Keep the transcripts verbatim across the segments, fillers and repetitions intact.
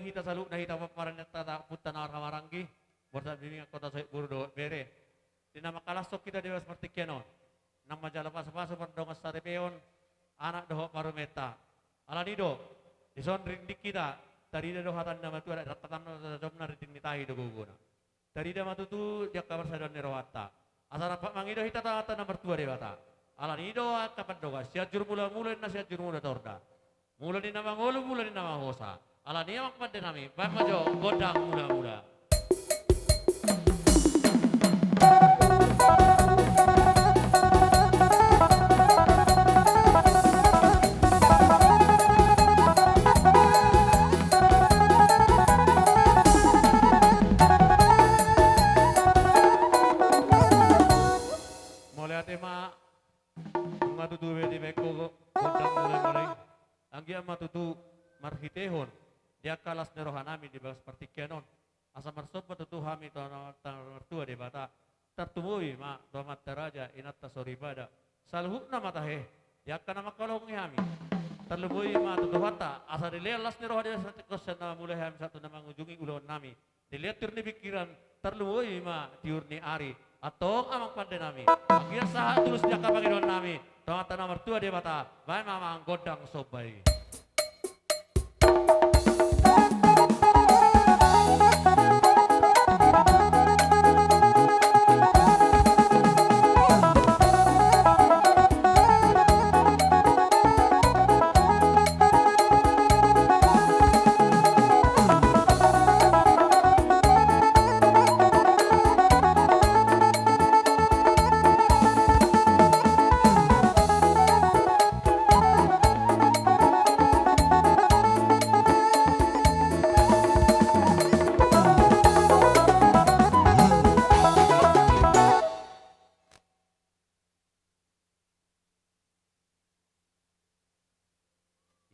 hita saluhutna hita pomparan ni ompunta na marhahamaranggi, borsak Bimbingan Kota Sohit, boru dohot bere. Di na mangkalashon hita di bagas partingkian on, nang manjalo pasupasu pardongan saripeon, anak dohot parumenta. Alani do, dison rinding hita, tarida do hata ni na matua, rap hata na tajomna, rinding ni tahi do gogona. Tarida ma tutu di angka parsadoan ni rohanta, asa rap mangido hita tu Amanta na martua Debata. Alani do angka pandohan, Sianjur Mulamula ninna, Sianjur Mula Torda. Mula ni na mangolu, mula ni na manghosa. Alani, amang pande nami, baen ma jo gondang mulamula. Mauliate ma. Nunga tutu be dibaen ho gondang mulamula i. Anggiat ma tutu marhitehon di angka las ni roha nami di bagas partingkian on, asa marsomba tutu hami tu Amanta na martua Debata. Tarlumobi ma tu amanta raja, inanta soripada, saluhutna ma tahe, di angka na mangkaholongi hami. Tarlumobi ma tu Tuhanta, asa dilean las ni roha di bagas partingkian on, sian na mamulai hami sahat tu na mangujungi ulaon nami. Dilean tiur ni pingkiran, tarlumobi ma tiur ni ari. Antong, amang pande nami, anggiat sahat tulus di angka pangidoan nami tu Amanta na martua Debata, baen ma, amang, gondang somba i.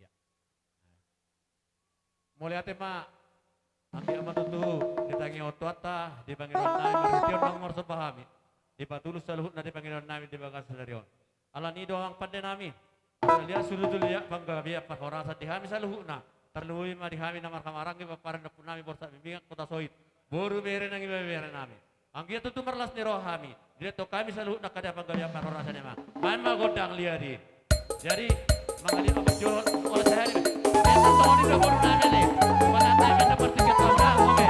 Ia. Mauliate ma. Anggiat ma tutu ditangihon Tuhanta di pangidoan nami, marhitehon naung marsomba hami, dipatulus saluhutna di pangidoan nami di bagasan sadari on. Alani do, amang pande nami, asa liat sulutul liat panggabean parhorasan di hami saluhutna, tarlumobi ma di hami na marhahamaranggi, pomparan ni ompu nami Borsak Bimbingan Kota Sohit, boru, bere nang ibebere nami. Anggiat tutu marlas ni roha hami, dilehon hami saluhutna angka dia panggabean parhorasan i, amang. Baen ma gondang liat i. Jadi, mangaliat ma jolo, olo sahali. Baen ma songon i do boru nami ale. Baen ma songon i do boru nami ale.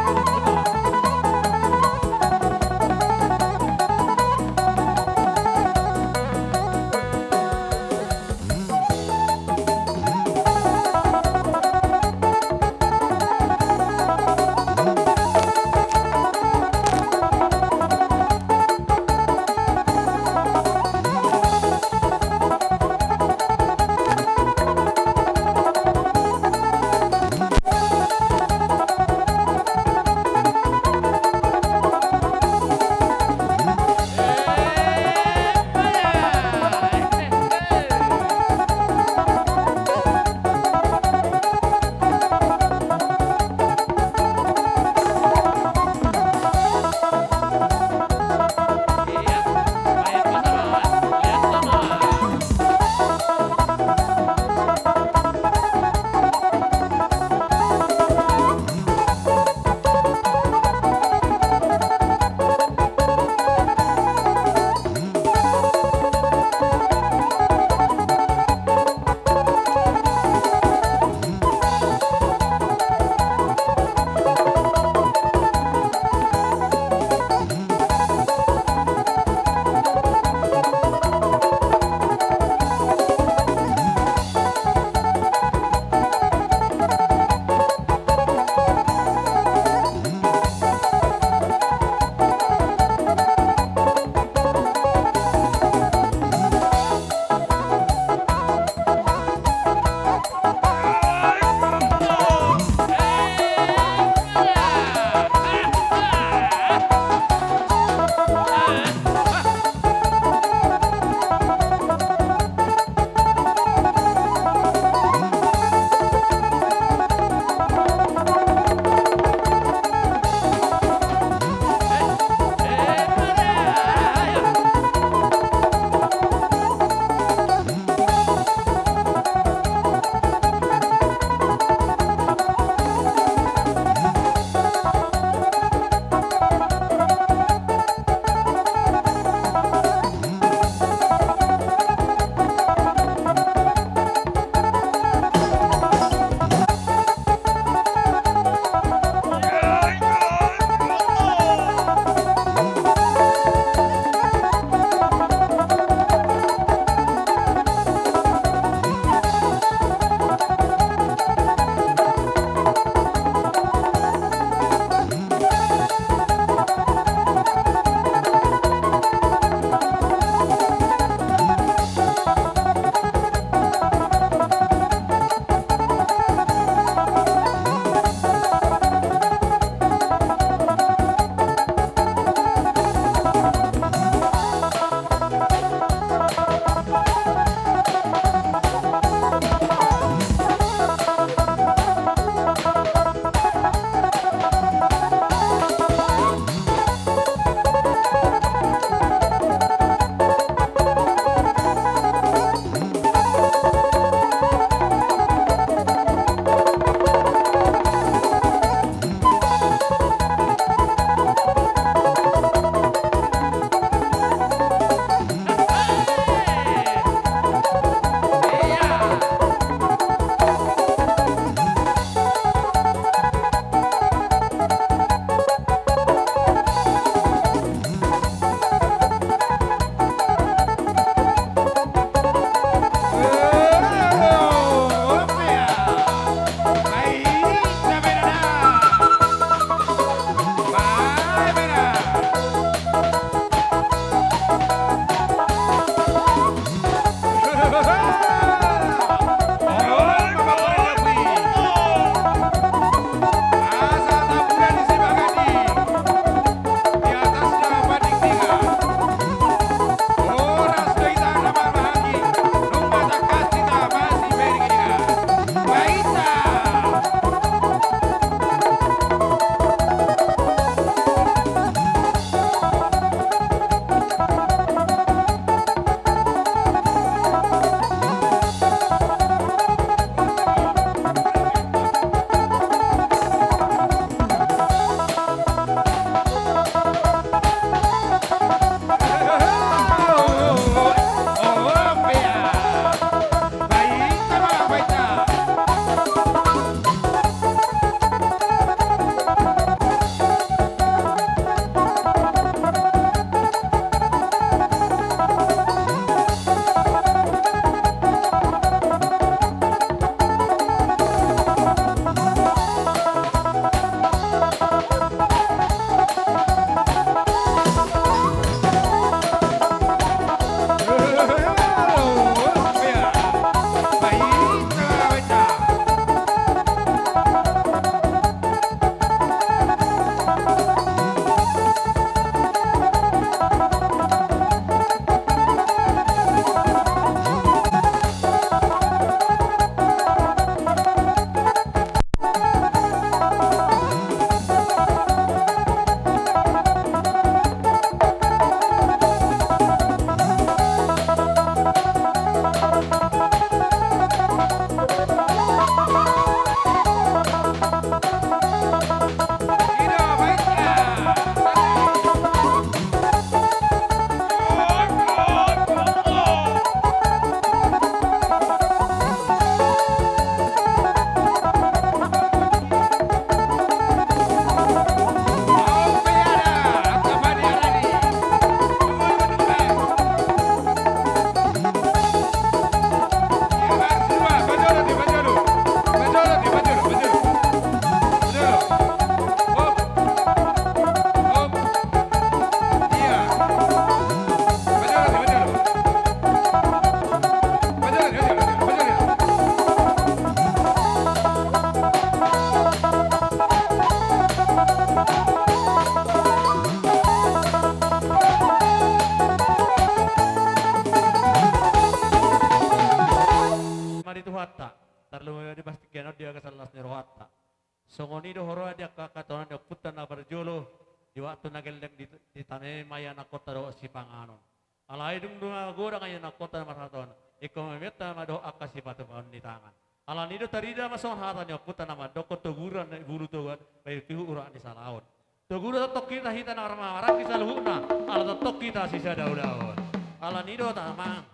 Songon i do huroha di angka angka tonaan ni ompunta na parjolo, di waktu na gelleng di, ditameme ma ianakkonta dohot sipanganon. Alai dung do magodang ianakkonta na marhata on, ingkon mameta ma dohot angka sipatupaon ni tangan. Alani do tarida ma songon hata ni ompunta na mandokkon: Togu do na bulu toguan, bayu tihu urat ni salaon. Togu do tongtong hita, hita na marhahamaranggi saluhutna, ala tongtong hita sisada ulaon. Alani do ta amang,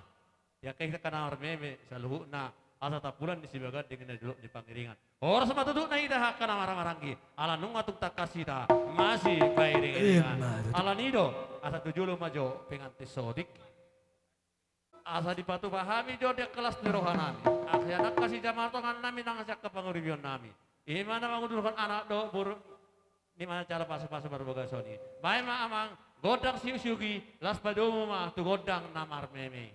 di angka hita angka na marmeme saluhutna, asa tampulan ni sibaganding na di dolok ni pangiringan. Horas ma tutu na hita angka na marhahamaranggi, ala nunga tung tangkas hita masipairiringan. Ima tutu. Alani do, asa tu jolo ma jo pengantin sotik. Asa dipatupa hami jo di angka las ni rohanami, asa angka sijamatongan nami nang angka panguripion nami, ima na mangudurhon anak dohot boru, ima na jala pasupasu marbagason i. Baen ma amang, gondang siuksiuksi, laos padomu ma tu gondang na marmeme.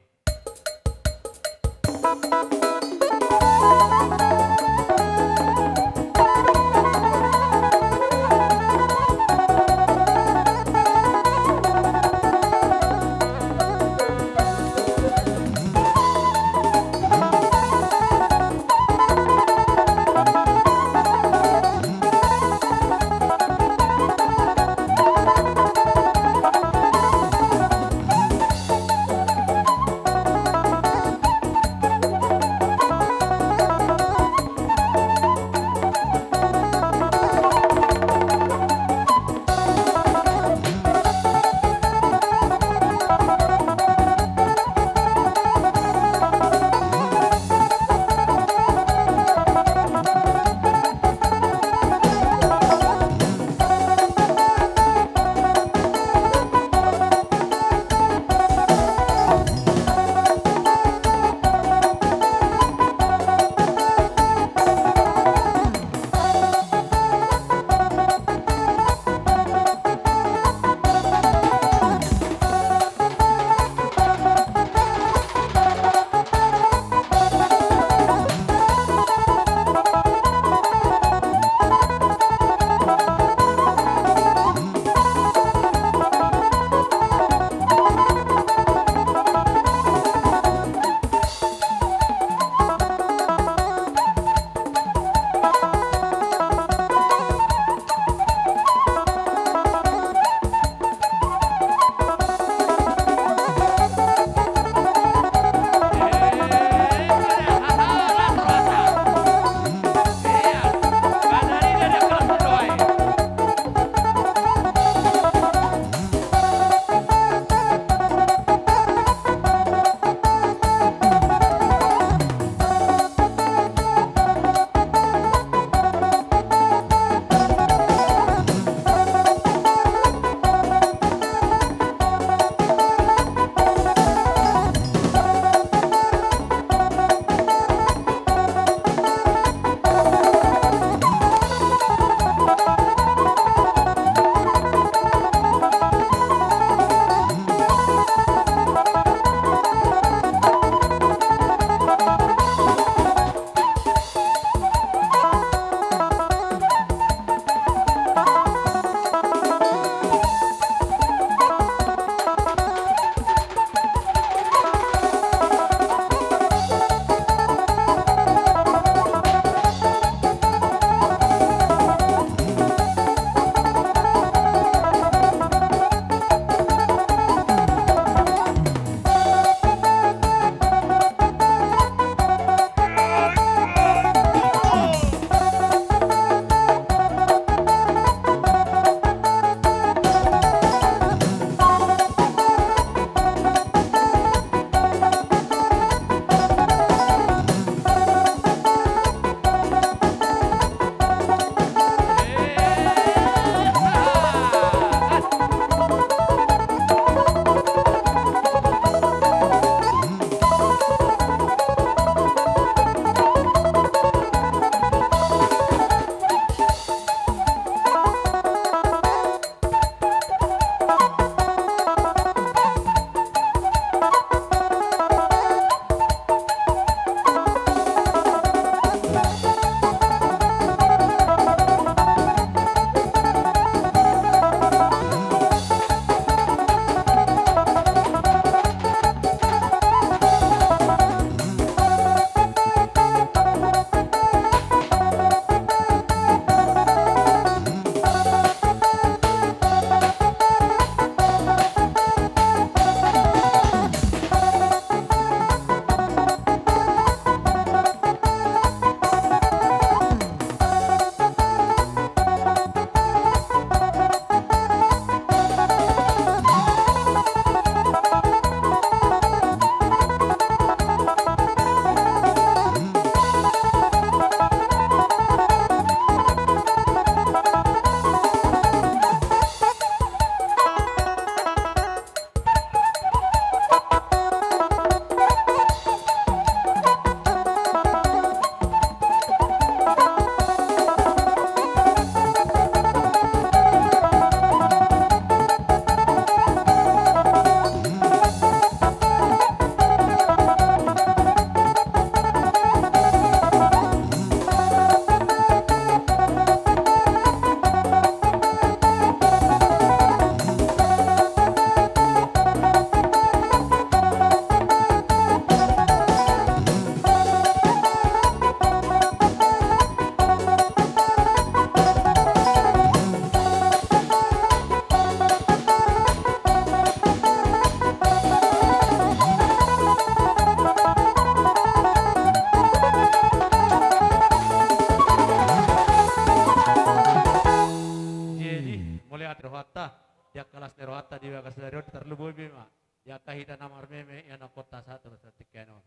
Bima, di angka hita na marmeme, ia na kota satu, satu tingki on.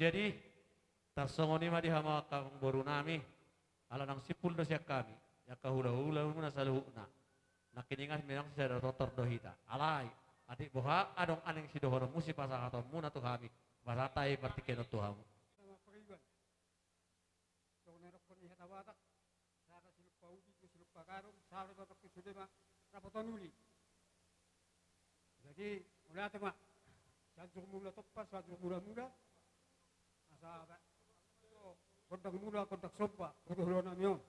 Jadi, tarsongon i ma di hamu angka amangboru nami, ala nang simpul do sian hami, di angka hula-hula muna saluhutna. Nangkiningan memang sada tortor do hita. Alai, atik boha adong naeng sidohononmu sipasahatonmuna tu hami, bahasa hata i partingkian on tu hamu. Songon na nidok ni hata Batak, sada silumpa ubi, dua silumpa gadong, sada ma pangke sude ma rapoton uli. Jadi, mauliate ma. Sianjur Mula Tompa, Sianjur Mula Mula. Asa ba-, gondang mula, gondang somba, hula-hula nami on.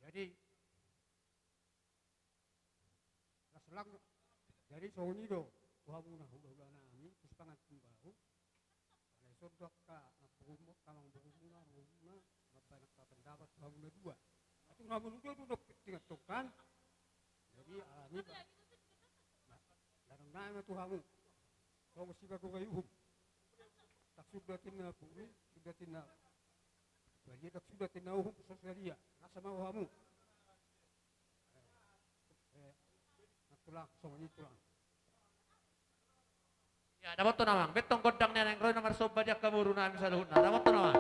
Jadi, las lang, jadi songon i do tu hamuna hula-hula nami, tu sipangan tumbahu. Alai songon do angka namboru, angka namboru muna, namboru muna, mambaen angka pendapat tu hamuna dua. Tung hamuna dua do dohot tingki on kan. Jadi, alani ba-, na, na, na, na tu hamu. Songon si bagora uhum. Ndang suda tinna bulu, suda tinna. Badia ndang suda tinna uhum, so sadia. Las ma hamu. Eh, eh, tulang, songon i tulang. Ya, dapothon amang, bettong gondang ni naeng ro na marsomba di angka boru nami saluhutna. Dapothon amang.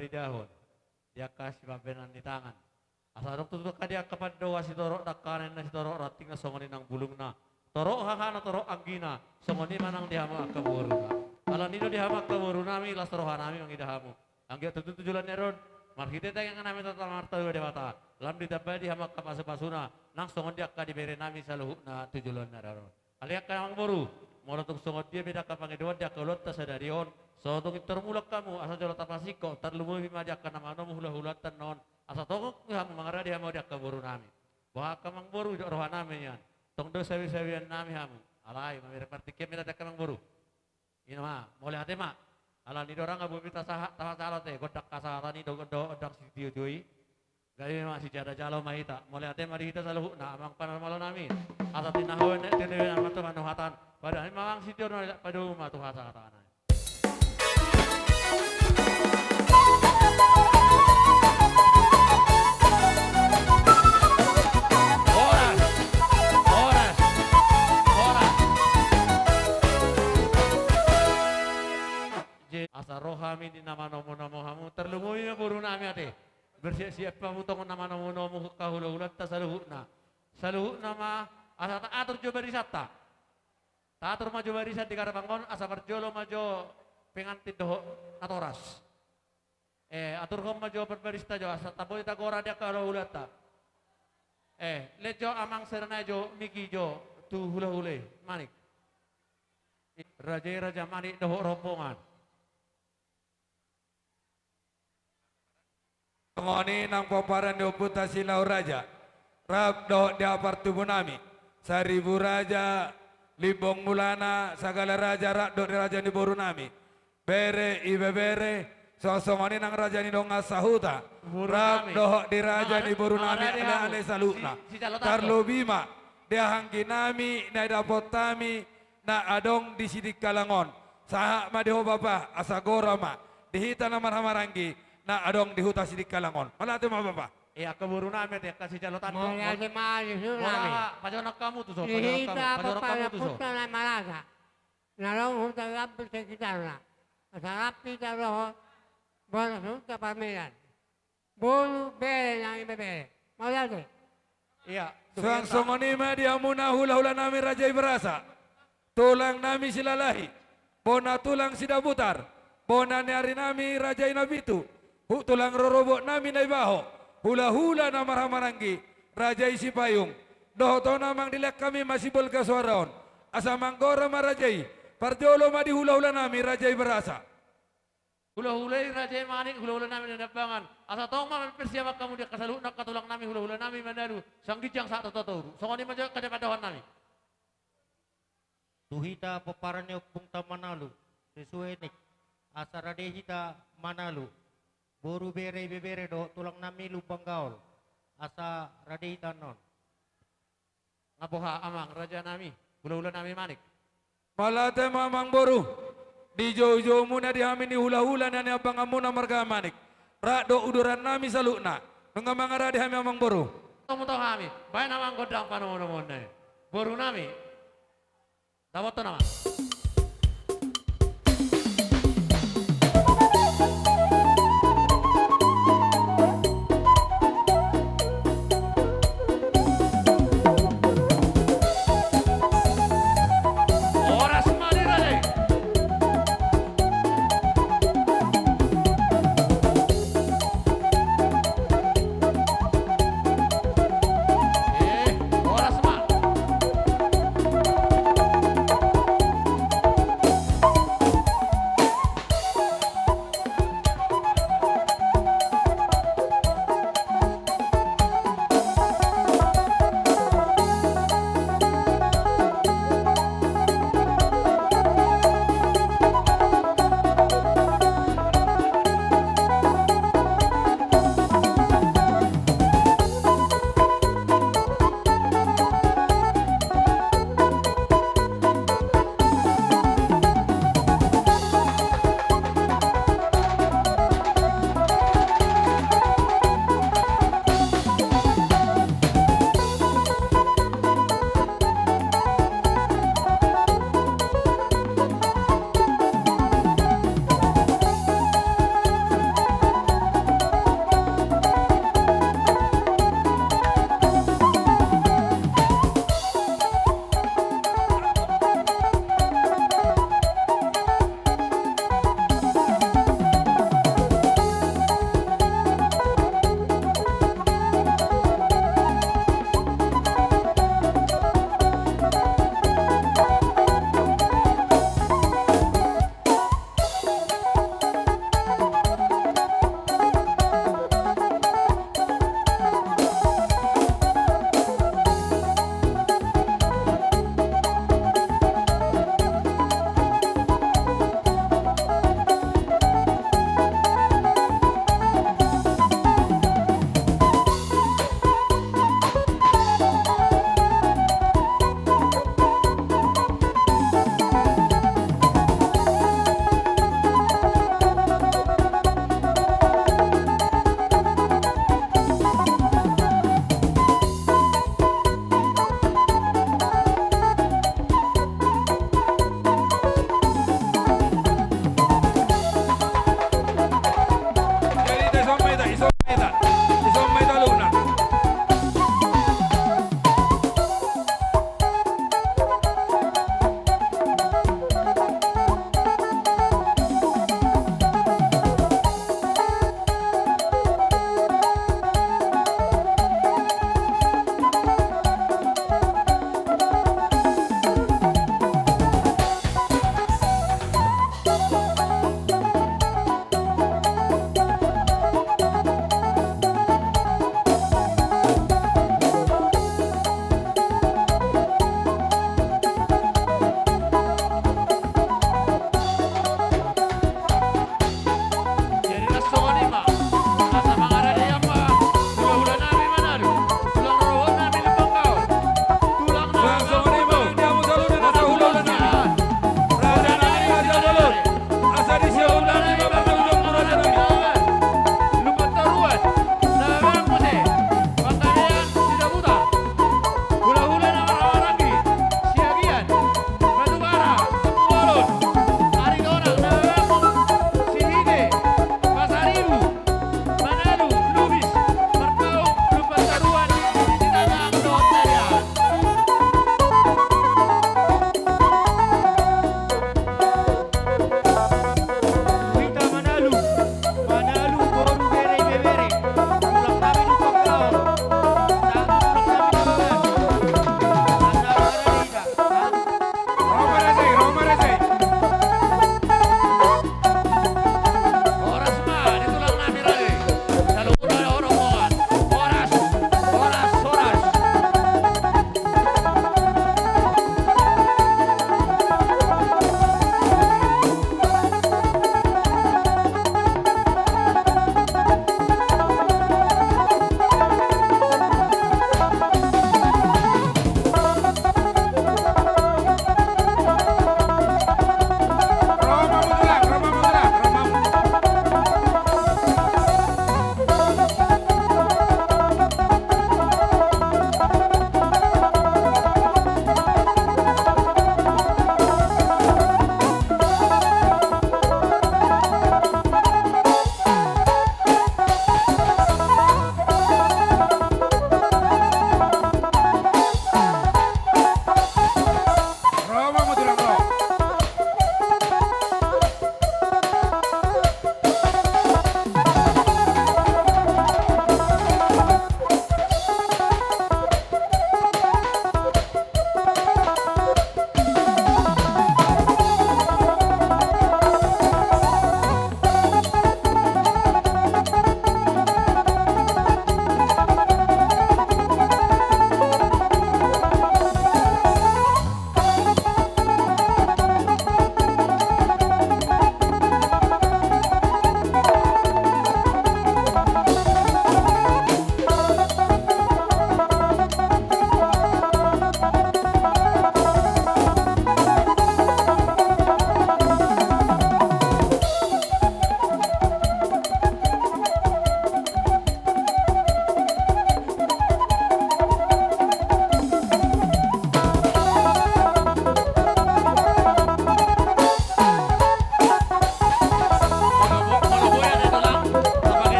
Ridahon di angka sipambahenan ni tangan. Asa adong tutu angka di angka pandohan sitorop dangkanan na sitorop rantingna songon i nang bulungna. Torop hahana torop anggina, songon i ma nang di hamu angka boruna. Alani do di hamu angka borunami las rohanami mangida hamu. Anggiat tutu tu joloan ni ari on marhite tangiang nami tata martua Debata, lam ditambai di hamu angka pasupasuna nang songon di angka di berenami saluhutna tu joloan ni ari on. Alai angka amangboru, molo tung songon dia pe angka pangidoan di angka ulaonta sadari on, so tung pintor mulak hamu asa jolo tapasingkop, tarlumobi ma di angka na manomu hulahulaanta on, asa tongon pe hamu mangarade hamu di angka borunami. Boha angka amangboru, didok rohanami nian, tong do sabesabeannami hamu. Alai mamereng partingkian ma hita di angka amangboru. I ma, mauliate ma. Alani do ra nga boi tasahat, tasahat ate, gondang hasahatan i do, do, gondang sitiotio i. Gabe ma sijalo-jalo ma hita. Mauliate ma di hita saluhutna, amang panarmalonami. Asa tinahoan na tinahoan ma tu panuhatan. Padahal ma amang sitio na padomu ma tu hasahatan. Horas, horas, horas. Asa ro hami di na manomunomu hamu, tarlumobi ma borunami ate. Bersiap-siap hamu tong na manomunomu angka hulahulanta saluhutna. Saluhutna ma asa taatur jo barisanta. Taatur ma jo barisan di garbang on, asa parjolo ma jo pengantin dohot natoras. Eh, aturhon ma jo parbarista jo, asa taboi tagora di angka hulahulanta. Eh, lehon jo amang sirena jo, miki jo, tu hulahula i, Manik. Raja i Raja Manik dohot rombongan. Songon i nang pomparan ni ompunta Silau Raja, rap dohot di hapartubunami, Saribu Raja, Limbong Mulana, sagala raja, rap dohot di raja ni borunami. Bere, ibebere, songon i nang raja ni dongan sahuta, rap dohot di raja ni borunami, ale-ale saluhutna. Tarlobi ma di angginami na didapot hami na adong di Sidikalang on. Sahat ma di ho bapa, asa gora ma di hita na marhahamaranggi na adong di huta Sidikalang on. Mauliate ma bapa. Ia angka borunami ate, angka sijaloan do. Mauliate ma di suhutnami. Pajonok hamu tuson, pajonok hamu tuson. Na adong huta Gambir sekitarna. Asa rap hita dohot bona suhut Parmedan. Boru, bere nang ibebere. Mauliate. Ia. Suang songon i ma di hamuna hulahulanami Raja i Barasa, tulangnami Silalahi, bona tulang Sidabutar, bona ni arinami Raja i Napitu, tulang rorobotnami Naibaho, hulahula na marhahamaranggi, Raja i Sipayung, dohot on amang dilehon hami ma sibolga suara on. Asa manggora ma raja i, parjolo ma di hulahulanami Raja i Barasa. Hulahula i Raja i Manik, hulahulanami na niambangan. Asa tong ma persiapan hamu di angka saluhutna angka tulangnami hulahulanami Manalu, sian ginjang sahat tu toru. Songon i ma jo angka pandohannami. Tu hita pomparan ni ompunta Manalu, sesuai nik, asa rade hita Manalu. Boru, bere, ibebere dohot tulangnami Lumban Gaol, asa rade hita annon. Nga boha amang rajanami, hulahulanami Manik. Mauliate ma amangboru. Dijoujoumuna di hami ni hulahula na niambanganmuna marga Manik, rap dohot udurannami saluhutna. Nunga mangarade hami amangboru. Tong ma tu hami, baen amang gondang panomunomuonna i. Borunami. Dapothon amang. Horas ma di raja i. Eh, horas ma.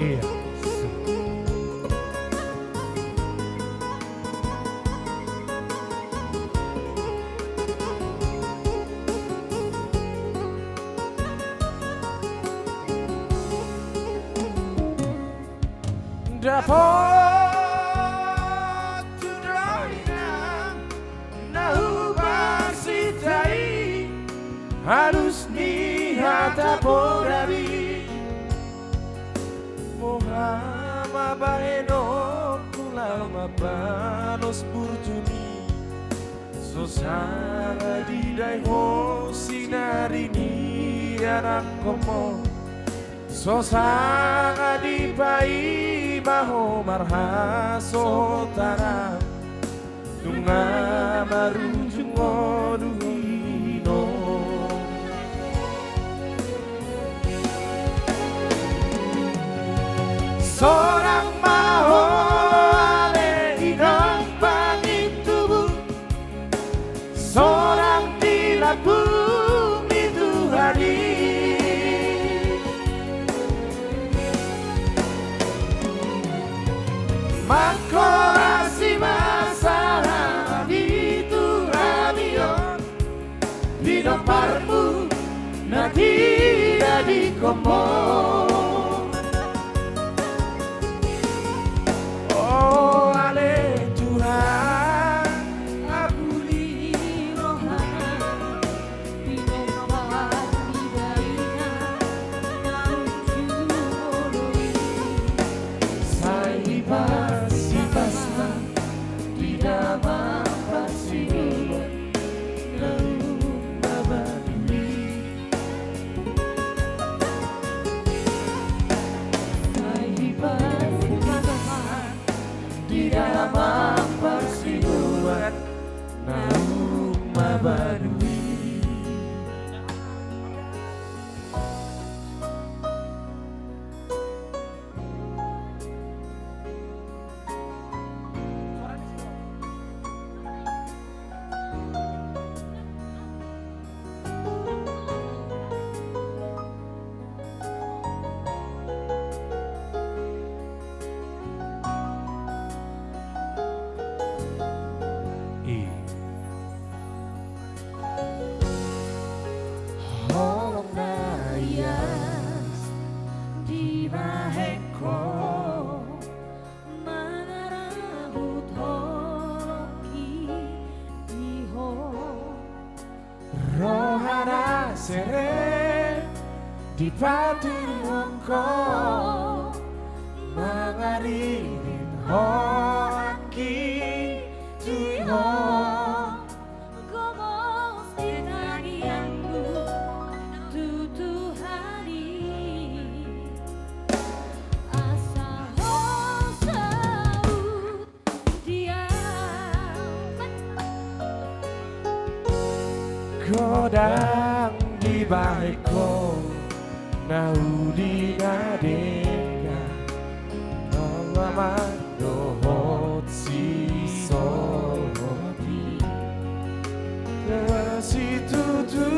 Ia. Dapot tu rohana na huparsinta i, alus ni hata poda i. Boha ma bahenonku laho mambalos burju i? So sanga didai ho sinari ni anakkonmu, so sanga dipaima ho marhasohotan. Nunga marujung ngolu i, inong. Sonang ma ho ale, inong, pangintubu. Sonang di lambung ni Tuhan i. Manghorasi ma sahat di tu hami on pinomparmu na tinadingkonmu. O ale Tuhan, apuli rohana, pinompar ni dainang na unjung olo i. Sai hipas-hipasna di damang parsinuan na umma baduy. Sai hipas-hipasna di damang parsinuan na umma baduy. I. Holong na ias dibahen ho, mangarahut holong i di ho. Roha na serep dipatuduhon ho, mangaririt ho anggi tu i ho. Gomos di tangiangku tu Tuhan i, asa ho saut dia. Godang dibahen ho na uli na denggan, na lam dohot sisolhot i. Situtu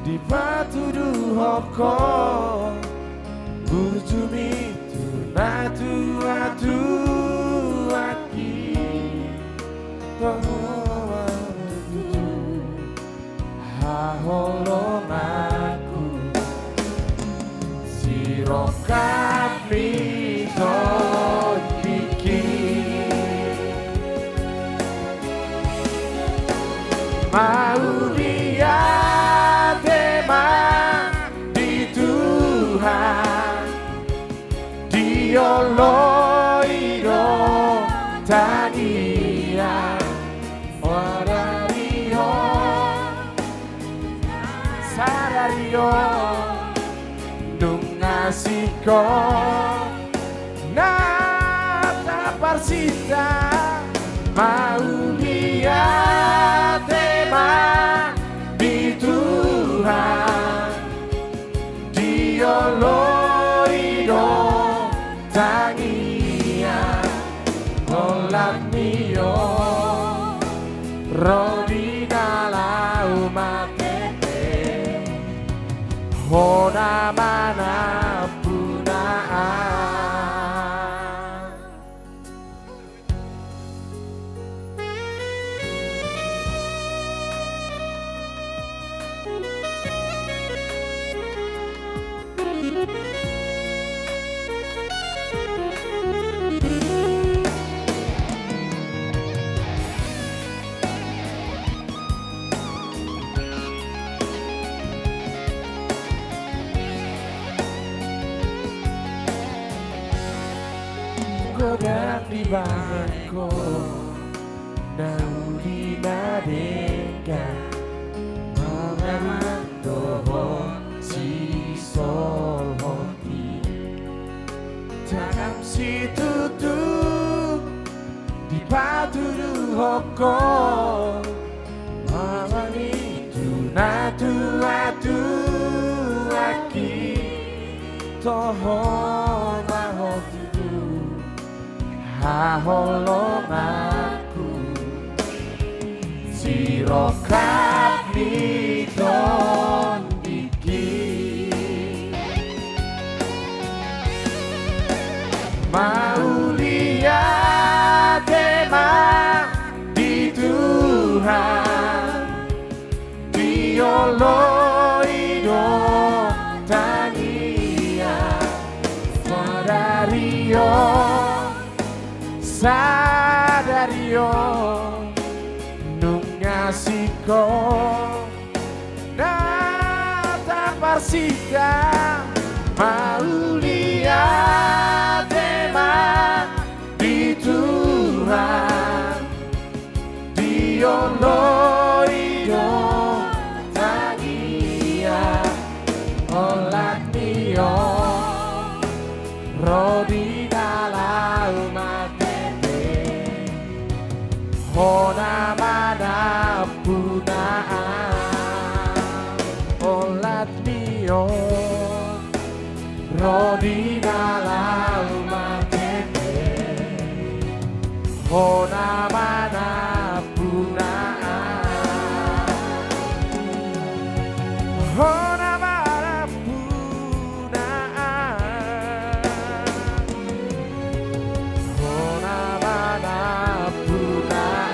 dipatuduhon ho burjum i tu natua-tua i. Toho ma tutu haholonganku, sirongkap ni tondingki. Mauliate ma di Tuhan, dioloi do tangiang. Sadari on, sadari on, nunga singkop na taparsinta. Mauliate ma di Tuhan, dioloi do tangiang. Holan ni on ro di na laho marende, hona ma na puna Godang dibahen ho na uli na denggan, manganan dohot sisolhot i. Tangan situtu dipatuduhon ho, manang i tu na tuatua i, toho ma ho tu haholonganku, sirongkap ni tondingki. Mauliate ma di Tuhan, dioloi do tangiang. Sadari on, sadari on, nunga singkop na taparsinta. Mauliate ma di Tuhan, dioloi do tangiang. Olat ni on ro di na laho marhite, hona ma na punaan. Olat ni on ro di na laho marhite, hona ma na punaan. Hona ma na punaan. Hona ma na punaan.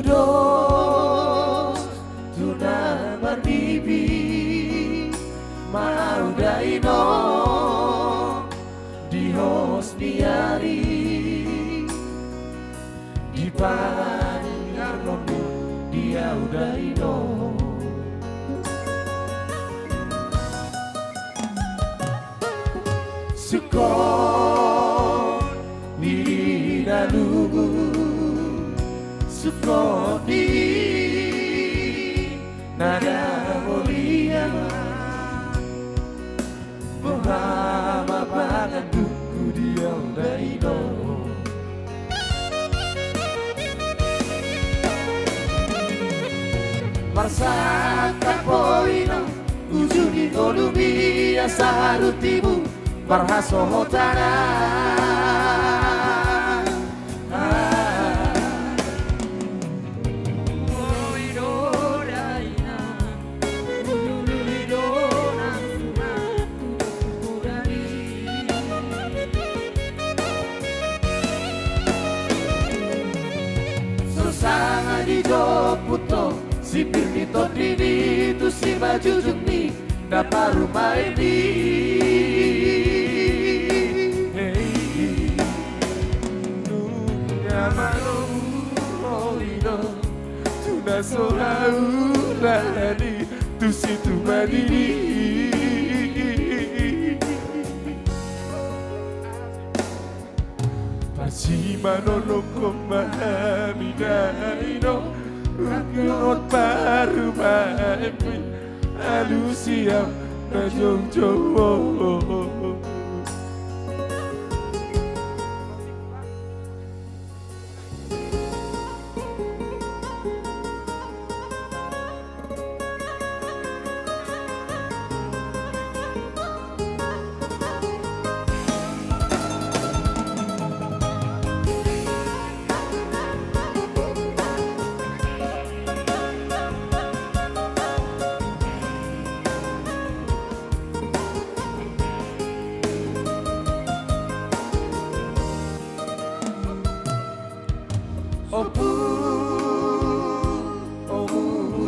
Tudos tu na marnipi ma au dainang, di hos ni ari, di pangarahonmu di au dainang. Sungkot di na lumu, sungkot di na mauliate, boha ma pangandungku di au dainang. Marsangkap ho inang, uju ni ngolumi asa haru tibu marhasohotan. So sanga dijomputhon sipir ni tondingmi tu simanjujung ni na parumaenmi. Nunga manomu ho inang tu na so haurani, tu situmadidi. Parsimanononhon ma hami dainang, rap dohot parumaenmi, alusi au na joujou.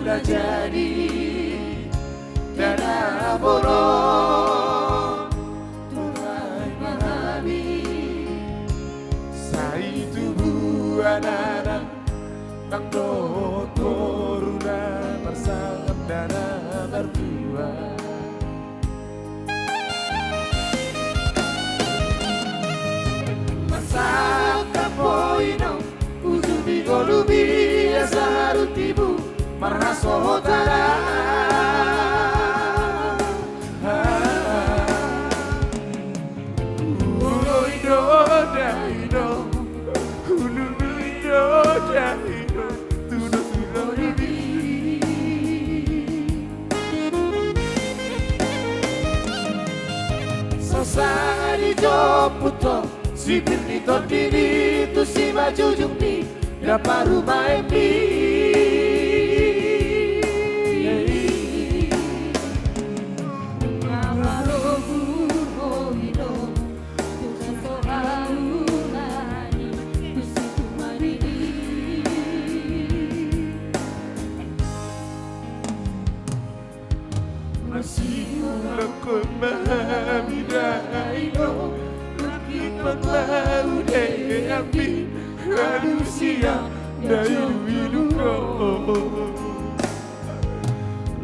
Jadi dana bolon, turai ma hami. Sai tubu anakna, nang dohot boruna, marsangap dana martua. Marsangap ho inong, uju di ngolumi asa haru tibu, marhasohotan. Hulului do da inong, hulului do da inong, tu do tu do di. Sasanga dijomputhon sipir ni tondimi tu simanjujung ni dapar rumaenmi. Nga marogu ho inong, tu na so haurani tu situma ni i. Masiulangkon ma hami da inong, rangkipang ma udeami, alusia na iluilu do.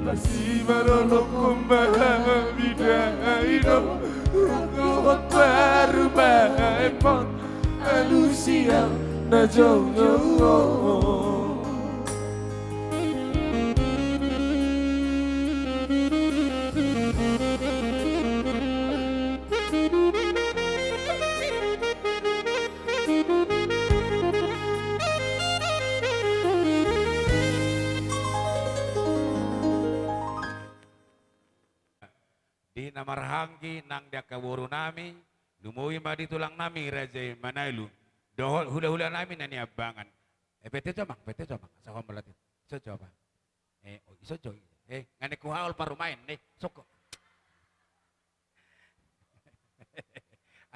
Masimalolongkon ma hami da inong, rap dohot parrumaenmon, alusia na joujou on. Di na marhahaanggi nang di angka borunami, lumobi ma di tulangnami raja i Manalu, dohot hulahulanami na niambangan. Eh, pete jo amang, pete jo amang, asa ho mauliate. Iso jo amang. Eh, oh, iso jo. Eh, nga naeng huhaol parumaen, eh, songko.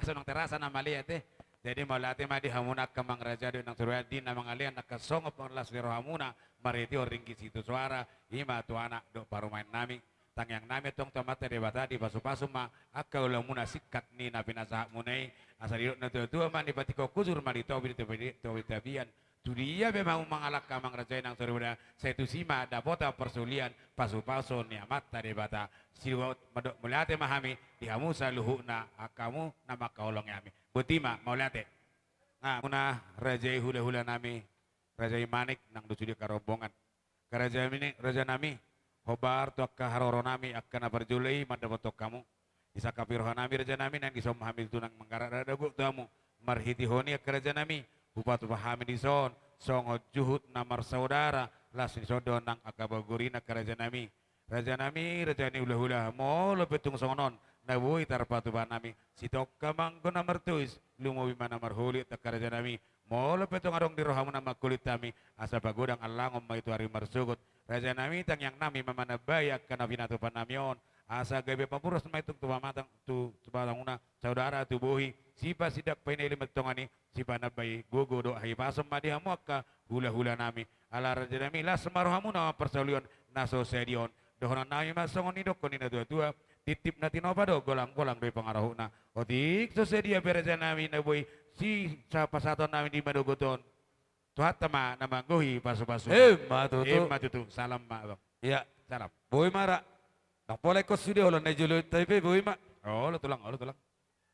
Asa unang terasa na mauliate. Jadi mauliate ma di hamuna angka amang raja dohot inang soripada di na mangalean angka songon las ni rohamuna, marhite on ringgit sitio soara, i ma tu anak dohot parumaennami. Tangiangnami antong tu Amanta Debata, dipasupasu ma angka ulaonmuna singkat ni na pinasahatmuna i, asa didok natuatua ma, ni patik hujur ma di topi, di topi, topi tapian. Tu dia pe hamu mangalangka amang raja inang soripada, sai tusi ma dapotan parsaulian, pasupasu ni Amanta Debata. Sidohot mandok mauliate ma hami di hamu saluhutna angka hamu na mangkaholongi hami. Boti ma, mauliate. Nga hamuna raja i hulahulanami, raja i Manik nang dohot sude angka rombongan. Angka raja i Manik, rajanami, hombar tu angka haroronami angka na parjolo i mandapothon hamu. Disangkapi rohanami rajanami, naeng dison ma hami tutu nang manggarar dohot tu hamu. Marhitehon i angka rajanami, hupatupa hami dison songon juhut na marsaudara, las ni son dohot nang angka bagorina angka rajanami. Rajanami, raja ni hulahula, molo pe tung songon on na boi tarpatupa hami, sitongka ma anggo na martois, lumobi ma na marholi angka rajanami. Molo pe tung adong di rohamuna mangkulit hami, asa pagodang allangon ma i tu ari marsogot. Rajanami, tangiangnami ma manambai angka na pinatupanami on, asa gabe mamuras ma i tung tu pamatang, tu, tu pamatangmuna, saudara tu bohi, sipasindak painelli ma tu tonga ni sipanambai gogo dohot hahipason ma di hamu angka hulahulanami. Ala rajanami, las ma rohamuna parsaulion na so sadia on. Dohononnami ma songon nidokkon ni natuatua, titip na tinopa do, golanggolang do i pangarahutna. Otik so sadia pe rajanami na boi sipasahatonnami di manogot on, Tuhanta ma na manggohi pasupasu. Emma tutu. Emma tutu. Salam ma abang. Iya. Salam. Boi ma ra. Ndang pola ingkon sude, olo na i jolo i pe boi ma. Olo tulang, olo tulang.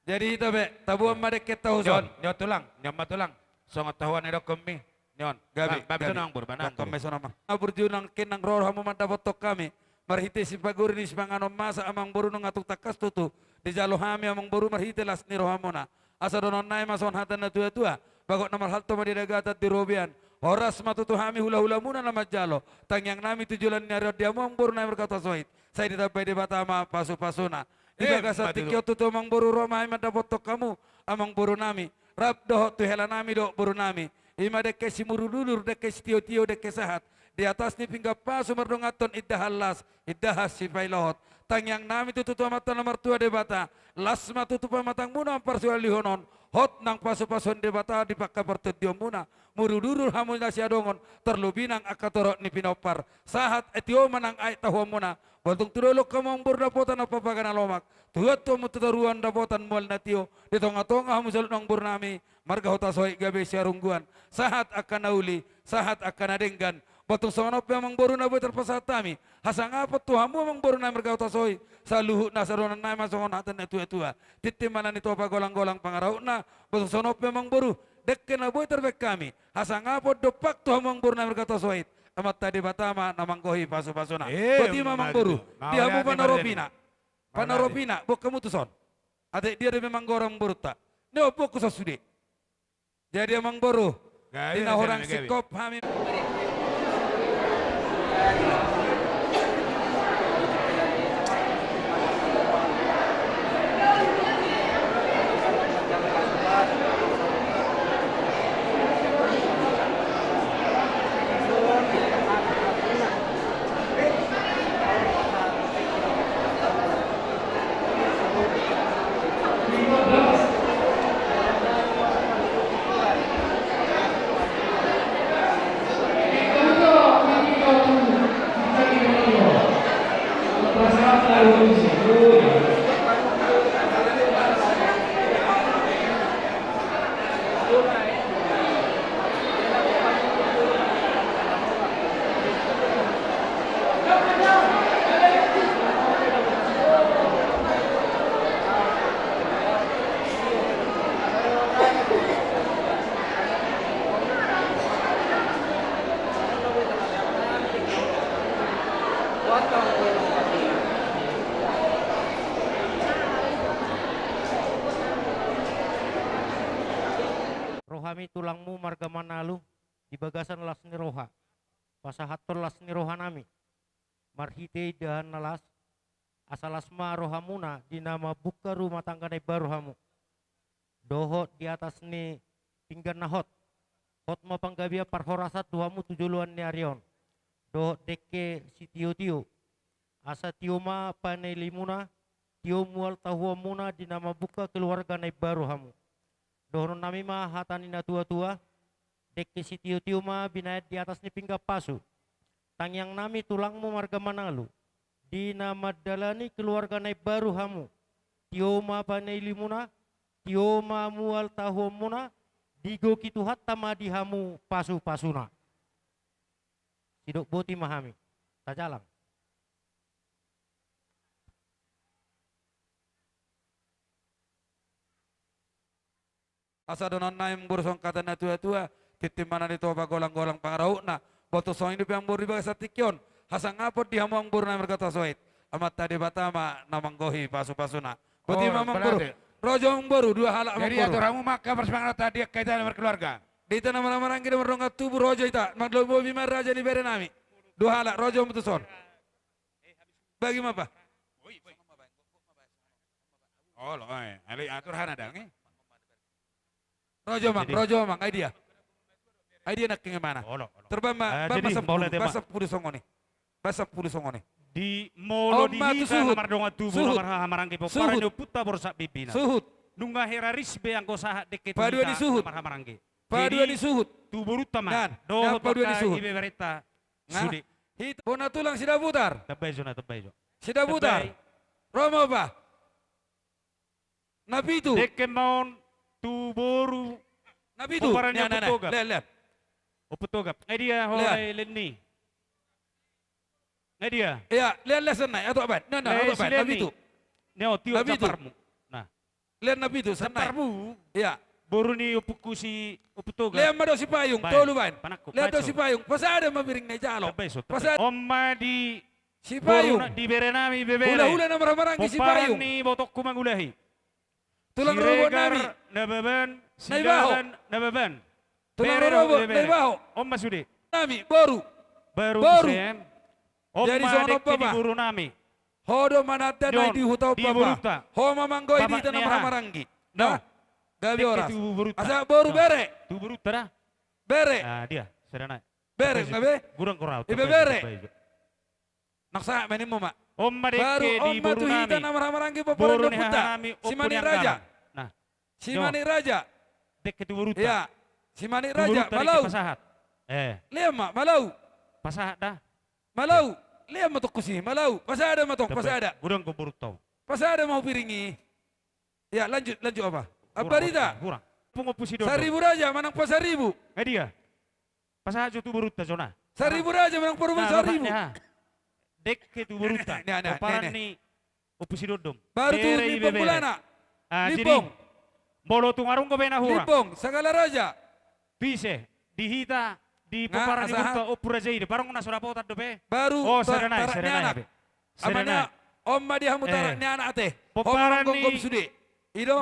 Jadi hita pe, taboan ma dengkenta hos on. Nion, nion tulang, nion ma tulang. Songon tahuan na didokkonmi. Nion. Gabe, gabe. Amang boru, amang boru. Dongkon ma i songon on ma. Amang boru, nangkin nang ro hamu mandapothon hami. Marhite sipagori ni sipanganon masa, amang boru, nunga tung tangkas tutu dijalo hami amang boru marhite las ni rohamuna. Asa dohononnami ma songon hata ni natuatua, bagot na marhalto ma di dagatan di robean. Horas ma tutu hami hulahulamuna na manjalo. Tangiangnami tu joloan ni ari on di hamu amang boru nami markata sohit, sai ditambai Debata ma pasupasuna. Di bagasan tingki on tutu amang boru, ro ma hami mandapothon hamu amang borunami, rap dohot tu helanami dohot borunami. I ma dengke simudurudur, dengke sitiotio, dengke sahat. Di atas ni pinggan pasu mardonganhon indahan las, indahan sipailohot. Tangiangnami tutu tu Amanta na martua Debata, las ma tutu pamatangmuna on, parsiualihon on, hot nang pasupasuon Debata di angka partondionmuna. Mudurudur hamu na siadongon, tarlobi nang angka torop ni pinompar. Sahat, eh, tio ma nang aek tahuonmuna. Botung tu dolok hamu amangboru dapotan na papaga na lomak. Tuat tu hamu tu toruan dapotan mual na tio. Di tongatonga hamu saluhut amangboru nami, marga Hutasoit gabe siarungguan. Sahat angka na uli, sahat angka na denggan. Botung songon on pe amangboru na boi tarpasahat hami hasangapon tu hamu amangboru nami marga Hutasoit. Saluhut na sadonannami ma songon hata ni natuatua. Tintin ma na nitopa, golanggolang pangarahutna. Botung songon on pe amangboru, dengke na boi tarbaen hami hasangapon dompak tu hamu amangboru nami marga Hutasoit. Amanta Debata ma na manggohi pasupasuna. Eh, boti ma amangboru. Di hamu panoropina. Panoropina, boan hamu tuson. Ate dia dope manggorang borunta. Ni opo ku sasude. Jadi amangboru, di na hurang singkop hami. Ro hami tulangmu marga Manalu di bagasan las ni roha, pasahathon las ni rohanami marhite indahan na las, asa las ma rohamuna di na mambuka rumah tangga na imbaru hamu, dohot di atas ni pinggan na hot. Hot ma panggabean parhorasan tu hamu tu joloan ni ari on, dohot dengke sitiotio. Asa tio ma panaelimuna, tio mual tahuonmuna di na mambuka keluarga na imbaru hamu. Dohononnami ma hata ni natuatua, dengke sitiotio ma binahen di atas ni pinggan pasu. Tangiangnami tulangmu marga Manalu, di na mandalani keluarga na imbaru hamu, tio ma panaelimuna, tio ma mual tahuonmuna, digohi Tuhanta ma di hamu pasupasuna. Sidok boti ma hami. Tajalang. Asa dohonon nami amangboru songon hata ni natuatua, tintin ma na nitopa, golanggolang pangarahutna. Boan tu songon i dope amangboru di bagasan tingki on, hasangapon di hamu amangboru nami marga Hutasoit, Amanta Debata ma na manggohi pasupasuna. Boti ma amangboru. Ro jo amangboru, dua halak amangboru. Jadi atur hamu ma angka parsimanganon di angka ita na markeluarga. Di ita na marhahamaranggi, na mardongan tubu, ro jo ita. Marlobi ma raja ni bere nami. Dua halak, ro jo hamu tuson. Bagi ma ba. Olo, eh, ale atur hana dang, eh. Ro jo amang, ro jo amang, ai dia. Ai dia nangkin, i ma na. Olo, olo. Terbang ma, eh, ba jadi, ma sampulu, ba sampulu songon i. Ba sampulu songon i. Di molo di hita na mardongan tubu, na marhahamaranggi, pomparan ni ompunta Borsak Pimpinan. Suhut. Nunga hera ris be anggo sahat dengke tu hita na marhahamaranggi. Padua ni suhut. Jadi, tu borunta ma. Dohot angka ibeberenta. Sude. Hita bona tulang Sidabutar. Tambai jo na, tambai jo. Sidabutar. Tambai. Ro ma ba. Na pitu. Dengke ma on tu boru. Na pitu. Pomparan ni Ompu Togap. Lean, lean. Ompu Togap. Nga dia ho Leni? Nga dia? Ia, lean, lean, songon i. Atok baen. Na, na, atok baen. Na pitu. Ni o, tio jamparmu. Nah. Lean na pitu, songon i. Jamparmu. Ia. Boru ni ompuku si Ompu Togap. Lean ma do Sipayung, tolu baen. Lean do Sipayung. Pasada ma piring na ijalo. Pasada. On ma di Sipayung. Boru na, di bere nami ibebere. Hulahula na marhahamaranggi Sipayung. Pomparan ni ibotongku mangulahi. Tulang rorobot nami. Siregar Nababan, Sidalan Nababan. Tulang rorobot Naibaho. On ma sude. Nami, boru. Boru. Boru. On ma dengke di boru nami. Ho do mananda na di huta on, di borunta. Ho ma manggohi di hita na marhahamaranggi. Nah. Gabe horas. Asa boru, bere. Tu borunta da. Bere. Ah, dia. Sada nai. Bere, gabe. Gurang korau. Ibebere. Nang sahat ma ninmu ma. On ma dengke di boru nami. Baru on ma tu hita na marhahamaranggi, pomparan ni ompunta. Simanik Raja. Nah. Simanik Raja. Dengke tu borunta. Ia. Si Manik Raja, Malau. Pasahat. Eh. Lean ma, Malau. Pasahat da. Malau. Lean ma tong tusi, Malau. Pasada ma tong, pasada. Godang do borunta on. Pasada ma Piringan i. Ya, lanjut, lanjut apa? Apa Rita? Hurang. Pungu pusi do. Saribu Raja, manang Pasaribu. Eh dia. Pasahat jo tu borunta jona. Saribu Raja, manang Parumaen Saribu. Dengke tu borunta. Pomparan ni Ompu Sidondom. Baru tu Limbong Mulana. Limbong. Molo tung adong gabe na hurang. Limbong, Sagala Raja. Pise, di hita, di pomparan ni borunta Ompu Raja i do. Parang na so dapotan dope. Baru. Oh, sada nai, sada nai. Amana, on ma di hamu tarak ni anak ate. Pomparan ni borunami. Ido.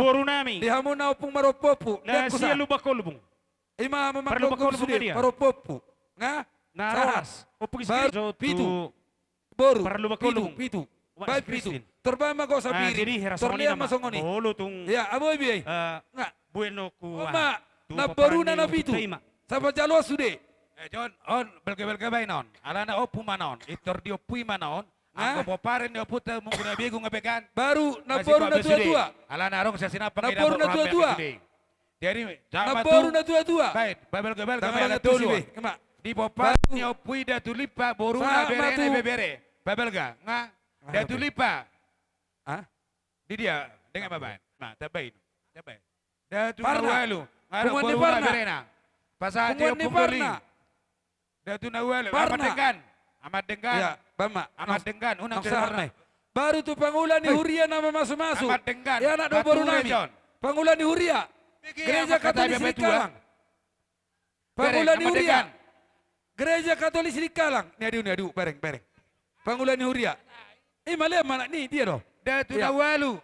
Di hamu na ompung marompuompu. Na sian Lumban Kolbung. Ima ma Parlumban Kolbung sude, dia. Parompuompu. Nga? Na sahat. Ompu Gisgir. Baru pitu. Boru. Parlumban Kolbung. Pitu. Baen pitu. Torbaen ma gosa piring. Jadi hera songon i nama. Torlean ma songon i. Molo tung. Ya, abo i biai. Nga. Bueno ku. Oma, namboruna na pitu. Sapa jalo sude. Eh, Jon, on, balga-balga baen on. Alana ompu ma na on. Pintor diompu i ma na on. Anggo pomparan ni ompunta mungkin na begu nga began. Baru namboru na tua-tua. Alana adong sasinapan. Namboru na tua-tua. Jadi, namboru na tua-tua. Baen, babalga-balga baen na tolu. Di pomparan ni ompu i Datu Limpa, boruna, berena, ibebere. Babalga, nga. Datu Limpa. Hah? Di dia, dengke ma baen. Nah, tambahi. Tambahi. Datu Naualu. Punguan ni Parna. Pasahat di Ompu Doli. Datu Naualu. Parna. Amat Denggan. Amat Denggan. Ya, baen ma. Amat Denggan. Unang sahat nai. Baru tu pangula ni huria na mamasu-masu. Amat Denggan. Ya, anak do borunami. Pangula ni huria. Gereja Katolik Sirikalang. Pangula ni huria. Gereja Katolik Sirikalang. Ni adu, ni adu, bereng, bereng. Pangula ni huria. Ima lean ma anak ni dia do. Datu Naualu.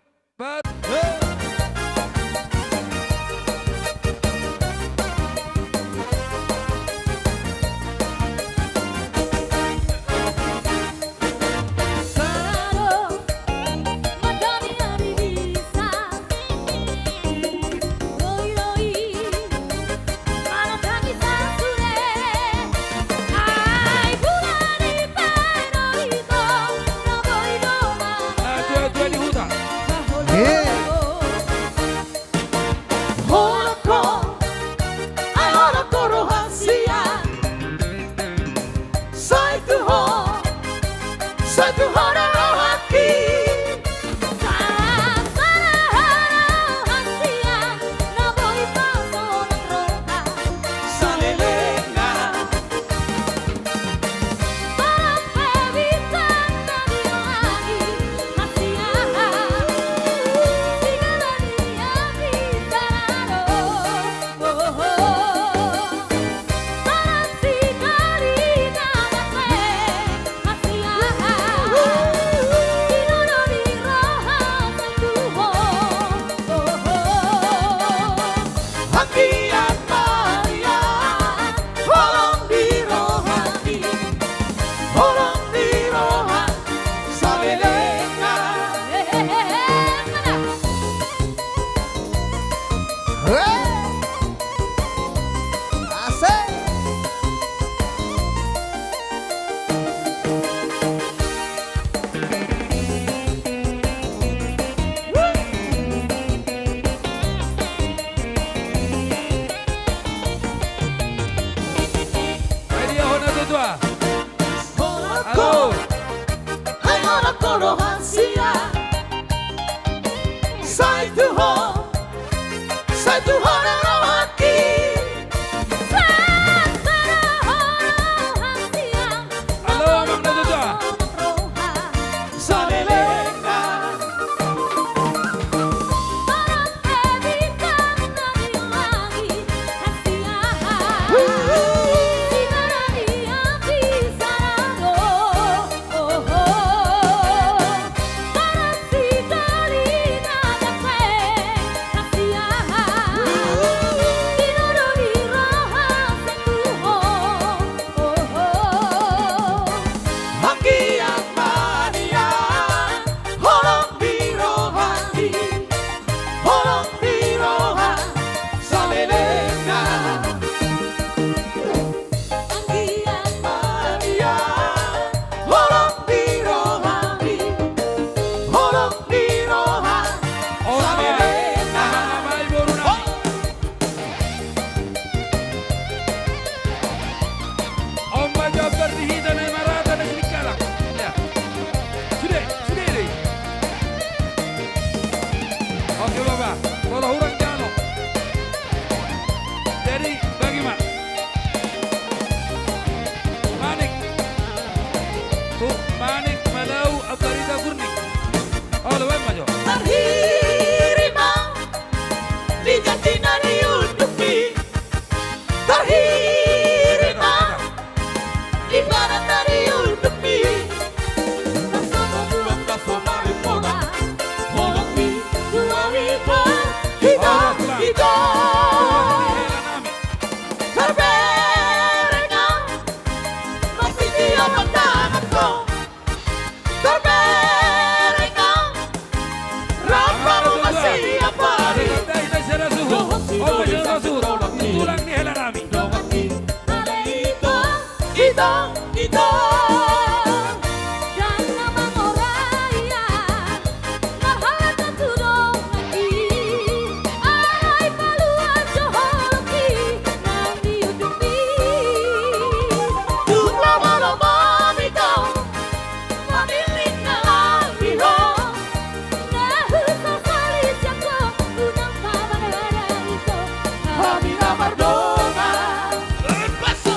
Tung Manik Malau Ambarita Gurning. Olo, baen ma jo. Tarhiri ma di janji na niundukmi. Tarhiri ma di badan na niundukmi. Tarsongon tulang, tarsongon impona. Holongmi tu hami, hita, hita. Tarbereng ma marsitio pantangan ho. Tarbereng ma rap hamu marsiapari. Dohot sidoli sangkol ni. Tulang ni hela nami. Donganki, ale ito, ito, ito. Dang na mangorai, marhalado tu donganki. Alai paluan jo holongki nang di ujungmi. Tung lomo-lomo mito. Pamilling na lambihon. Na husasali sian ho, unang pamangarai ho. Hami na mardongan. Lepas ho.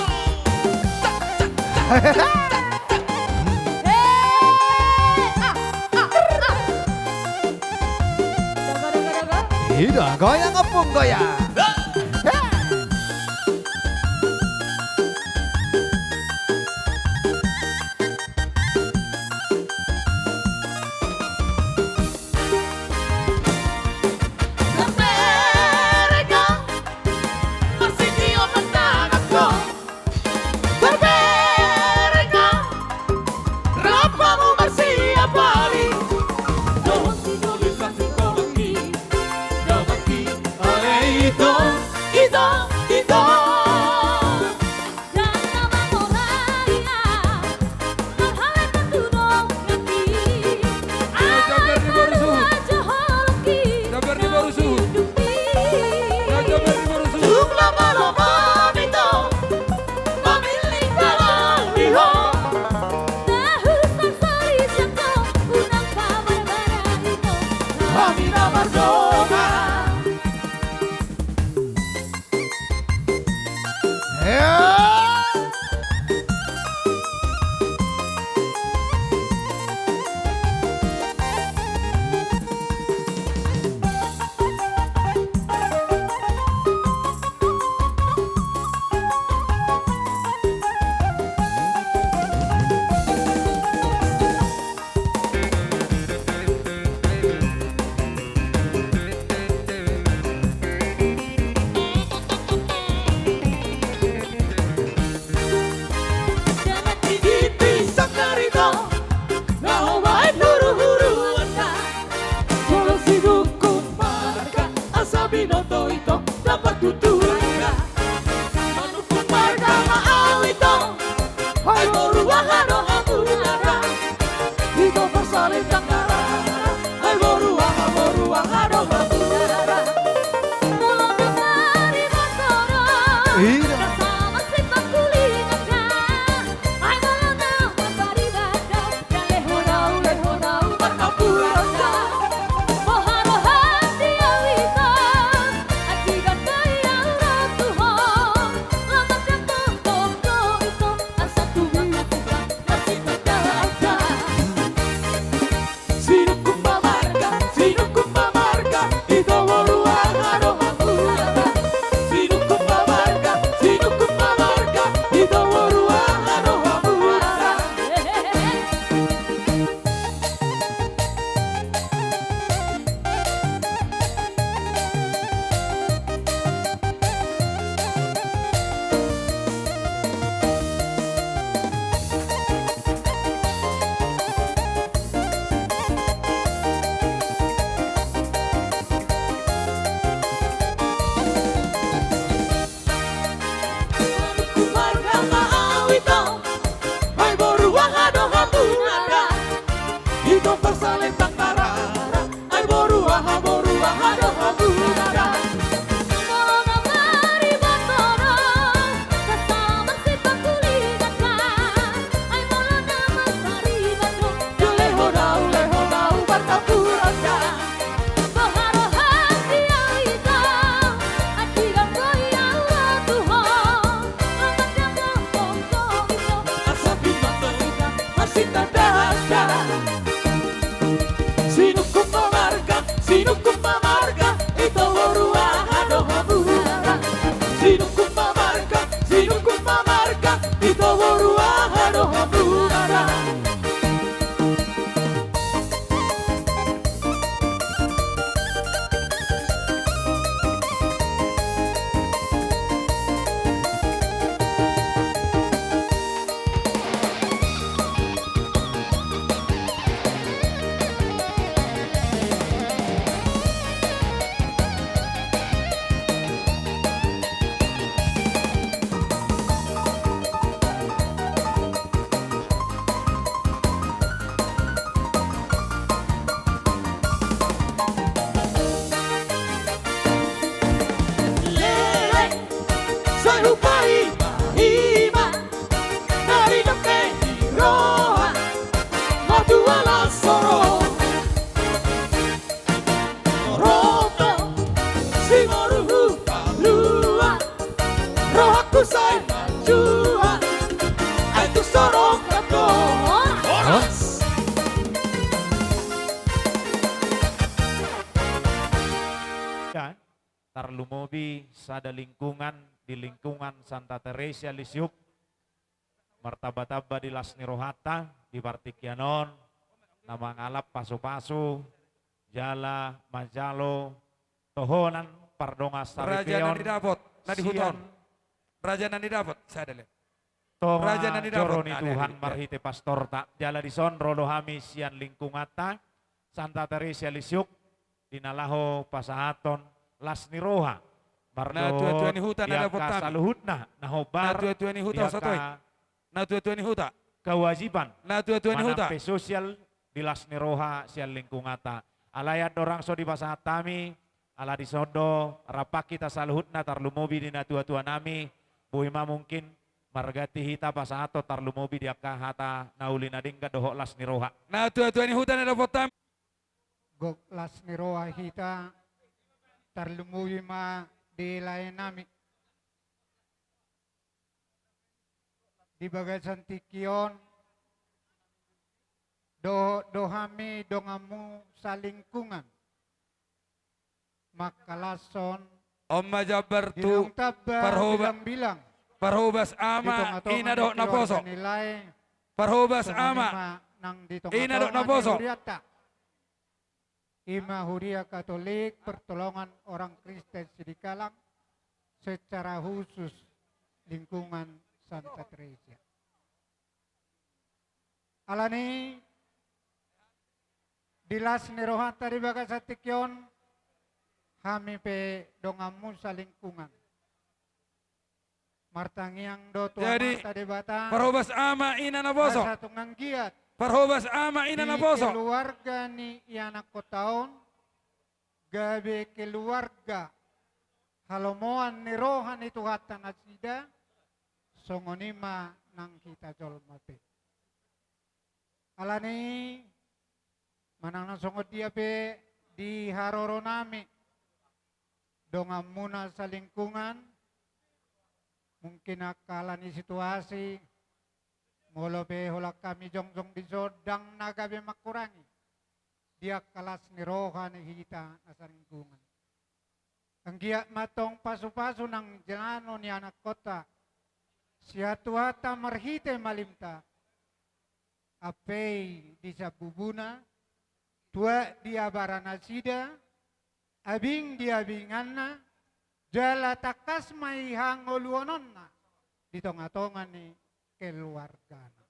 Eh, ah, ah, ah. Dogo, dogo, dogo. Ida, goyang ompung, goyang. Eh. Tarbereng ma marsitio pantangan ho. Tarbereng ma rap hamu marsiapari. Dohot sidoli sangkol ni. Donganki, ale ito, Dahahang. Sinungkun ma marga, sinungkun ma marga, ito boru aha do hamuna. Sinungkun ma marga, sinungkun ma marga, ito boru aha do hamuna. Lele, sai hupaima-ima, na nidok ni roha, matua las ro. Roha, singoru hupalua, rohangku sai manjua, ai tu sorong do. Horas. Ya, tarlumobi sada lingkungan di lingkungan Santa Teresia Lisiuk. Martamba-tamba di las ni rohanta di partingkian on, na mangalap pasu-pasu, jala manjalo tohonan pardongansaripeon. Raja na nidapot, na di huta on. Raja na nidapot, sada le. Tonga joro ni Tuhan marhite pastorta. Jala dison ro do hami sian lingkunganta, Santa Teresia Lisiuk, di na laho pasahathon las ni roha. Mardohot di angka saluhutna na hombar, di angka kewajiban manang pe sosial di las ni roha sian lingkunganta. Alai andorang so dipasahat hami, ala dison do rap hita saluhutna tarlumobi di natua-tuanami, boi ma mungkin marganti hita pasahathon tarlumobi di angka hata na uli na denggan dohot las ni roha. Natua-tua ni huta na dapot hami. Gok las ni roha hita, tarlumobi ma di laenami. Di bagasan tingki on, dohot do hami donganmu salingkungan mangkalashon. On ma jambar tu parhobas ama, ina dohot naposo. Parhobas ama, ina dohot naposo. Ima huria Katolik Pertolongan Orang Kristen Sidikalang, secara khusus lingkungan Santa Teresia. Alani di las ni rohanta di bagasan tingki on, hami pe donganmu salingkungan. Martangiang do tu Amanta Debata. Parhobas ama, ina naposo. Asa tung anggiat. Parhobas ama, ina naposo. Di keluarga ni ianakhonta on, gabe keluarga halomoan ni roha ni Tuhanta nasida, songon i ma nang hita jolma pe. Alani, manang na songon dia pe di haroronami, donganmuna salingkungan, mungkin angka alani situasi, molo pe holan hami jongjong dison, ndang na gabe mangkurangi di angka las ni roha ni hita na salingkungan. Anggiat ma tong pasu-pasu nang jalo ni anakhonta sian Tuhanta marhite malimta, ampei di sambubuna, tuat di abara nasida, abing di abinganna, jala tangkas ma i hangoluononna di tonga-tonga ni keluargana.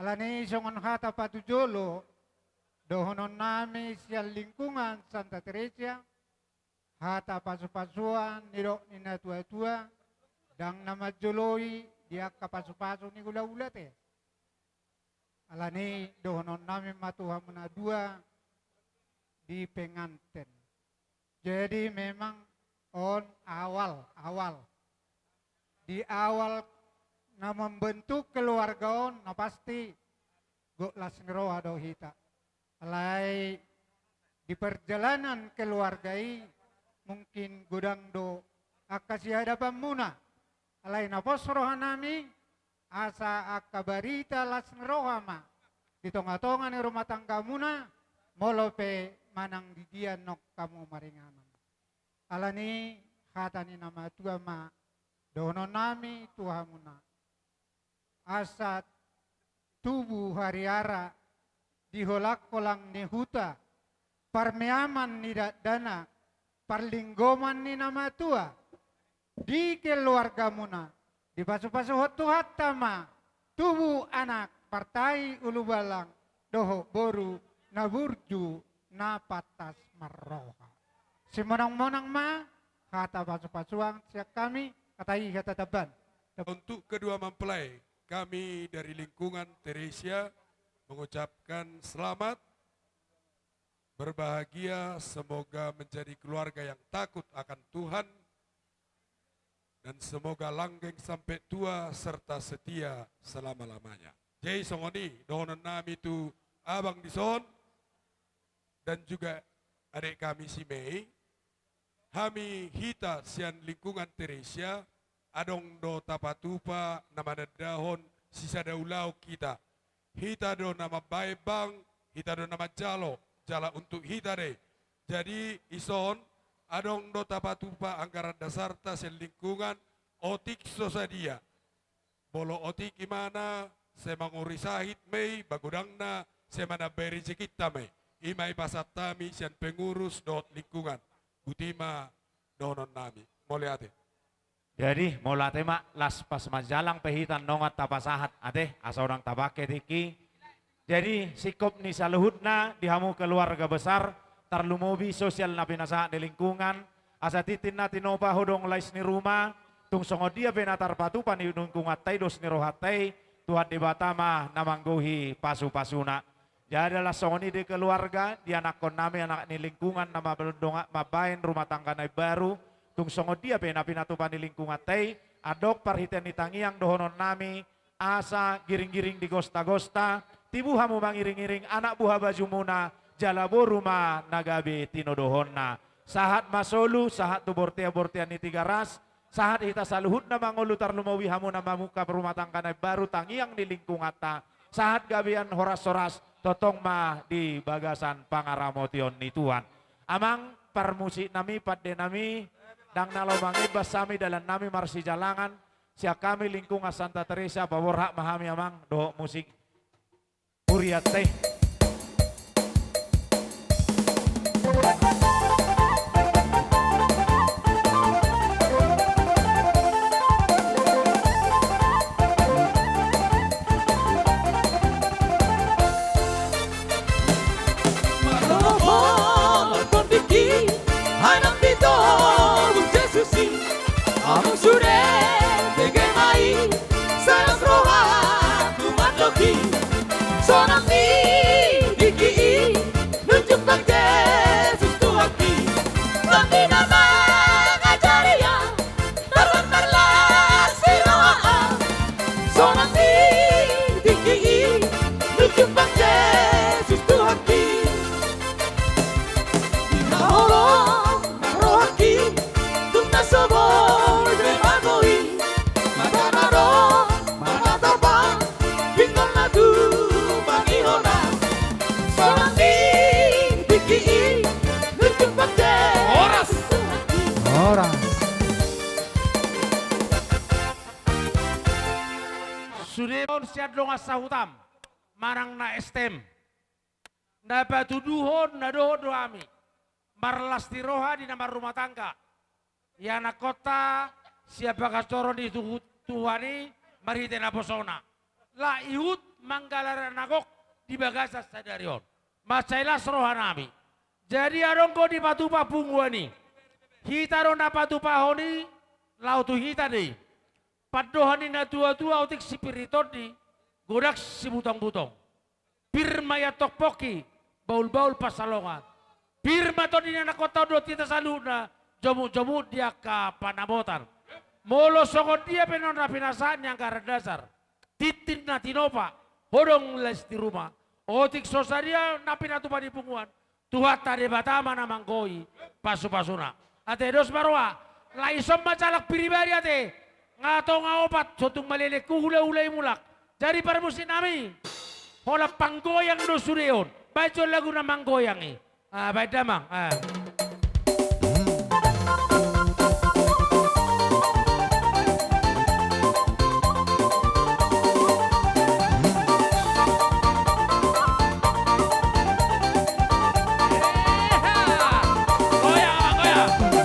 Alani songon hata patujolo dohononnami sian lingkungan Santa Teresia, hata pasu-pasuan nidok ni natua-tua, ndang na manjoloi di angka pasu-pasu ni hula-hula te. Alani dohononnami ma tu hamuna dua di penganten. Jadi memang on awal, awal. Di awal na membentuk keluarga on, na pasti gok las ni roha do hita. Alai di perjalanan keluarga i mungkin godang do angka sihadapanmuna. Alai na pos rohanami, asa angka barita las ni roha ma di tonga-tonga ni rumah tanggamuna, molo pe manang di dia nong hamu maringanan. Alani hata ni na matua ma dohononnami tu hamuna. Asa tubu hariara di holang-holang ni huta, parmeaman ni dakdanak, parlinggoman ni na matua, di keluargamuna, dipasu-pasuhon Tuhanta ma, tubu anak, partai ulubalang, dohot boru, na burju, na pantas marroha. Simonang-monang ma, hata pasu-pasuan sian hami, hata i hata tamban. Untuk kedua mempelai, kami dari lingkungan Teresia mengucapkan selamat berbahagia, semoga menjadi keluarga yang takut akan Tuhan, dan semoga langgeng sampai tua serta setia selama-lamanya. Jadi songon i dohononnami tu abang dison dan juga adik kami si Mei. Hami hita sian lingkungan Teresia, adong do tapatupa na manandahon sisada ulaon hita. Hita do na mambaen bang, hita do na manjalo, jala untuk hita do i. Jadi ison, adong do tapatupa anggaran dasarta sian lingkungan, otik so sadia. Molo otik imana, sai mangori sahit ma i, ba godangna, sai manambai rejekinta ma i. I ma i pasahat hami sian pengurus dohot lingkungan. Boti ma dohononnami. Mauliate. Jadi, mauliate ma, las pas manjalang pe hita nongan tapasahat, ate, asa unang tapake tingki. Jadi, singkop ni saluhutna di hamu keluarga besar, tarlumobi sosial na pinasahat ni lingkungan, asa tintin na tinopa ho do lais ni ruma, tung songon dia pe na tarpatupa di lingkunganta i dos ni rohanta i, Tuhan Debata ma na manggohi pasu-pasuna. Jadi ala songon i di keluarga, di anakkonnami anak ni lingkungan na mambaen rumah tangga na imbaru, tung songon dia pe na pinatupa ni lingkunganta i, andok parhitean ni tangiang dohononnami, asa giring-giring di gosta-gosta, tibu hamu mangiring-iring anak buha bajumuna, jala boru ma na gabe tinodohonna. Sahat ma solu, sahat tu bortean-bortean ni Tigaras, sahat hita saluhutna mangolu tarlumobi hamu na mamungka rumah tangga na imbaru tangiang ni lingkunganta, sahat gabean horas-horas, tongtong ma di bagasan pangaramotion ni Tuhan. Amang parmusiknami, pandenami, ndang na laho mangimbas hami dalannami marsijalangan, sian hami lingkungan Santa Teresa, paborhat ma hami amang, dohot musik. Huriatte. Marroha ma tondingki, ai nang di togu Jesus i. Ahu sude bege ma i, sai las rohangku mandok i. Sonang ni tingki i, nunjukkan Jesus Tuhanki. Tondi na mangajari au, tarbar marlas ni roha au. Sonang ni tingki i, nunjukkan Jesus Tuhanki. Di na holong na rohangki, tung na so boi be mangoi, mata na dong manatap au, pinggol na tumangion au. Sonang ni tingki i, nunjukkan Jesus Tuhanki. Horas. Horas. Sude on sian dongan sahutam, manang na S T M. Na patuduhon na dohot do hami, marlas ni roha di na marrumah tangga. Ianakkonta sian bagas joro ni Tuhu-, Tuhan i marhite naposona. Laho ihut manggalar anak on di bagasan sadari on. Mansai las rohanami. Jadi adong do dipatupa punguan i. Hita do na patupahon i, laho tu hita do i. Pandohan ni na tua-tua, otik sipir ni tondi, godang sibutongbutong. Pir ma i antong pongki, bahul-bahul pansalongan. Pir ma tondi ni anakkonta on dohot hita saluhutna, jomuk-jomuk di angka panamotan. Molo songon dia pe na pinasahat ni anggaran dasar, tintin na tinopa, hodong lais ni ruma, otik so sadia na pinatupa ni punguan, Tuhanta Debata ma na manggohi pasu-pasuna. Ate, dos ma roha. Laos ison ma calak pribadi ate. Nga tonga opat, so tung malelengku hula-hula i mulak. Jadi parmusiknami. Holan panggoyang do sude on. Baen jo lagu na manggoyang i. Ah, baen damang. Ah. Goyang, goyang.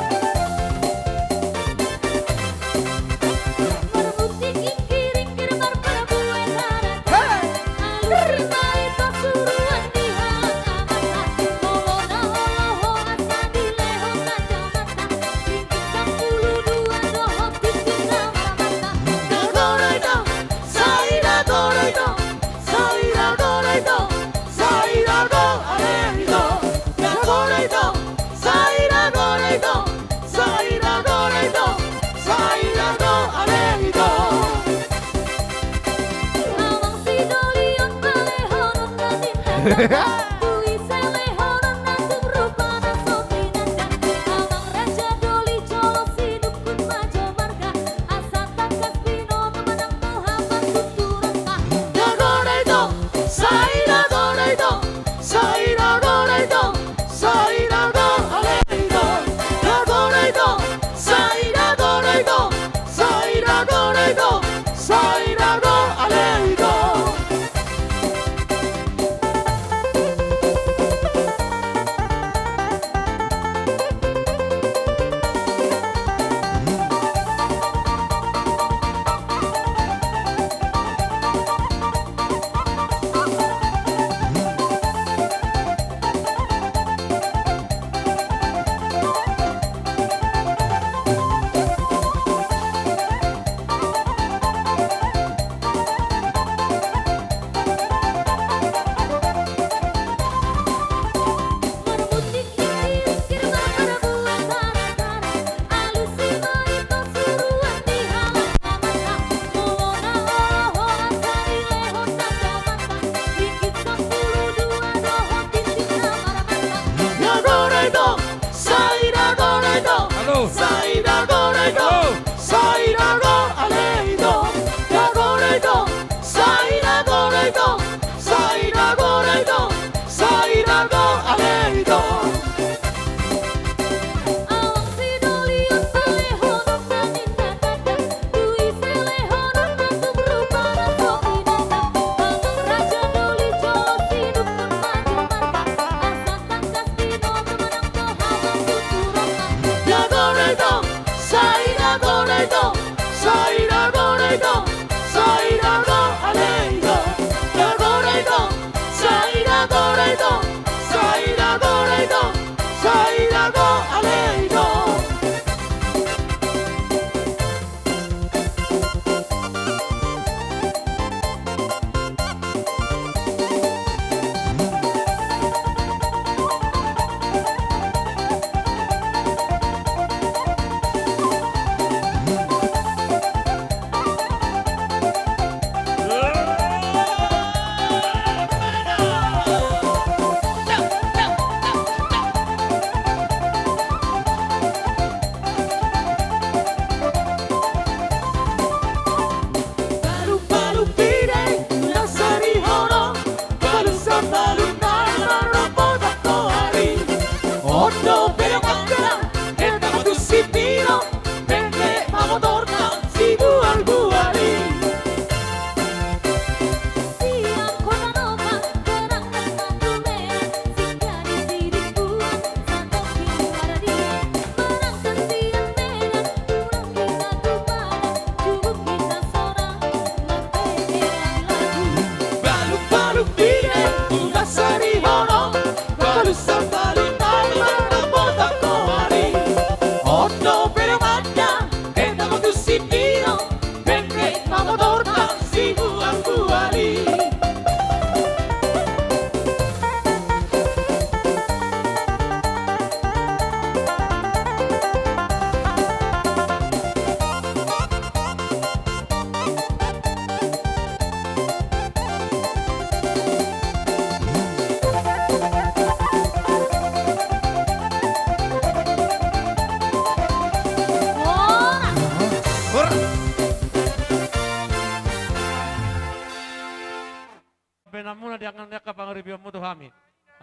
angka pangaribionmu tu hami.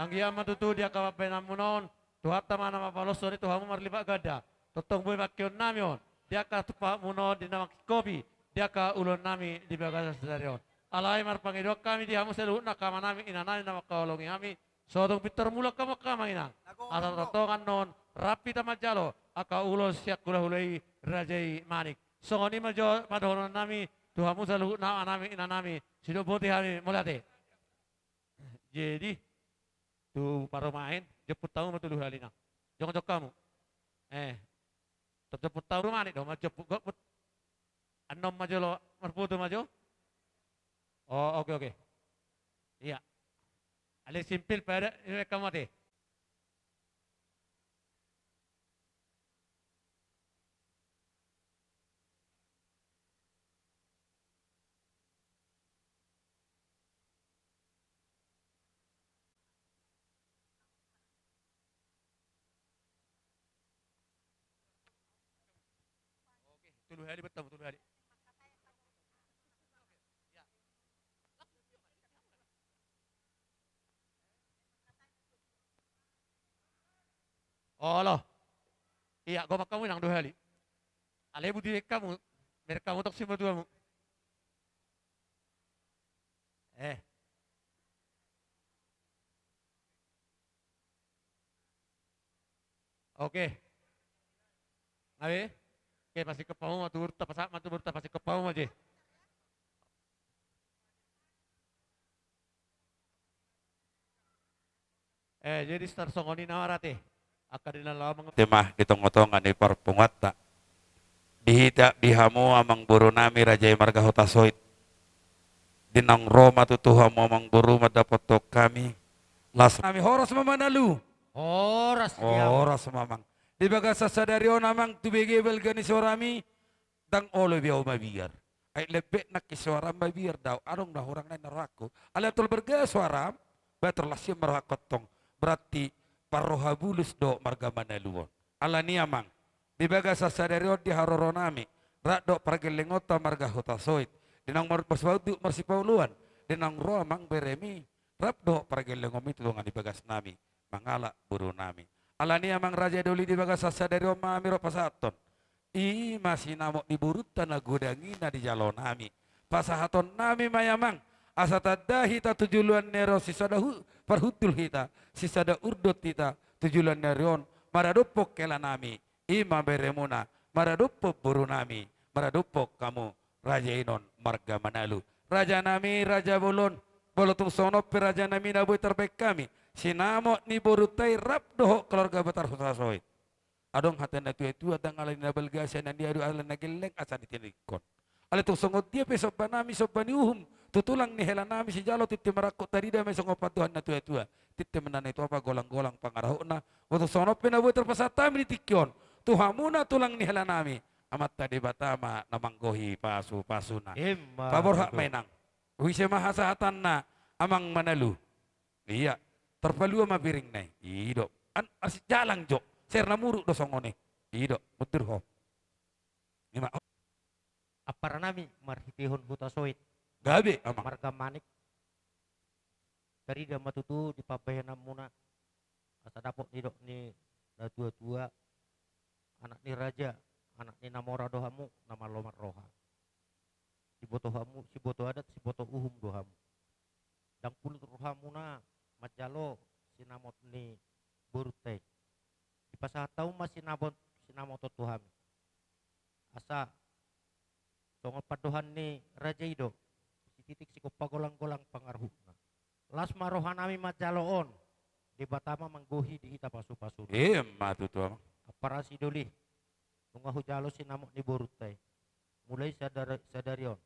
Anggiat ma tutu di angka pambahenanmuna on, Tuhanta ma na mamolosoni tu hamu marlipat ganda. Tongtong boi mangihut hami on di angka tumpahmuna on di na mangkopi di angka ulaonnami di bagasan sadari on. Alai marpangidoan hami di hamu saluhutna angka amanami inanami na mangkaholongi hami. So tung pintor mulak hamu angka amang inang, asa tongtong annon rap hita manjalo angka ulaon sian hulahula i raja i Manik. Songon i ma jo pandohononnami tu hamu saluhutna amanami inanami. Sidok boti hami, mauliate. Jadi tu parumaen, jomput hamu ma tolu hali nang. Jongjong hamu. Eh, tar jomput hamu rumah ni do, ma jomput goput. Annon ma jolo, marfoto ma jo. Oh, oke, oke. Iya. Alai simpel pada, ini kamu ate. Oke, tolu hali bertemu, tolu hali. Olo. Iya, gomang hamu nang dua hali. Alai boti hamu, merek hamu tong simatuamu. Eh. Oke. Abe. Oke, pasti kepamu ma tu burta, pasak ma tu burta, pasti kepamu ma je. Eh, jadi star songon i na marate. Angka di na laho mangate ma di tongatonga ni parpunguanta. Di hita, di hamu amangborunami raja i marga Hutasoit. Di naung ro ma tutu hamu amangboru mandapothon hami. Las nami horas ma Manalu. Horas di hamu. Horas ma amang. Di bagasan sadari on amang tu bege balga ni suarami. Ndang olo be au mabiar. Ai lembek nangkin suaram mabiar do au, adong na hurang nai na rohangku. Alai antong balga suaram, bator las i ma rohangku antong. Berarti parroha bulus do marga Manalu on. Alani amang, di bagasan sadari on di haroronami, rap dohot pargellengonta marga Hutasoit. Di naung mar-, marsipaulu-, marsipauluan, di naung ro amang beremi, rap dohot pargellengonmi tu dongan di bagasnami, mangalap borunami. Alani amang raja i doli di bagasan sadari on ma hami ro pasahathon. I ma sinamot ni borunta na godang i na dijalo nami. Pasahaton nami ma i amang, asa tanda hita tu joloan ni ari on sisada hu-, parhundul hita, sisada urdot hita tu joloan ni ari on, maradophon hela nami, i ma beremuna, maradophon boru nami, maradophon hamu raja i non marga Manalu. Raja nami, raja bolon, molo tung songon on pe raja nami na boi tarbaen hami, sinamot ni borunta i rap dohot keluarga besar Hutasoit. Adong hata ni na tuatua, ndang ala ni na balga sian na niadu, ala na gelleng asa ditingkon. Alai tung songon dia pe somba nami, somba ni uhum, tu tulang ni hela nami sijalo, tintin marangkup tarida ma i songon pandohan ni na tuatua. Tintin ma na naeng-naeng tu ahu, golanggolang pangarahutna. Molo tung songon on pe na boi tarpasahat hami di tingki on tu hamuna tulang ni hela nami, Amanta Debata ma na manggohi pasupasuna. Emma tutu. Paborhat ma inang. Ise ma hasahatanna amang Manalu. Iya. Tarpalua ma piringna i. I do. An, asi jalang jo. Ser na muruk do songon i. I do. Mundur ho. I ma. Ampara nami marhitehon Hutasoit. Gabe amang. Marga Manik. Tarida ma tutu di pambahenanmuna. Asa dapot nidok ni na tuatua, anak ni raja, anak ni na mora do hamu, na malo marroha. Siboto hamu, siboto adat, siboto uhum do hamu. Ndang pulut rohamuna manjalo sinamot ni borunta i. Dipasahat hamu ma sinamot, sinamot on tu hami. Asa songon pandohan ni raja i do, sititik sigompa, golanggolang pangarahutna. Las ma roha nami manjalo on, Debata ma manggohi di hita pasupasuna. Emma tutu amang. Ampara sidoli, nunga hujalo sinamot ni borunta i. Mulai sadar-, sadari on,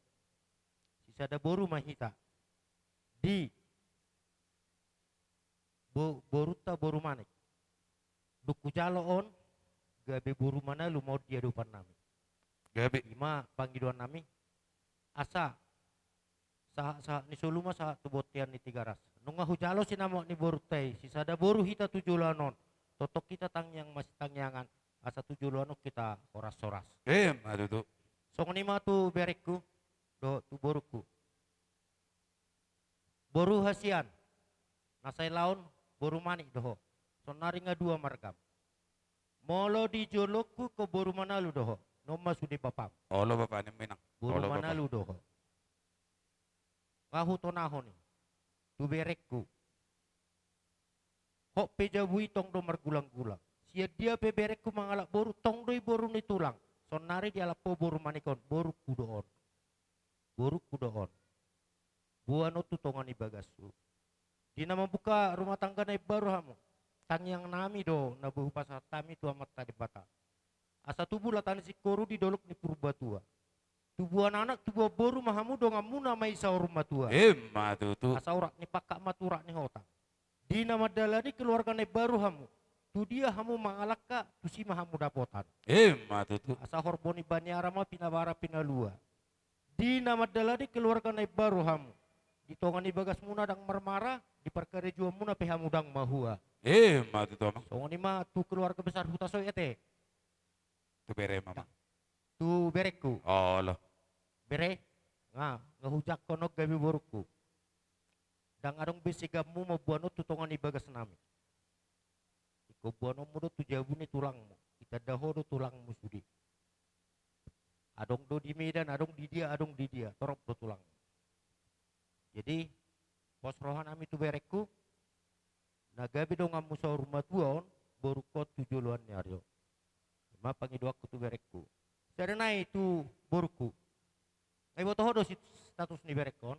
sisada boru ma hita. Di bo-, borunta boru Manik. Dung hujalo on, gabe boru Manalu ma on di adopan nami. Gabe. I ma pangidoan nami. Asa sahat-sahat ni solu ma sahat tu bontean ni Tigaras. Nunga hujalo sinamot ni borunta i, sisada boru hita tu joloan on. Tongtong hita tangiang masitangiangan, asa tu joloan on hita horas-horas. Emma tutu. Songon i ma tu berengku dohot tu borungku. Boru hasian, Na sailaon boru Manik do ho. Saonnari nga dua margam. Molo di jolongku ingkon boru Manalu do ho. Nunga ma sude bapam. Olo bapa ni minang. Boru Manalu do ho. Nga hutonahon i tu berengku. Hot pe jabu i tong do margulang-gulang. Sian dia pe berengku mangalap boru, tong do i boru ni tulang. Saonnari dialap ho boru Manik on, borungku do on. Borungku do on. Boan on tu tonga ni bagashu. Di na mambuka rumah tangga na imbaru hamu, tangiang nami do na boi hupasahat hami tu Amanta Debata. Asa tubu lata ni singkoru di dolok ni Purbatua. Tubuan anak, tubuan boru ma hamu, donganmuna ma i saur matua. Ima tutu. Asa urat ni pangkat ma tu urat ni hotang. Di na mandalani keluarga na imbaru hamu, tu dia hamu mangalangka, tusi ma hamu dapotan. Ima tutu. Asa horbo ni baniara ma pinabara pinalua. Di na mandalani keluarga na imbaru hamu, di tonga ni bagasmuna ndang marmara, di parkarejoanmuna pe hamu ndang mahua. Ima tutu amang. Songon i ma tu keluarga besar Hutasoit ate. Tu bere ma amang. Tu berengku. Olo. Bere, nga, nga hujangkon on gabe borungku. Ndang adong be segammu mamboan on tu tonga ni bagasnami. Ingkon boanonmu do tu jabu ni tulangmu, itanda ho do tulangmu sude. Adong do di Medan, adong di dia, adong di dia, torop do tulangmu. Jadi, pos rohanami tu berengku, na gabe donganmu saur matua on, borungkon tu joloan ni ari on. Ima pangidoanku tu berengku. Sada nai tu borungku. Nga iboto ho do status ni berengkon.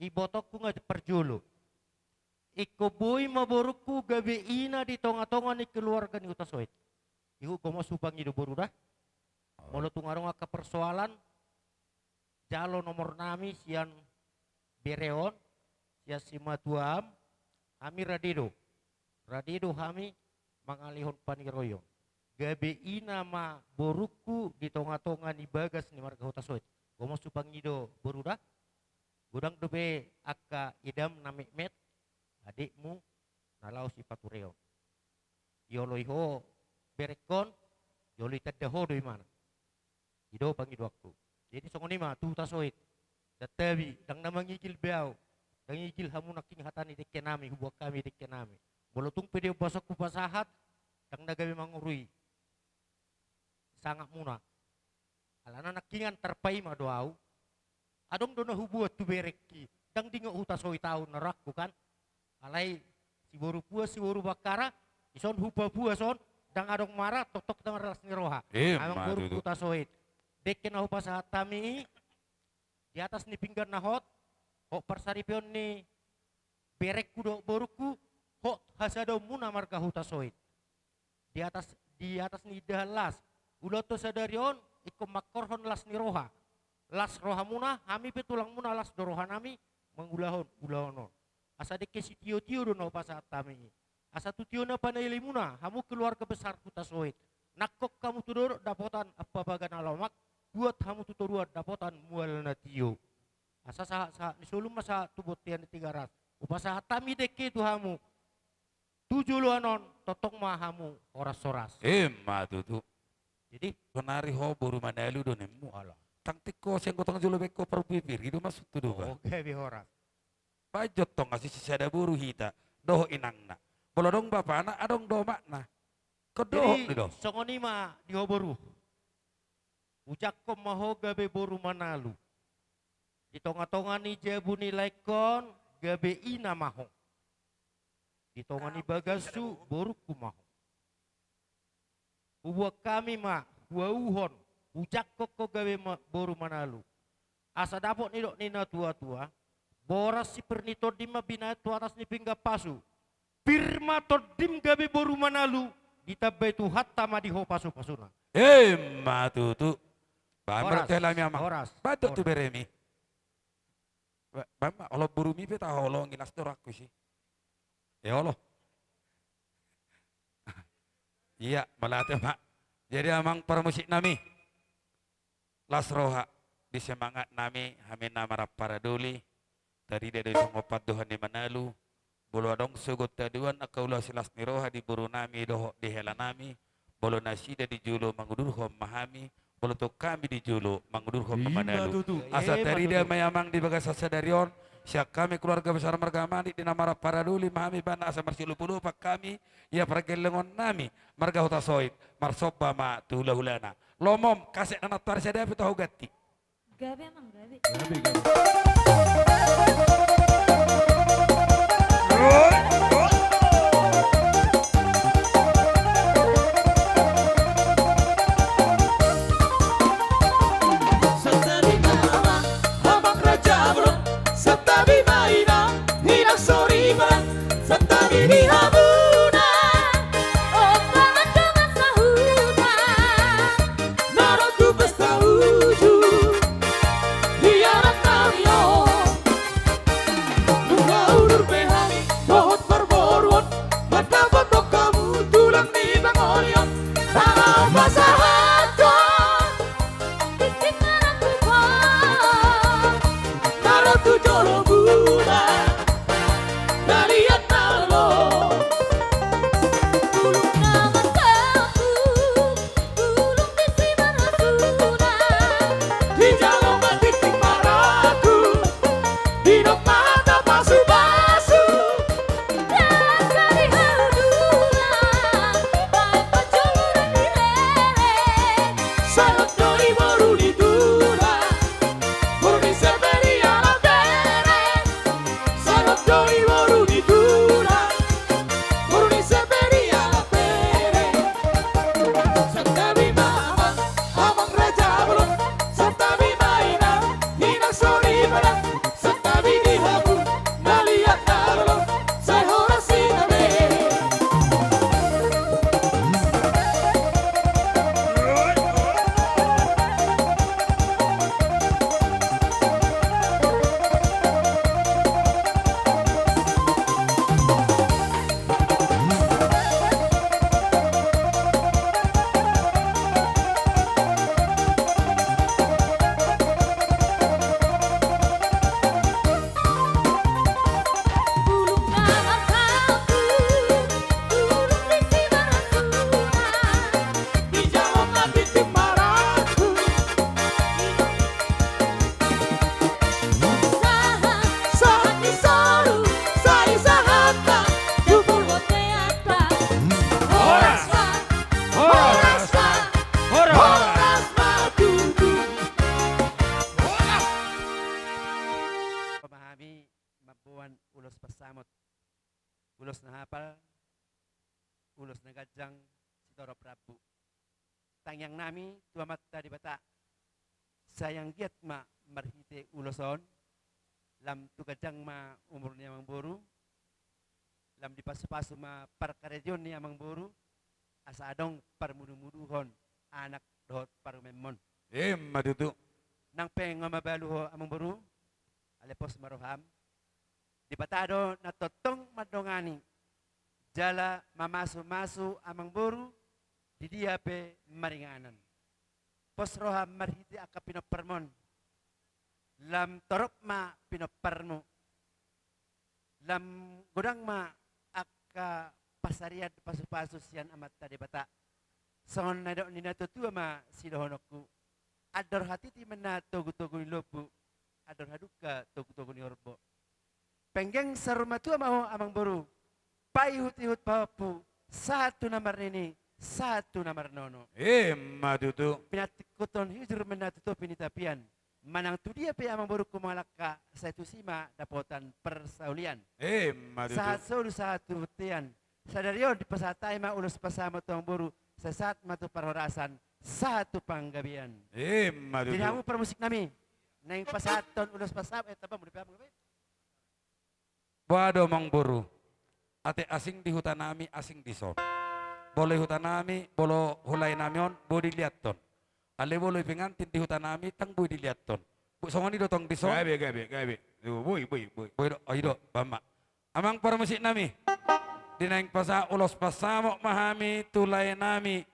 Ibotongku nga parjolo. Ingkon boi ma borungku gabe ina di tonga-tonga ni keluarga ni Hutasoit. Ihut gomos hupangido boru da. Molo tung adong angka persoalan, jalo nomornami sian bere on, sian simatuam, hami rade do. Rade do hami mangalehon paniroion. Gabe ina ma borungku di tonga-tonga ni bagas ni marga Hutasoit. Gomos hupangido boru da. Godang dope angka edam na metmet, adekmu na laho sipatureon. Dioloi ho berengkon, dioloi tanda ho do imana. I do pangidoanku. Jadi songon i ma tu Hutasoit. Ndang tabi, ndang na mangigil be ahu. Ndang igil hamu nangkin hata ni dengkenami, huboan hami dengkenami. Molo tung pe diombasonku pasahat, ndang na gabe mangorui sangapmuna. Alana nangkiningan tarpaima do ahu. Adong do na huboan tu berengki, ndang diingot Hutasoit ahu na rohangku kan. Alai siboru Puas, siboru Bakkara, dison hupapuas on, ndang adong mara, tongtong ndang marlas ni roha. Ima tutu. Amang boru Hutasoit. Dengke na hupasahat hami i, di atas ni pinggan na hot, hot parsaripeon ni berengku dohot borungku, hot hasadaonmuna marga Hutasoit. Di atas, di atas ni indahan las. Ulaonta sadari on, ingkon mangkorhon las ni roha. Las rohamuna, hami pe tulangmuna las do rohanami, mangulahon ulaon on. Asa dengke sitiotio do na hupasahat hami i. Asa tu tio na panaelimuna, hamu keluarga besar Hutasoit. Nangkok hamu tu dolok dapotan ampapaga na lomak, tuat hamu tu toruan dapotan mual na tio. Asa sahat-sahat ni solu ma sahat tu bontean ni Tigaras. Hupasahat hami dengke tu hamu. Tu joloan on, tongtong ma hamu horas-horas. Ima tutu. Jadi? Sonari ho boru Manalu do ninmu. Ala. Tangtik ho, senggo tong jolo baen ho parpipir, i do maksudhu do ba. Oke, gabe horas. Baen jo tong asi sisada boru hita, dohot inangna. Molo adong bapana, adong do amakna. Ingkon dohot ni do. Jadi, songon i ma di ho boru. Hujangkon ma ho gabe boru Manalu. Di tonga-tonga ni jabu ni laengkon, gabe ina ma ho. Di tonga ni bagashu, borungku ma ho. Huboan hami ma, huauhon, hujangkon ho gabe ma-, boru Manalu. Asa dapot nidok ni na tua-tua, boras si pir ni tondim ma binahen tu atas ni pinggan pasu. Pir ma tondim gabe boru Manalu, ditambai Tuhanta ma di ho pasu-pasuna. Ima tutu. Baen ma tu helami amang. Horas. Baen tu beremi. Ba-, baen ma, olo borumi pe taholongi, las do rohangku disi. E olo. Ia, mauliate ma. Jadi amang parmusik nami. Las roha, di semangat nami, hami na marampara doli, tarida do i songon pandohan ni Manalu, molo adong sogot haduan angka ulaon silas ni roha di boru nami dohot di hela nami, molo nasida di jolo mangudurhon ma hami, molo tong hami di jolo mangudurhon ma Manalu. Ima tutu. Asa tarida ma i amang di bagasan sadari on, Sian hami keluarga besar marga Manik di na marampara doli ma hami, bahen asa marsiolopolopan hami ia pargellengon nami marga Hutasoit, marsomba ma tu hulahulana. Lomom, kasek na nantoari, sada pe toho ganti. Gabe, Amang, gabe. Gabe, gabe. Santabi ma amang, amang raja bolon, santabi ma inang, inang soripada, santabi di hamuna. Ompa mandongan sahuta, na ro tu pesta ujung, hianan nami on. Nunga udur be hami dohot parboruon, mandapothon hamu tulang ni pangoli on. Tangkas pasahathon tingting na tupa, na ro tu jolo muna, na liat na lo. Bulung na marsapu, bulung disi marasuna, dijalo ma tingting marangkup, didok ma hata pasupasu. Dangka di hudula, baen panjolo di rere. Sahat do i boru ni tulang, boru ni Seberia Lapere. Sahat do i boru ni tulang, boru ni Seberia Lapere. Santabi ma amang, amang raja bolon, santabi ma inang, inang soripada, santabi di hamu na liat na lolo, sai horas hita be. Sahat, sahat ni solu, sai sahat ma tumpul bonteanta. Horas ma, horas ma, horas ma tutu. Horas. Hami mamboan ulos pansamot, ulos na hapal, ulos na ganjang, sitorop rambu. Tangiang nami tu Amanta Debata, sai anggiat ma marhite ulos on, lam tu ganjang ma umur ni amangboru, lam dipasupasu ma parkarejoon ni amangboru, asa adong parmudumuduhon anak dohot parumaenmon. Emma tutu. Nang pe nga mabalu ho amangboru, alai pos ma roham. Debata do na tongtong mandongani jala mamasumasu amangboru di dia pe maringanan. Pos roham marhite angka pinomparmon. Lam torop ma pinomparmu. Lam godang ma angka pansarian pasupasu sian Amanta Debata. Songon na nidok ni natuatua ma sidohononku. Andor hatiti ma na togutogu ni lombu, andor hadungka togutogu ni horbo. Penggeng saur matua ma ho amangboru, paihutihut pahompu, sahat tu na marnini, sahat tu na marnono. Emma tutu. Pinantikhon hujur ma na tu topi ni tapian. Manang tu dia pe amangborungku mangalangka, sai tusi ma dapotan parsaulian. Emma tutu. Sahat solu sahat tu bontean. Sadari on dipasahat hami ma ulos pansamot tu amangboru, sai sahat ma tu parhorasan, sahat tu panggabean. Emma tutu. Jadi hamu parmusik nami, naeng pasahathon ulos pansamot, eh, tamba muli pe amang be. Boha do amangboru, ate asing di huta nami, asing dison. Molo di huta nami, molo hulahula nami on, boi diliathon. Alai molo i pengantin di huta nami, ndang boi diliathon. Bo, songon i do tong dison. Gabe, gabe, gabe. Boi, boi, boi. Boi do, oh, i do, bahen ma. Amang parmusik nami, di naeng pasahat ulos pansamot ma hami tu lae nami.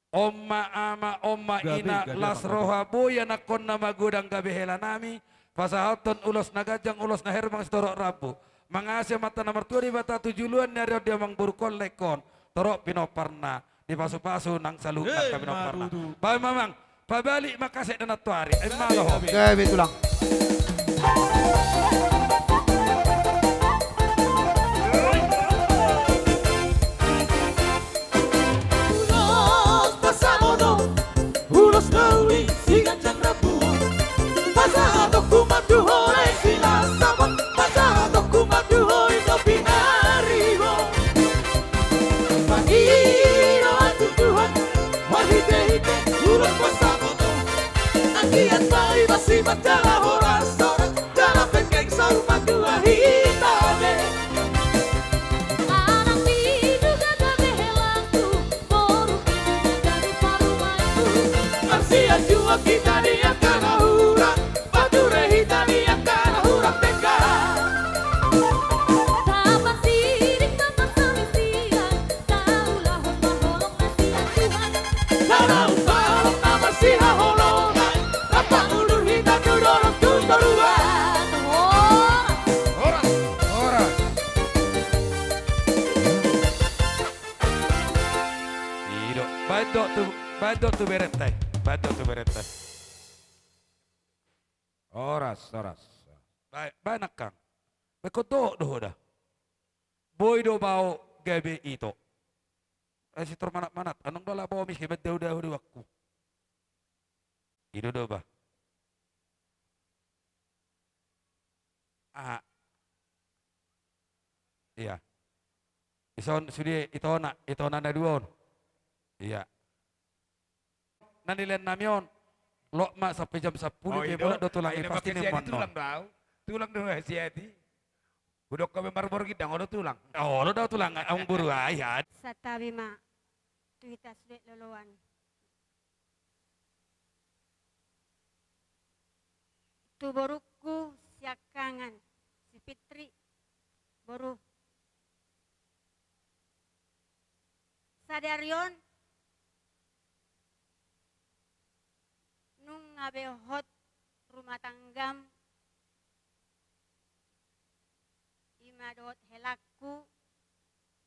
On ma ama, on ma ina, las roha, boi anakkon na magodang, gabe hela nami, pasahathon ulos na ganjang, ulos na herbang sitorop rambu. Mangasi Amanta na martua Debata tu joloan ni ari on di amangborungkon laengkon, torop pinomparna, dipasupasu nang saluhut angka pinomparna. Bahen ma amang, pabalik ma kasek na nantoari. Ai malo ho. Gabe tulang. Jala horas, horas, jala pengkeng saur matua hita be. Anak ni duga gabe helangku, boru ni duga gabe parumaenku. Marsianjuang hita di angka na hurang, pature hita di angka na hurang denggan. Tapasirik ma parsamisaan, taulahon ma holong na sian Tuhan. Taulahon ma holong na marsihaholongan, rap pangudur hita tu dolok tu toruan. Horas, horas. I do. Baen do tu, baen do tu berenta i. Baen do tu berenta i. Horas, horas. Baen, baen angkang. Baen, ingkon dohot do ho da. Boi do ba ho gabe ito. Ai sintor manat-manat, annon do ala ba ho muse mandahu-dahu di uangku. I do do ba. Aha. Ia. Dison sude itona, itona na dua on. Ia. Na nilehon nami on, loas ma sampe jam sampulu. Oh, be, i do. Molo do tulang i, i do pasti pakai siati, nimuan on. Tulang do au. Tulang do au siati. Hudok ho be marborgin, ndang olo tulang. Olo do tulang, amang boru, ah, ia. Santabi ma tu hita sude loloan. Tu borungku siangkangan, si Fitri, boru. Sadari on nunga be hot rumah tanggam, i ma dohot helangku,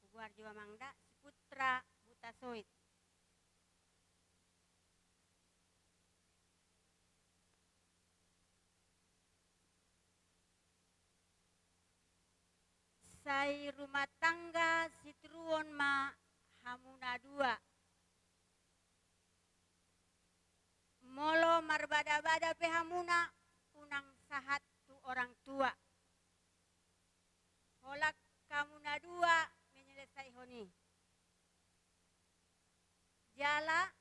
hugoar jo amang da, si Putra Hutasoit. Sai rumah tangga sitiruon ma hamuna dua. Molo marbada-bada pe hamuna, unang sahat tu orang tua. Holan hamuna dua menyelesaihon i. Jala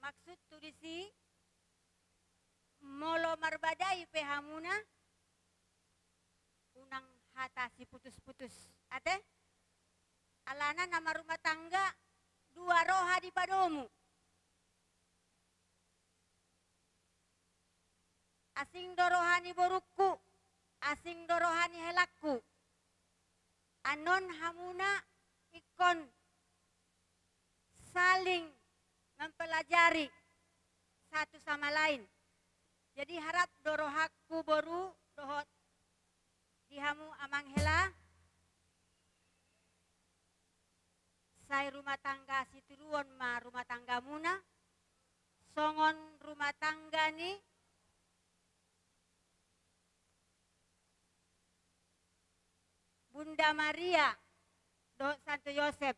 maksudhu disi, molo marbadai pe hamuna, unang hata siputus-putus, ate? Alana na marrumah tangga dua roha dipadomu. Asing do roha ni borungku, asing do roha ni helangku. Annon hamuna ingkon saling mempelajari satu sama lain. Jadi harap do rohangku boru dohot di hamu amang hela, sai rumah tangga sitiruon ma rumah tanggamuna, songon rumah tangga ni Bunda Maria dohot Santo Yosep.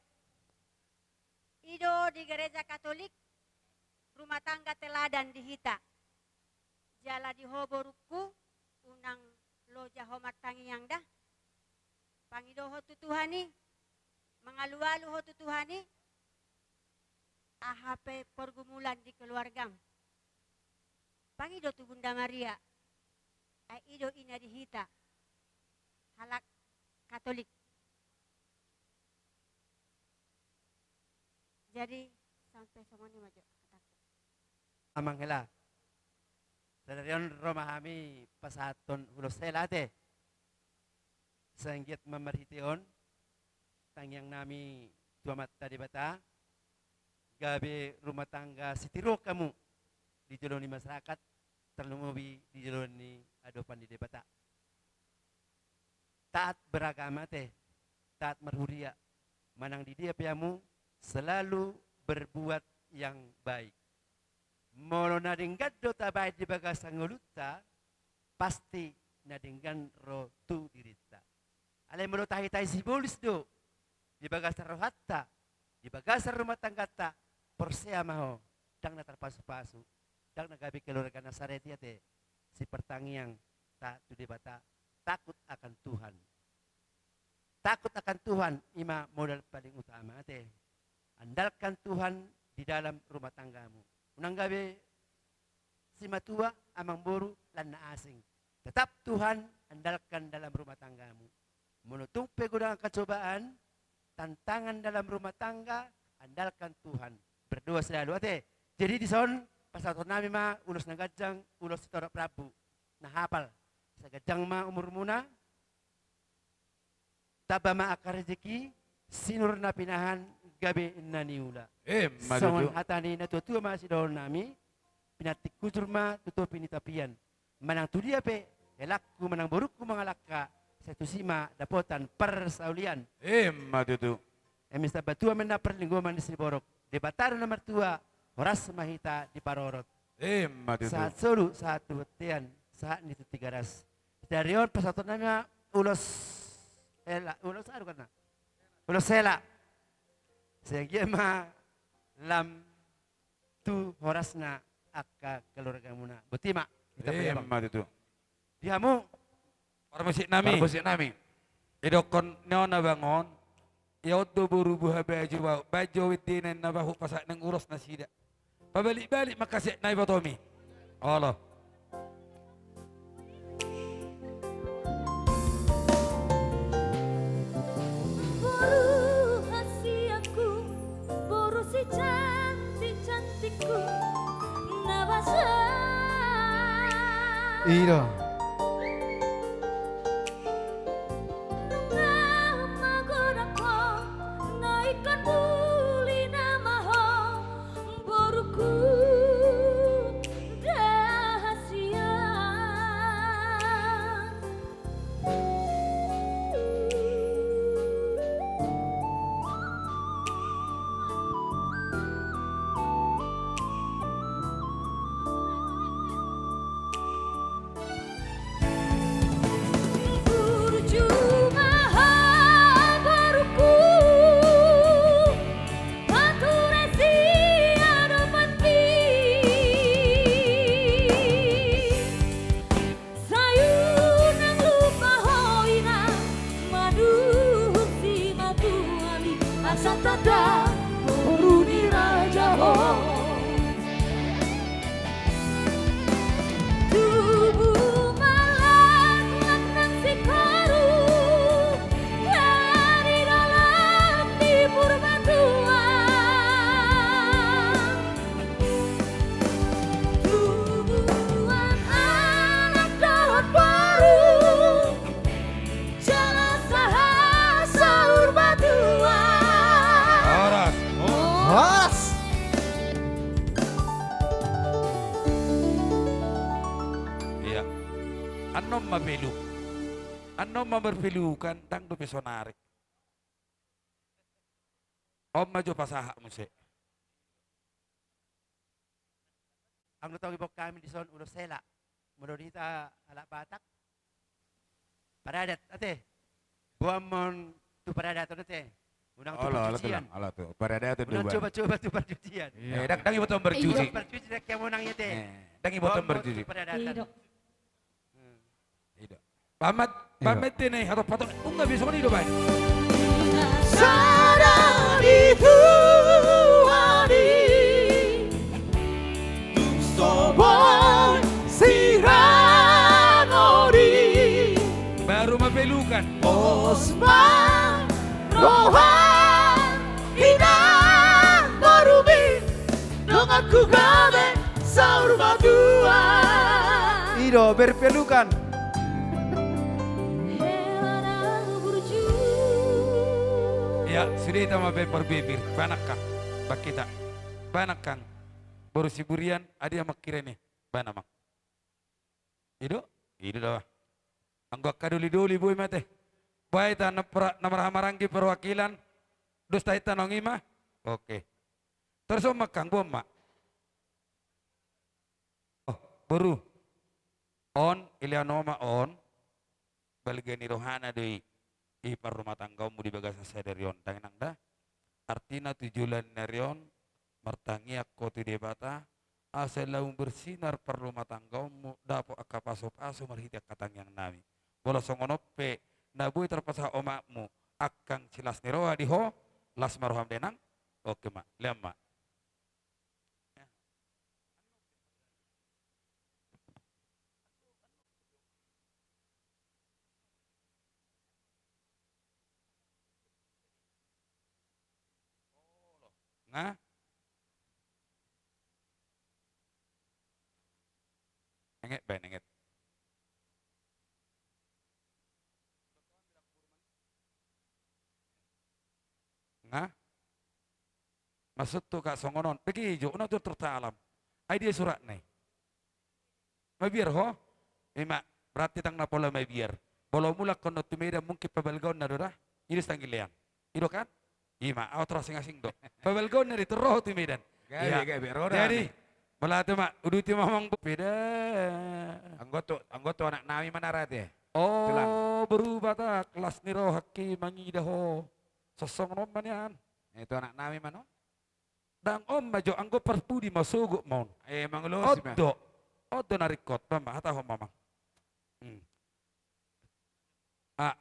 I do di Gereja Katolik rumah tangga teladan di hita. Jala di ho borungku, unang loja ho martangiang da. Pangido ho tu Tuhan i, mangalualu ho tu Tuhan i, aha pe pergumulan di keluargam. Pangido tu Bunda Maria, ai i do ina di hita halak Katolik. Jadi sampe songon i ma jo hatangku. Amang hela. Sadari on ro ma hami pasahathon ulos hela ate. Sai anggiat ma marhite on tangiang nami tu Amanta Debata, gabe rumah tangga sitiruon hamu di jolo ni masyarakat, tarlumobi di jolo ni adopan ni Debata. Taat beragama ate, taat marhuria, manang di dia pe hamu selalu berbuat yang baik. Molo na denggan do tabaen di bagasan ngolunta, pasti na denggan ro tu dirinta. Alai molo tahi-tahi sibolis do di bagasan rohanta, di bagasan rumah tangganta, porsea ma ho, ndang na tarpasu-pasu, ndang na gabe keluarga na sareti ate. Sipartangiang taat tu Debata, takut akan Tuhan. Takut akan Tuhan i ma modal paling utama ate. Andalkan Tuhan di dalam rumah tanggamu. Unang gabe simatua, amangboru, lan na asing. Tetap Tuhan andalkan dalam rumah tanggamu. Molo tung pe godang angka cobaan, tantangan dalam rumah tangga, andalkan Tuhan. Berdoa selalu, ate. Jadi dison, pasahaton nami ma ulos na ganjang, ulos sitorop rambu. Na hapal, sai ganjang ma umurmuna, tamba ma angka rejeki, sinur na pinahan, gabe na niula. Emma tutu. Songon hata ni natuatua ma sidohonon nami, pinantik hujur ma tu topi ni tapian. Manang tudia pe helangku manang borungku mangalangka, sai tusi ma dapotan parsaulian. Emma tutu. Eme sitamba tua ma inna parlinggoman ni siborok, Debata do na martua, horas ma hita diparorot. Emma tutu. Sahat solu, sahat tu bontean, sahat ni tu Tigaras. Sadari on pasahaton nami ma ulos hela, ulos aha do goarna? Ulos hela. Sai anggiat ma lam tu horasna angka keluargamuna. Boti ma. Hita pe, Abang. Emma tutu. Di hamu. Parmusik nami. Parmusik nami. Didokkon ni on, Abang, on. Ia on do boru buha baju bahut, bahen jo windena inna bahut, pasahat nang ulos nasida. Pabalik-balik ma kaset na ibotomi. Olo. Boru hasianku, boru si cantik-cantikku, na basa. Ida. Nunga magodang ho, na ingkon uli nama ho, boruku da hasian. Burju ma ho boruku, pature siadopanmi. Sai unang lupa ho inna, manungkun simatuami, asa tanda boru ni raja ho. Tubu ma laklak nang singkoru, di dalam di Purbatua. Tubuan anak dohot boru, jala sahat saur matua. Horas. Horas. Iya. Annon ma peluk. Annon ma marpelukan, ndang dope sonari. On ma jo pasahat muse. Anggo tong iboan hami dison ulos hela. Molo di hita halak Batak, paradat, ate. Boan ma on tu paradaton, ate. Unang tu parcucian. Olo, olo, tu paradaton. Unang coba-coba tu parcucian. Iya. Eh, ndang, ndang iboto on parcuci. Iya. Parcuci ndang hea monang i, ate. Eh, ndang iboto on parcuci. Boan ma on tu paradaton. Iya. Ido. Pamat, iya, pamat tene, hatop, hatop. Unga bisa mani do, Bang. Sada di tuani, tung so boi sirang odi. Baru ma pelukan. Pos ma roha inang borumi. Donganku gabe saur matua. Ido, berpelukan. Hela na burju. Ya, sude hita ma pe parbibir, bahen angka. Bahen hita. Bahen angka. Boru Siburian, adia mangkirim i. Bahen amang. Ido? Ido da. Anggo angka doli-doli boi ma ate. Bahen hita na pra-, na marhahamaranggi perwakilan. Dos ta hita naung i ma. Oke. Torus on ma angka, boan ma. Oh, boru. On, dilehon ho ma on. Balga ni rohana do i, i parrumatanggaonmu di bagasan sadari on, ndang inang da. Artina tu joloan ni ari on, martangiang ho tu Debata, asa lam bersinar parrumatanggaonmu, dapot angka pasu-pasu marhite angka tangiang nami. Molo songon on pe, na boi tarpasahat omakmu, angkang silas ni roha di ho, las ma roham da inang, oke ma, lehon ma. Nga? Enget baen, enget. Nga? Maksudhu ka songon on. Dege jo, unang turtur talam. Ai dia suratna i? Mabiar ho? Ima, berarti ndang na pola mabiar. Molo mulak ho tu Medan mungkin pabalgaonna do da. I do sitanggilean. I do kan? Ima, au tor asing-asing do. Pabalgaonna do i tor ro ho tu Medan. Gabe, gabe, ro da. Jadi, mauliate ma, uduti ma amang boru. Peda. Anggo tu, anggo tu anak nami ma na ra ate. Oh, boru Batak, las ni rohangki mangida ho. Sosongon on ma nian. Eh, tu anak nami ma on. Ndang on ma jo, anggo parpudi ma, sogot ma on. Eh, mangulosi ma. On do. On do na ringkot, ma, ma, hatahon ma amang. Hmm. Ah.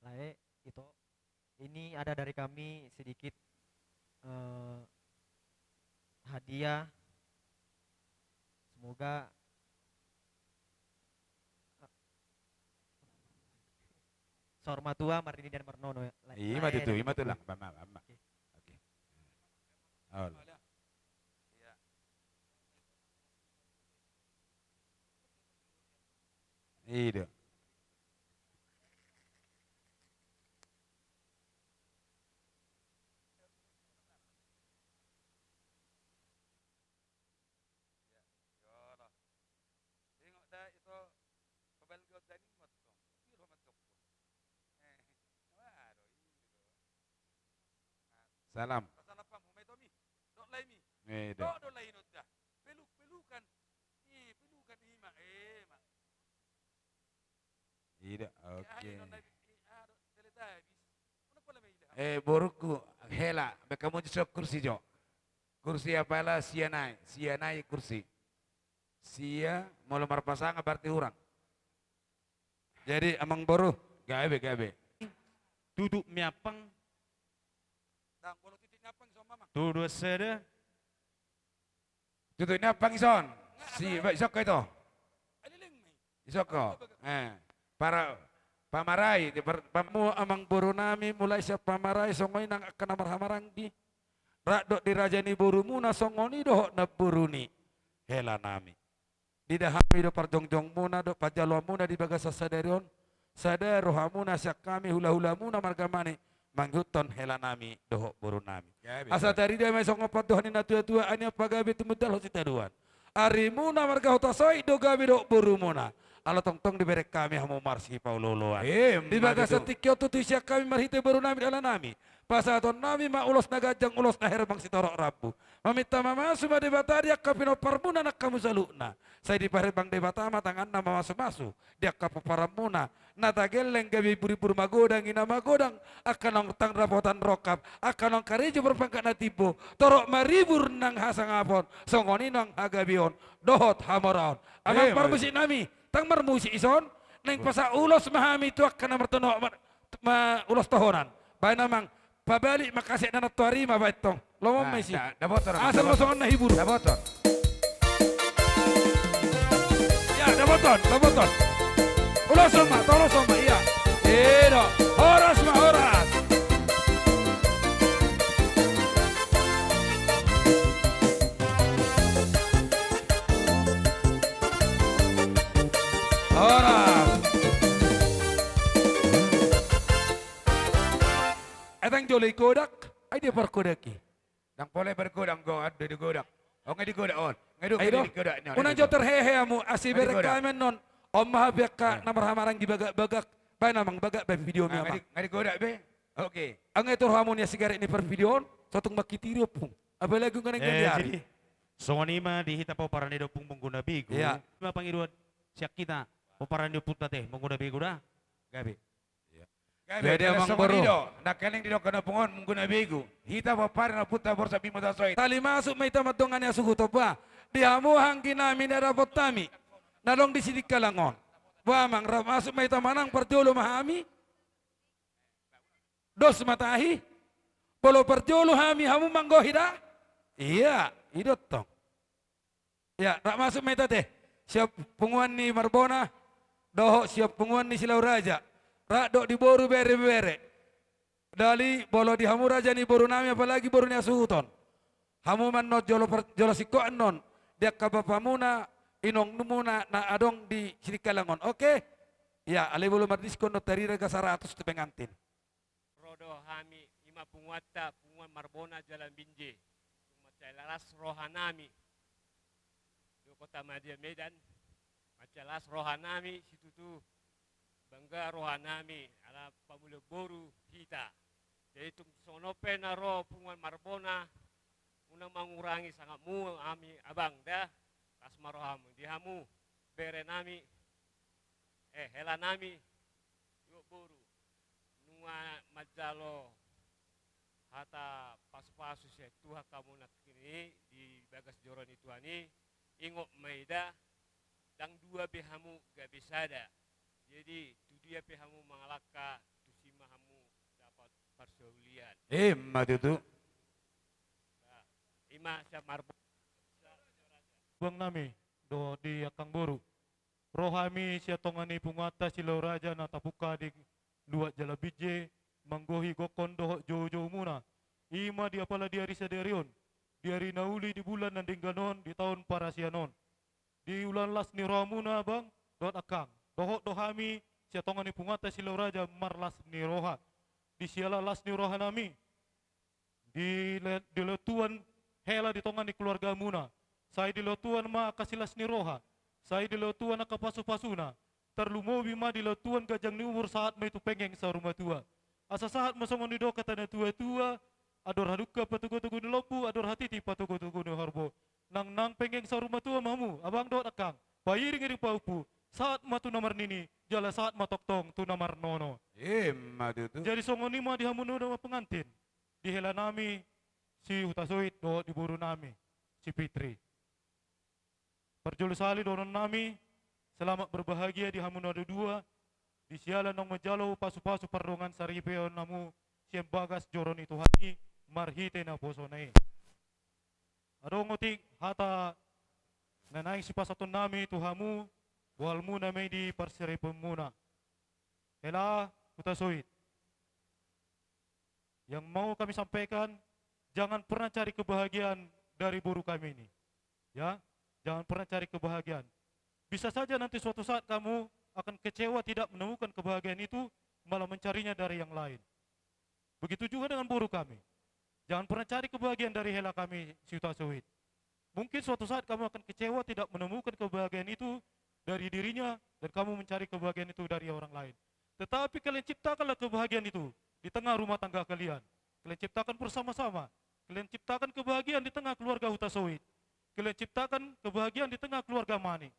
Lae, ito. Ini ada dari kami sedikit, eh, hadiah. Semoga, eh, saur matua, marnini dan marnono, ya. Ima tutu, ima tulang. Oke. Oke. Ol. I do. Salam. Pasalap hamu ma i, Tomi. Dok lae mi. Eh, dok. Dok, dok lae, inonta. Peluk-pelukan. Eh, pelukan, ima, eh, ma. I do, oke. Eh, borungku, hela, baen hamu jo kursi jo. Kursi apala sia nai, sia nai kursi. Sia, molo marpasangan berarti hurang. Jadi, amang boru. Gabe, gabe. Tutup ni ampang. Ndang, molo tutup ni ampang, ison ma amang. Tudu sada. Tutup ni ampang ison. Si, ba, isok ho ito. Isok ho. Eh, para, pamarai, di par-, pam- Hamu amang boru nami, mulai sian pamarai, songon i nang angka na marhahamaranggi. Rap dohot di raja ni borumuna, songon i dohot namboru ni hela nami. Diida hami do parjongjongmuna dohot panjaloanmuna di bagasan sadari on. Sada rohamuna sian hami hulahulamuna marga Manik, mangihuthon hela nami dohot boru nami. Gabe, asa gabe. Tarida ma i songon pandohan ni natuatua, ai nian pagabe tumundalhon sitadoan. Arimuna marga Hutasoit do gabe dohot borumuna. Ala tongtong dibereng hami hamu marsipaolooloan. Ima tutu. Di bagasan tingki on tutu, sian hami marhite boru nami, hela nami, pasahaton nami ma ulos na ganjang, ulos na herbang sitorop rambu. Maminta mamasu ma Debata di angka pinomparmuna nang hamu saluhutna. Sai dipaherbang Debata ma tanganna mamasumasu di angka pomparanmuna. Na tagaelleng gabe buribur magodang, ina magodang, angka naung ndang dapotan rongkap, angka naung karejo parpangkat na timbo, torop maribur nang hasangapon, songon i nang hagabeon dohot hamoraon. Amang parmusik nami, ndang marmusik ison, naeng pasahat ulos ma hami tu angka na martono-, ma-, ma-, ulos tohonan. Baen amang, pabalik ma kaset na nantoari ma baen tong. Lomo ma isi. Asa ma songon na hibur. Ia, dapoton, dapoton. Ulos on ma, toloson ma, ia. I do. Horas ma, horas. Horas. Ai ndang jolo i godak, ai dia pargodak i. Ndang pola i pargodak, go, adong do godak. O, nga digodak on. Nga digodak on. Unang jo terhehe hamu, asa dibereng hami annon. On ma hape angka na marhahamaranggi bagak-bagak. Baen amang, bagak baen videomi amang. Nga digodak be. Oke. Nga ditorop hamu nian sigaret ni parvideoon, so tung mangkitiri ompung. Apalagi nga naeng galiari. Jadi songon i ma di hita pomparan ni da Ompung Monggu na Begu. Ia. I ma pangidoan sian hita pomparan ni ompunta ate, Monggu na Begu da. Gabe. Ia. Gabe, jadi amang boru. Nangkaning didok ni ompung on, Monggu na Begu. Hita pomparan ni ompunta Borsak Bimo Hutasoit. Tali masuk ma hita mandongani asuhuton ba. Di hamu anggi nami na dapot hami. Na adong di Sidikalang on. Ba amang, rap masuk ma hita manang parjolo ma hami. Dos ma tahi, molo parjolo hami hamu manggohi da? Ia, i do tong. Ia, rap masuk ma hita ate. Siap punguan ni Marbona. dohot sian punguan ni Silau Raja, rap dohot di boru, bere, bere. Dali, molo di hamu raja ni boru nami, apalagi boru ni hasuhuton, hamu ma annon jolo par-, jolo singkop annon di angka bapamuna, inongmuna na adong di Sidikalang on. Oke? Ya, alai molo mardiskon do tarida ga saratus tu pengantin. Ro do hami, ima punguanta, Punguan Marbona jala Binjai. Tung mansai las rohanami. Di Kota Madya Medan, mansai las rohanami situtu, bangga rohanami ala pamulion boru hita. Jadi tung songon on pe na ro Punguan Marbona, unang mangurangi sangapmu, hami abang da, las ma rohamu. Di hamu, berenami, eh, helanami, dohot boru. Nunga manjalo hata pasupasu sian Tuhan hamu nangkin i di bagas joro ni Tuhan i, ingot ma i da, ndang dua be hamu, gabe sada. Jadi, tu dia pe hamu mangalangka, tusi ma hamu dapat parsaulian. Ima tutu. Nah, ima sian Marbona. Abang nami, dohot di angka boru. Ro hami sian tonga ni punguanta Silau Raja na tapungka di Luat jala Binjai, manggohi gokhon dohot joujoumuna. Ima di apala di ari sadari on, di ari na uli, di bulan na denggan on, di taon parasian on. Di ulaon las ni rohamuna, abang dohot angkang, dohot do hami sian tonga ni punguanta Silau Raja marlas ni roha. Di siala las ni rohanami, di le-, dilehon Tuhan hela di tonga ni keluargamuna. Sai dilehon Tuhan ma angka silas ni roha. Sai dilehon Tuhan angka pasupasuna. Tarlumobi ma dilehon Tuhan ganjang ni umur, sahat ma i tu penggeng saur matua. Asa sahat ma songon nidok hata ni natuatua, andor hadungka patogutogu ni lombu, andor hatiti patogutogu ni horbo. Nangnang penggeng saur matua ma hamu, abang dohot angkang, pairingiring pahompu, sahat ma tu na marnini, jala sahat ma tongtong tu na marnono. Ima tutu. Jadi songon i ma di hamu na pengantin. Di helanami si Hutasoit dohot di borunami si Fitri. Parjolo sahali dohononnami, selamat berbahagia di hamu na dua-dua, di siala naung manjalo pasupasu pardongansaripeon hamu sian bagas joro ni Tuhan i marhite naposona i. Adong otik hata na naeng sipasahatonnami tu hamu, bohalmuna ma i di parsaripeonmuna. Hela Hutasoit. Yang mau kami sampaikan, jangan pernah cari kebahagiaan dari boru kami ini. Ya, jangan pernah cari kebahagiaan. Bisa saja nanti suatu saat kamu akan kecewa, tidak menemukan kebahagiaan itu, malah mencarinya dari yang lain. Begitu juga dengan boru kami. Jangan pernah cari kebahagiaan dari hela kami si Hutasoit. Mungkin suatu saat kamu akan kecewa, tidak menemukan kebahagiaan itu dari dirinya, dan kamu mencari kebahagiaan itu dari orang lain. Tetapi kalian ciptakanlah kebahagiaan itu di tengah rumah tangga kalian. Kalian ciptakan bersama-sama. Kalian ciptakan kebahagiaan di tengah keluarga Hutasoit. Kalian ciptakan kebahagiaan di tengah keluarga Manik.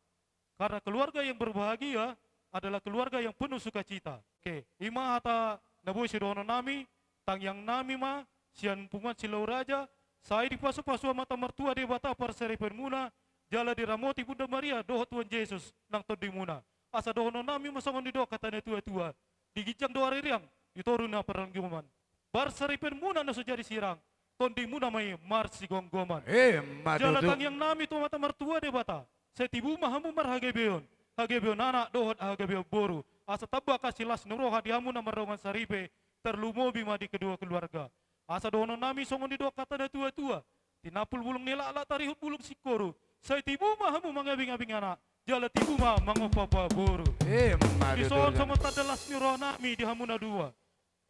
Karena keluarga yang berbahagia adalah keluarga yang penuh sukacita. Oke, ima hata na boi sidohononnami, tangiangnami ma sian punguan Silau Raja, sai dipasupasu Amanta Martua Debata parsaripeonmuna, jala diramoti Bunda Maria dohot Tuhan Jesus nang tondimuna. Asa dohononnami ma songon nidok hata ni natuatua, di ginjang do ariariang, di toru na parlinggoman. Parsaripeonmuna na so jadi sirang, tondimuna ma i marsigomgoman. Ima tutu. Jala tangiangnami tu Amanta Martua Debata, sai tibu ma hamu marhagabeon, hagabeon anak dohot hagabeon boru, asa tamba angka silas ni roha di hamu na mardongan saripe, tarlumobi ma di kedua keluarga. Asa dohononnami songon nidok hata ni natuatua, tinampul bulung ni laklak, tarihut bulung singkoru, sai tibu ma hamu mangabingabing anak, jala tibu ma mangompaampaa boru. Ima tutu. Dison songon tanda las ni rohanami di hamu na dua.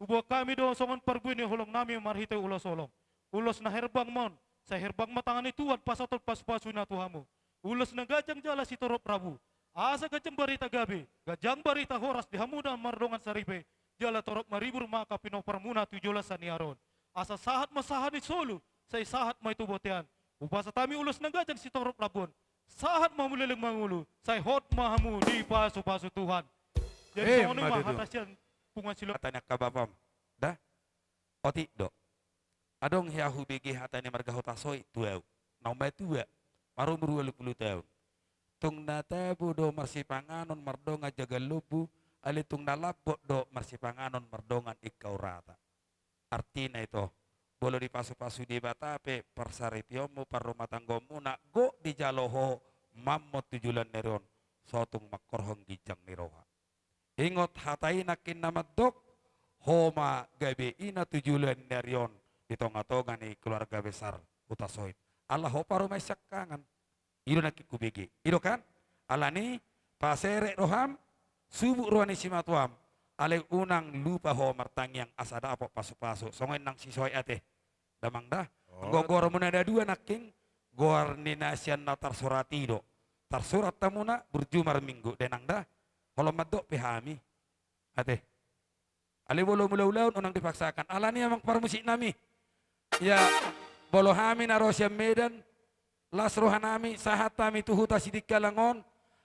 Huboan hami do songon parbue ni holongnami marhite ulos holong. Ulos na herbang ma on, sai herbang ma tangan ni Tuhan pasahathon pasupasuna tu hamu. Ulos na ganjang jala sitorop rambu. Asa ganjang barita gabe, ganjang barita horas di hamu na mardongan saripe, jala torop maribur ma angka pinompar muna tu joloan sian ari on. Asa sahat ma sahat ni solu, sai sahat ma i tu bontean. Hupasahat hami ulos na ganjang sitorop rambu on. Sahat ma hamu leleng mangolu, sai hot ma hamu dipasupasu Tuhan. Jadi songon i ma hata sian punguan Silau. Hata ni angka bapam. Da? Otik do. Adong hea hubege hata ni marga Hutasoit tu ahu. Naung matua, marumur ualu pulu taon. Tung na tabo do marsipanganon mardongan jagal lombu, alai tung na lambok do marsipanganon mardongan ingkau rata. Artina ito, molo dipasupasu Debata pe parsaripeonmu, parrumatanggaonmuna, gok dijalo ho mamon tu joloan ni ari on. so tung mangkorhon ginjang ni roha. Ingot hata i nangkin na mandok, ho ma gabe ina tu joloan ni ari on di tonga-tonga ni keluarga besar Hutasoit. Ala ho parumaen siangkangan. I do nangkin hubege. I do kan? Alani, paserep roham, subuk roha ni simatuam. Alai unang lupa ho martangiang asa dapot pasu-pasu. Songon i nang si Soek ate. Damang da. Anggo goarmuna na dua nangkin, goar ni na sian na tarsurat i do. Tarsurat hamuna burju marminggu, damang da. Holong mandok pe hami. Ate. Alai molo mulaulaon unang dipaksakan. Alani amang parmusik nami. Ia, molo hami na ro sian Medan, las roha nami, sahat hami tu huta Sidikalang on,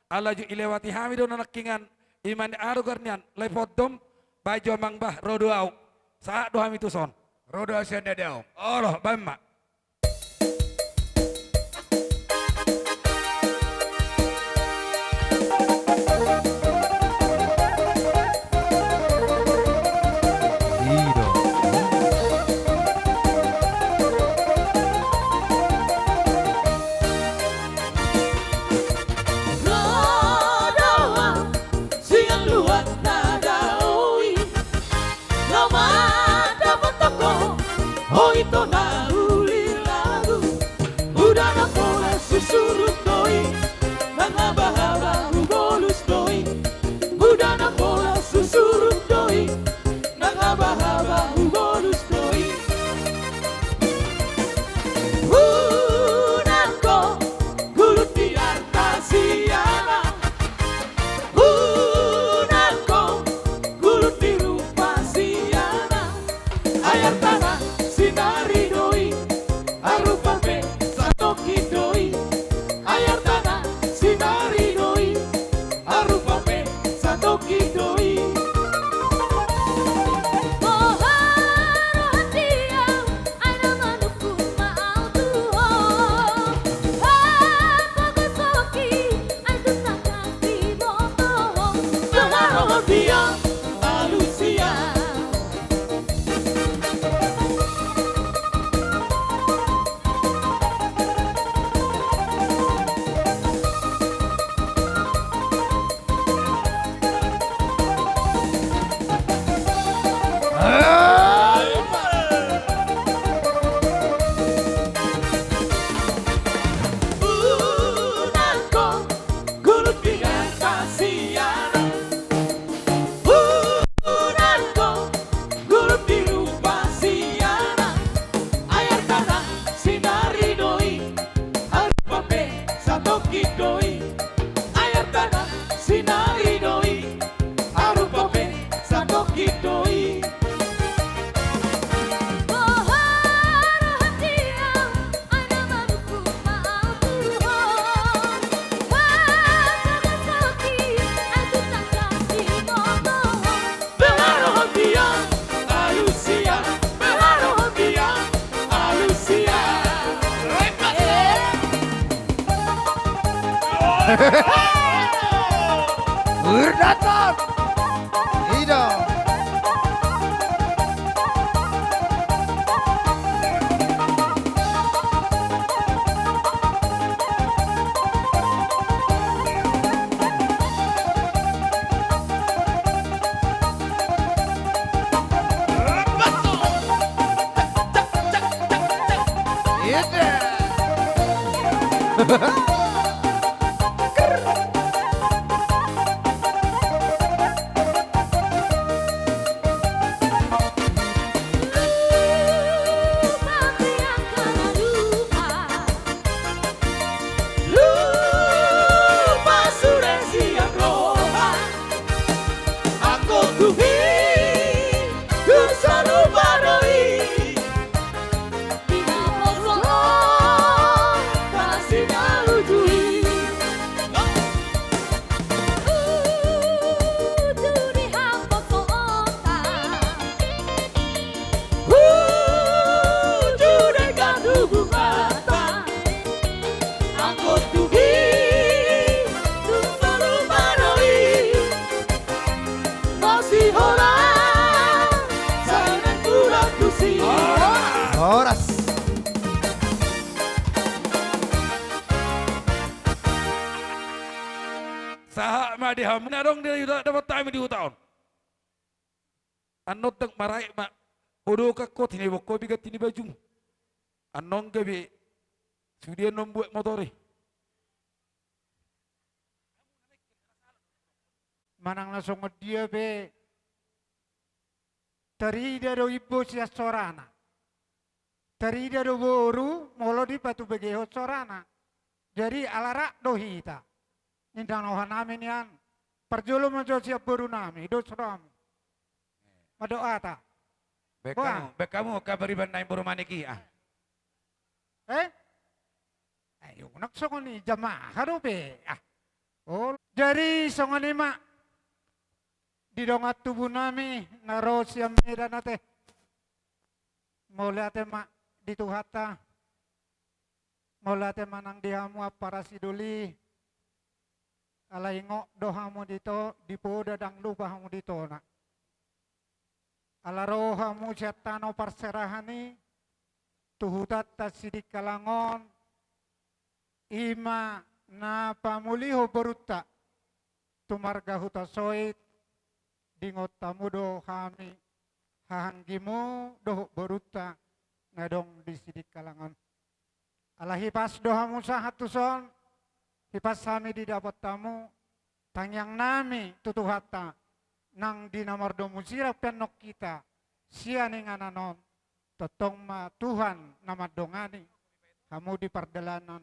ala jo dilewati hami do na nangkiningan, i ma na adogar nian, Lae Pondom, baen jo amang bah, ro do au. Sahat do hami tuson. Ro do au sian Dadaong. Olo, baen ma. I do. Ro do au sian luat na dao i. Laho mandapothon ho, ho ito na uli lagu. Muda na pola susurut do i, nang habahaba hubolus do i. Muda na pola susurut do i, nang habahaba hubolus do i. Unang ho gulut di arta siana. Unang ho gulut di rupa siana. Ai artana sinari do i, arupa pe satongkin do i. Ai artana sinari do i, arupa pe satongkin do i. Boha roham di au, ai na manungkun ma au tu ho. Hapogoson i, ai tu tangan diboto ho. Boha roham di au, alusia. Unang ho gulut di arta siana. Unang ho gulut di rupa siana. Ai artana sinari do i, arupa pe satongkin do i. Ai artana sinari do i, arupa pe satongkin do i. Boha roham di au, ai na manungkun ma au tu ho. Hapogoson i, ai tu tangan diboto ho. Boha roham di au, alusia. Boha roham di au, alusia. Urdaton. I do. Lupa sude sian roha, anggo tu hidup sarupa do i. Di na pola na sinaluhon Sahat ma di hamu na adong di huta, dapot hami di huta on. Annon ndang maraek ma. Ho do kan ho, tinebok ho be ganti ni bajum. Annon gabe sude annon buat motor i. Manang na songon dia pe, tarida do imbo sian sorana. Tarida do boru molo dipatubegehon sorana. Jadi ala rap do hita. Ninna rohanami nian. Parjolo ma jo sian borunami, dos rohamu. Mandok hata. Baen hamu, baen hamu angka pariban na imboru Manik i ah. Eh? Ayo, nang songon i jamaah dope ah. Oh, jadi songon i ma. Di dongan tubunami na ro sian Medan ate. Mauliate ma di Tuhanta. Mauliate ma nang di hamu ampara sidoli. Ala ingot do hamu dito, dipoda ndang lupa hamu di tona. Ala ro hamu sian tano parserahan i tu hutanta Sidikalang on, i ma na pamulihon borunta tu marga Hutasoit. Diingot hamu do hami hahaanggimu dohot borunta na adong di Sidikalang on. Ala hipas do hamu sahat tuson, hipas hami didapot hamu. Tangiangnami tu Tuhanta, nang di na mardomu sirang pe annon hita sian inganan on, tongtong ma Tuhan na mandongani hamu di pardalanan,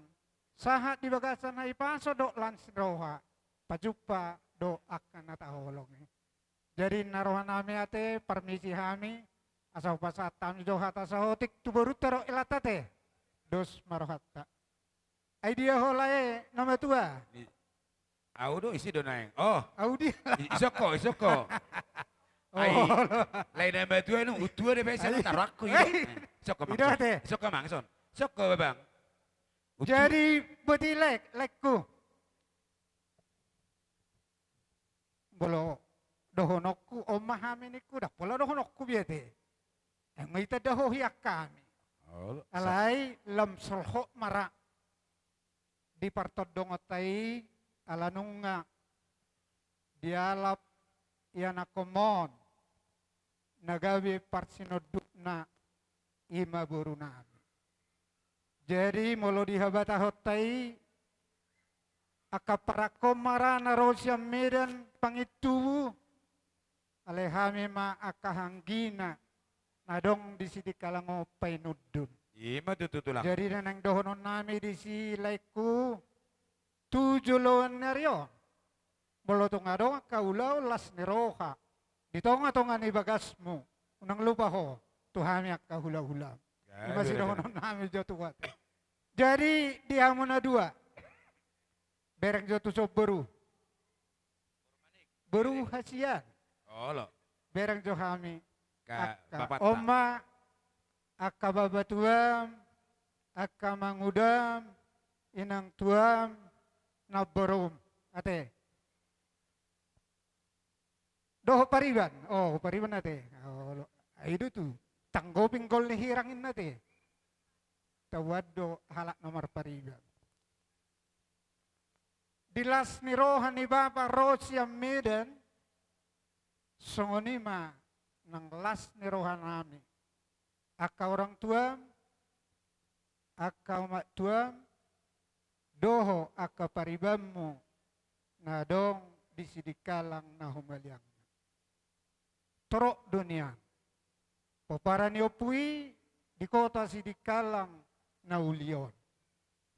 sahat di bagasan hahipason dohot las ni roha, pajumpa dohot angka na taholongi. Jadi ninna rohanami ate, parmisi hami, asa hupasahat hami jo hata saotik tu borunta dohot helanta ate. Dos ma rohanta. Ai dia ho lae na matua? Au do, ise do naeng? Oh. Au dia. Isok ho, isok ho. Ai lae na matua, untua dope ise na taruhon i. Isok ho amang. Isok ho amang son. Isok ho babang. Jadi boti lae, laengku. Molo dohononku on ma hami ningku, ndang pola dohononku be ate. Emma ita dohot hian hami. Alai lam solhot ma ra di partondongonta i, ala nunga dialap ianakhonmon na gabe parsinondukna i ma borunami. Jadi molo dihabatahonta i, angka parangkom ma ra na ro sian Medan pangintubu, alai hami ma angka anggina na adong di Sidikalang on painundun. Ima tutu tulang. Jadi na naeng dohononnami disi laengku, tu joloan ni ari on, molo tung adong angka ulaon las ni roha di tongatonga ni bagasmu, unang lupa ho tu hami angka hulahula. Ima sidohononnami jo tu ho ate. Jadi di hamu na dua, bereng jo tuson boru. Boru hasian. Olo. Bereng jo hami. Angka on ma angka babatuam, angka amangudam, inangtuam, namborum. Ate. Dohot pariban. Oh, pariban ate. Olo. Ai do tu. Tanggo pinggol ni hirang inna ate. Tahuan do halak na marpariban. Di las ni roha ni bapa ro sian Medan, songon i ma nang las ni rohanami. Angka orang tuam, angka omak tuam, dohot angka paribanmu na adong di Sidikalang na humaliangna. Torop do nian pomparan ni ompu i di kota Sidikalang na uli on.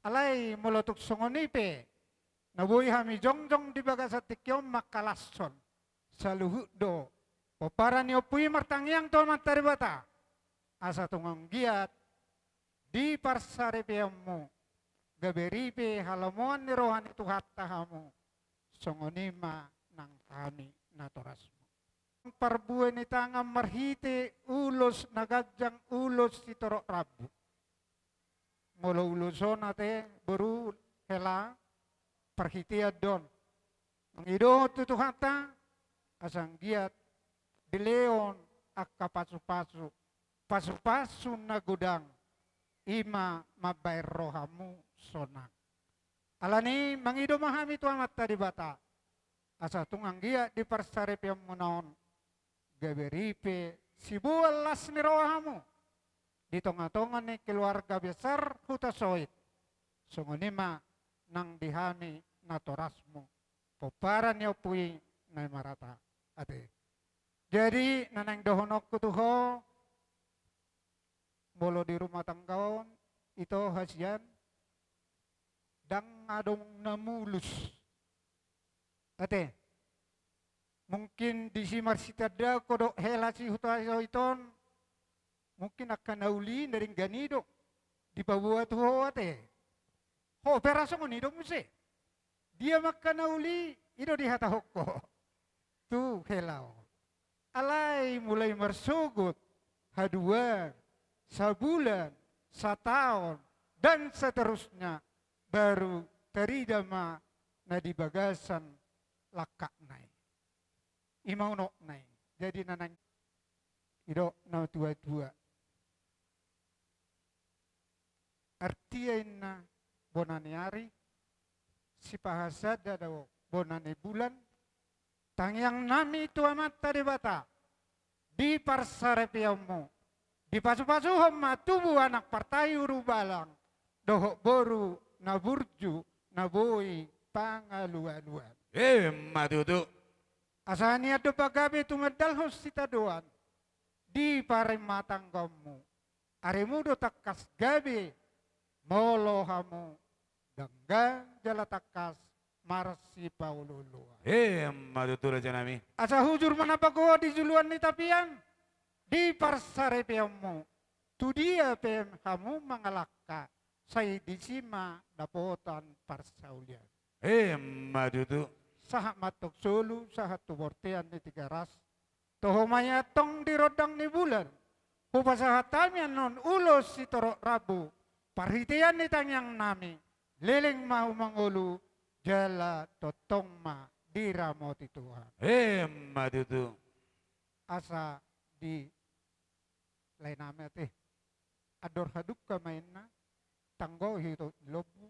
Alai molo tung songon i pe na boi hami jongjong di bagasan tingki on mangkalashon, saluhut do pomparan ni ompu i martangiang tu Amanta Debata, asa tung anggiat di parsaripeonmu gabe ripe halomoan ni roha ni Tuhanta hamu, songon i ma nang hami natorasmu. Parbue ni tangan marhite ulos na ganjang, ulos sitorop rambu. Molo ulos on ate boru hela parhitean do on. Mangidohon tu Tuhanta asa anggiat dilehon angka pasupasu, pasupasu na godang, i ma mambahen rohamu sonang. Alani mangido ma hami tu Amanta Debata, Asa tung anggiat di parsaripeonmuna on gabe ripe siboan las ni roha hamu di tonga-tonga ni keluarga besar Hutasoit. Songon i ma nang di hami natorasmu, pomparan ni ompu i na marata. Ate. Jadi na naeng dohononku tu ho, molo di rumah tangga on, ito hasian, ndang adong na mulus. Ate. Mungkin disi marsitanda ho dohot hela si Hutasoit on, mungkin angka na uli na denggan i do dipaboa tu ho ate. Ho pe ra songon i do muse. Dia ma angka na uli, i do dihatahon ho tu hela on. Alai mulai marsogot haduan, sabulan, sataon, dan seterusnya, baru tarida ma na di bagasan langkatna i. I ma unokna i. Jadi na naeng didok na tua-tua. Artia inna bona ni ari, sipahasada do bona ni bulan, tangiang nami tu Amanta Debata, di parsaripeonmu, dipasu-pasuhon ma tubu anak partahi ulubalang, dohot boru na burju, na boi pangalu-aluan. Emma tutu. Asa nian do pagabe tumandalhon sitadoan di parumatanggaonmu. Arimu do tangkas gabe, molo hamu denggan jala tangkas marsipaolo-oloan. Emma tutu raja nami. Asa hujur ma na pagogo di juluan ni tapian, di parsaripeonmu, tu dia pe hamu mangalangka, sai disi ma dapotan parsaulian. Emma tutu. Sahat ma antong solu, sahat tu bontean ni Tigaras. Toho ma i antong di rondang ni bulan, hupasahat hami annon ulos sitorop rambu, parhitean ni tangiang nami, leleng ma hamu mangolu, jala tongtong ma diramoti Tuhan. Emma tutu. Asa di lae nami ate. Andor hadungka ma inna, tanggoi hot i lombu,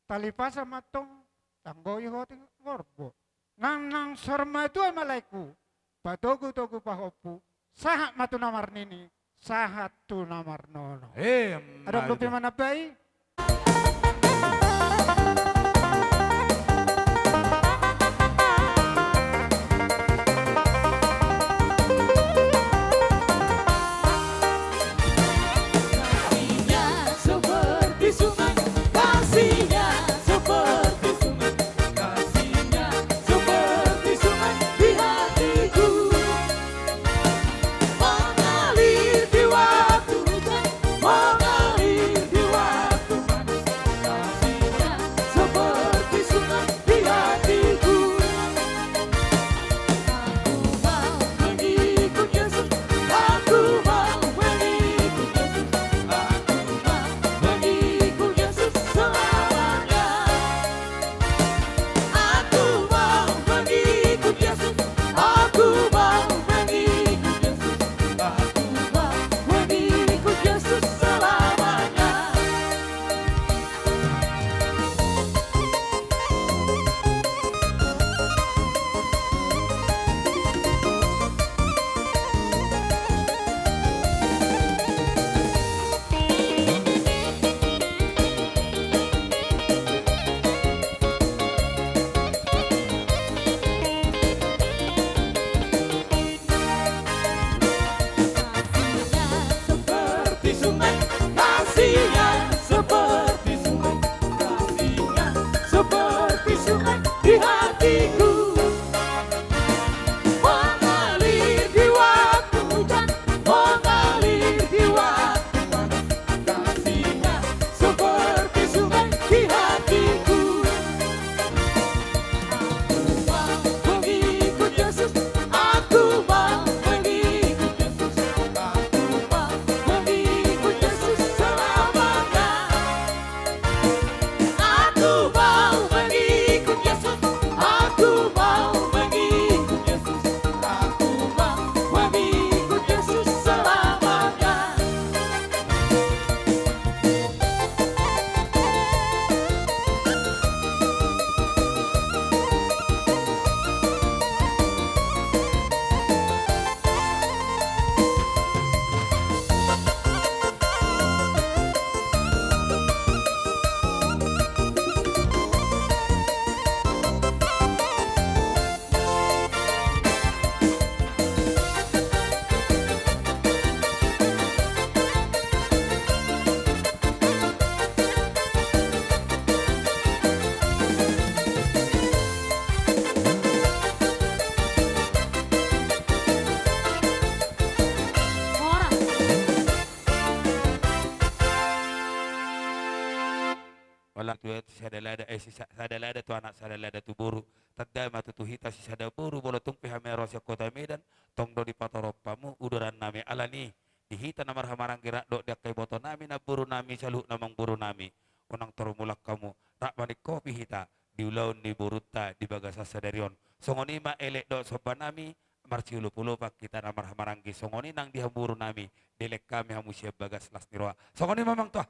tali pasa ma antong, tanggoi hot i gorbo. Nang, nang saur matua ma laengku, patogu-togu pahompu, sahat ma tu na marnini, sahat tu na marnono. Emma tutu. Adong dope manambai? Kasihnya seperti sungai, kasihnya seperti sungai, kasihnya seperti sungai di hatiku. Mengalir di waktu hujan, mengalir di waktu sada lada, eh, si sa-, sada lada tu anak, sada lada tu boru. Tanda ma tutu hita sisada boru, molo tung pe hami ro sian Kota Medan, tong do dipatoron hamu uduran nami. Alani, di hita na marhahamaranggi rap dohot di angka iboto nami, namboru nami, saluhutna amangboru nami. Unang torop mulak hamu, rap maningkopi hita di ulaon ni borunta di bagasan sadari on. Songon i ma elek dohot somba nami, marsiolopolopan hita na marhahamaranggi. Songon i nang di hamu boru nami, dilehon hami hamu sian bagas las ni roha. Songon i ma amang tua.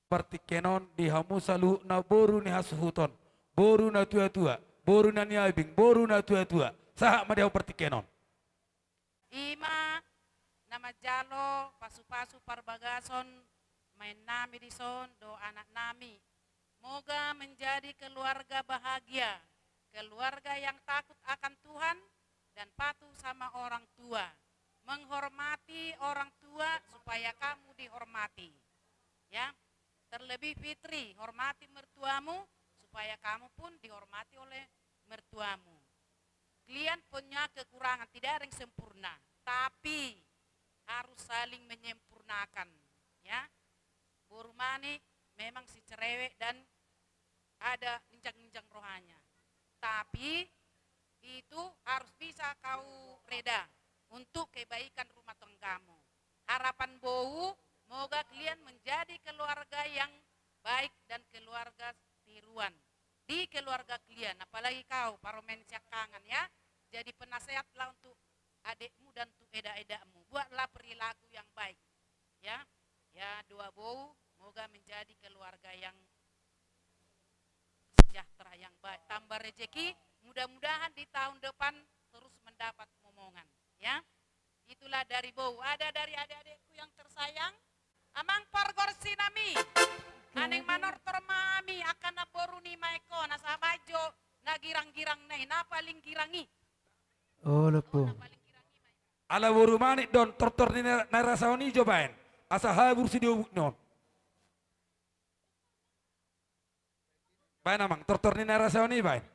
Partingkian on di hamu saluhutna boru ni hasuhuton, boru na tuatua, boru na niabing, boru na tuatua. Sahat ma di hamu partingkian on. I ma na manjalo pasupasu parbagason, bahen nami dison dohot anak nami. Moga menjadi keluarga bahagia, keluarga yang takut akan Tuhan dan patuh sama orang tua. Menghormati orang tua supaya kamu dihormati. Ya, terlebih Fitri, hormati mertuamu supaya kamu pun dihormati oleh mertuamu. Kalian punya kekurangan, tidak ada yang sempurna, tapi harus saling menyempurnakan, ya. Boru Manik memang si cerewet dan ada ginjang-ginjang rohanya. Tapi itu harus bisa kau reda untuk kebaikan rumah tanggamu. Harapan bou, moga kalian menjadi keluarga yang baik dan keluarga tiruan di keluarga kalian, apalagi kau parumaen siangkangan, ya. Jadi penasehatlah untuk adikmu dan untuk edak-edakmu. Buatlah perilaku yang baik, ya. Ya, doa bou, moga menjadi keluarga yang sejahtera, yang baik, tambah rezeki. Mudah-mudahan di tahun depan terus mendapat momongan, ya. Itulah dari bou. Ada dari adik-adikku yang tersayang, amang pargonsi nami. Oke. Naeng manortor ma hami angka namboru ni Manik on, asa baen jo na girang-girangna i, na paling girang i. Oh, lopo. Oh, na paling girang i ma i. Ala boru Manik do on, tortor ni na, na rasaon i jo baen. Asa habur sude obukna on. Baen amang, tortor ni na rasaon i baen.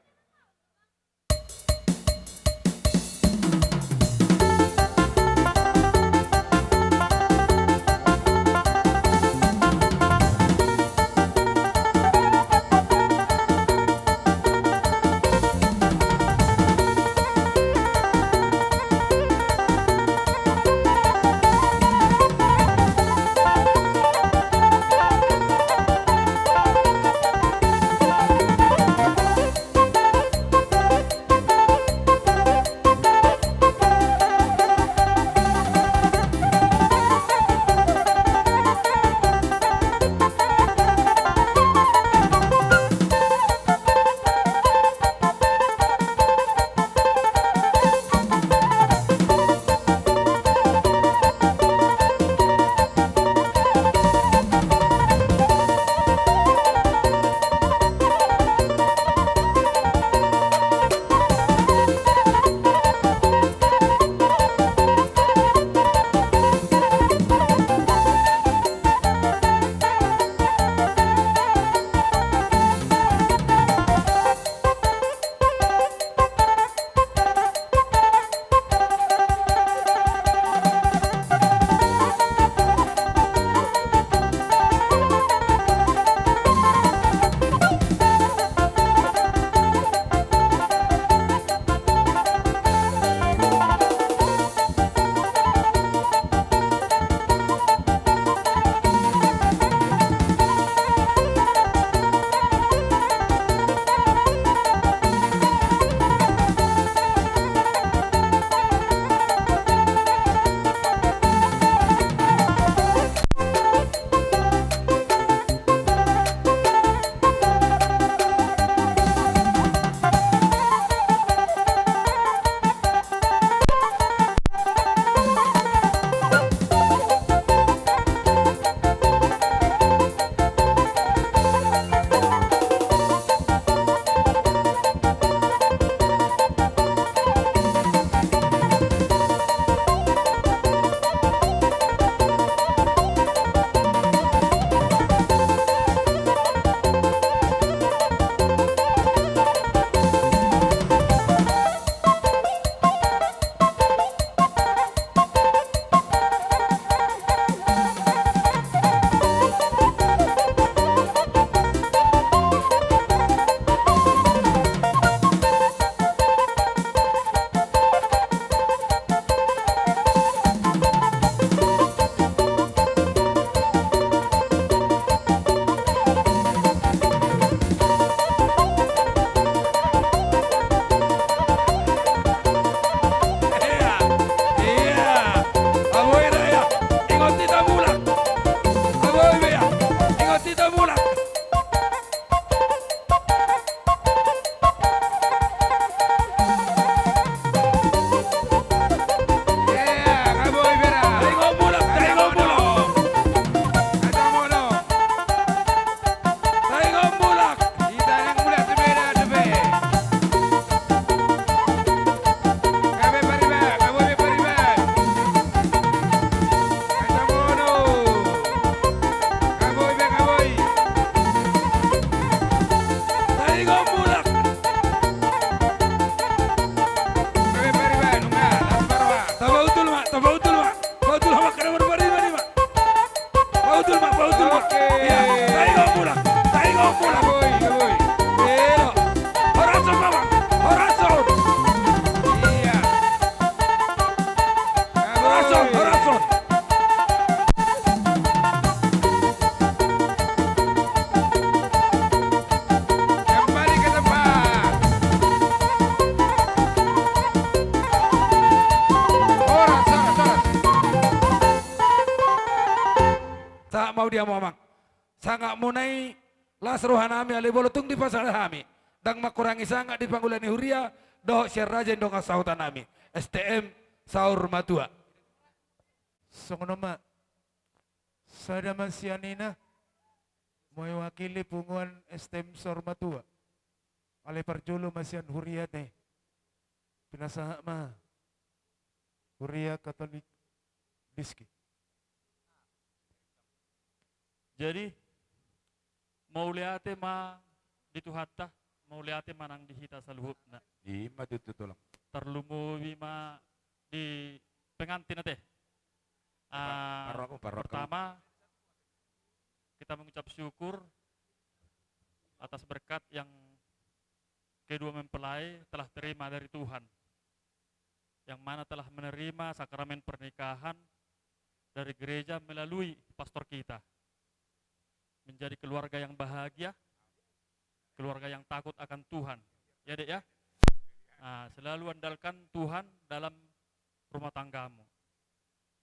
Dia mamang. Sangapmuna i las rohanami, alai molo tung dipasada hami, ndang mangkurangi sangap di pangula ni huria dohot sian raja ni dongan sahutanami, S T M Saur Matua. Songon on ma. Sada ma sian ina mewakili punguan S T M Saur Matua. Alai parjolo ma sian huriate. Pinasahat ma huria Katolik Diski. Jadi, mauliate ma di Tuhanta, mauliate ma nang di hita saluhutna. Ima tutu, Tulang. Tarlumobi ma di pengantin, ate. Par-, ah, parroak, parroak. Pertama, kita mengucap syukur atas berkat yang kedua mempelai telah terima dari Tuhan, yang mana telah menerima sakramen pernikahan dari gereja melalui pastor kita. Menjadi keluarga yang bahagia, keluarga yang takut akan Tuhan. Ya, Dek, ya? Nah, selalu andalkan Tuhan dalam rumah tanggamu.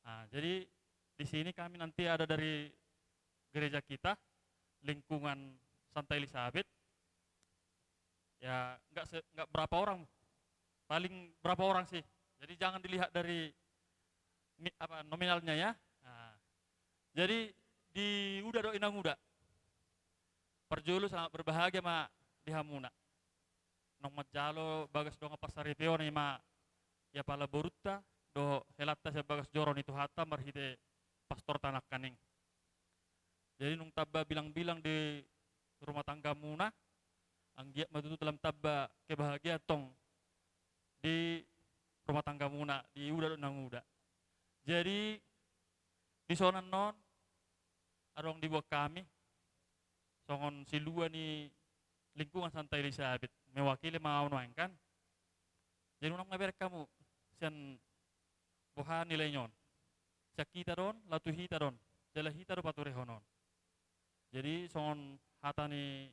Nah, jadi di sini kami nanti ada dari gereja kita, lingkungan Santa Elisabet. Ya, nggak se-, nggak berapa orang, paling berapa orang sih. Jadi jangan dilihat dari mi-, apa, nominalnya ya. Nah, jadi di uda dohot inanguda, parjolo selamat berbahagia ma di hamuna. Naung manjalo bagas dongan parsaripeon i ma ia pala borunta dohot helanta sian bagas joro ni Tuhanta marhite pastorta nangkaning. Jadi nung tamba bilang-bilang di rumah tanggamuna, anggiat ma tutu lam tamba kebahagiaan tong di rumah tanggamuna, di uda dohot inanguda. Jadi di son annon adong dibuat hami songon silua ni lingkungan Santa Elisabet, mewakili ma au nuaeng kan. Jadi unang ma bereng hamu sian boha nilai on. Sian hita do on, laho tu hita do on, jala hita do paturehon on. Jadi songon hata ni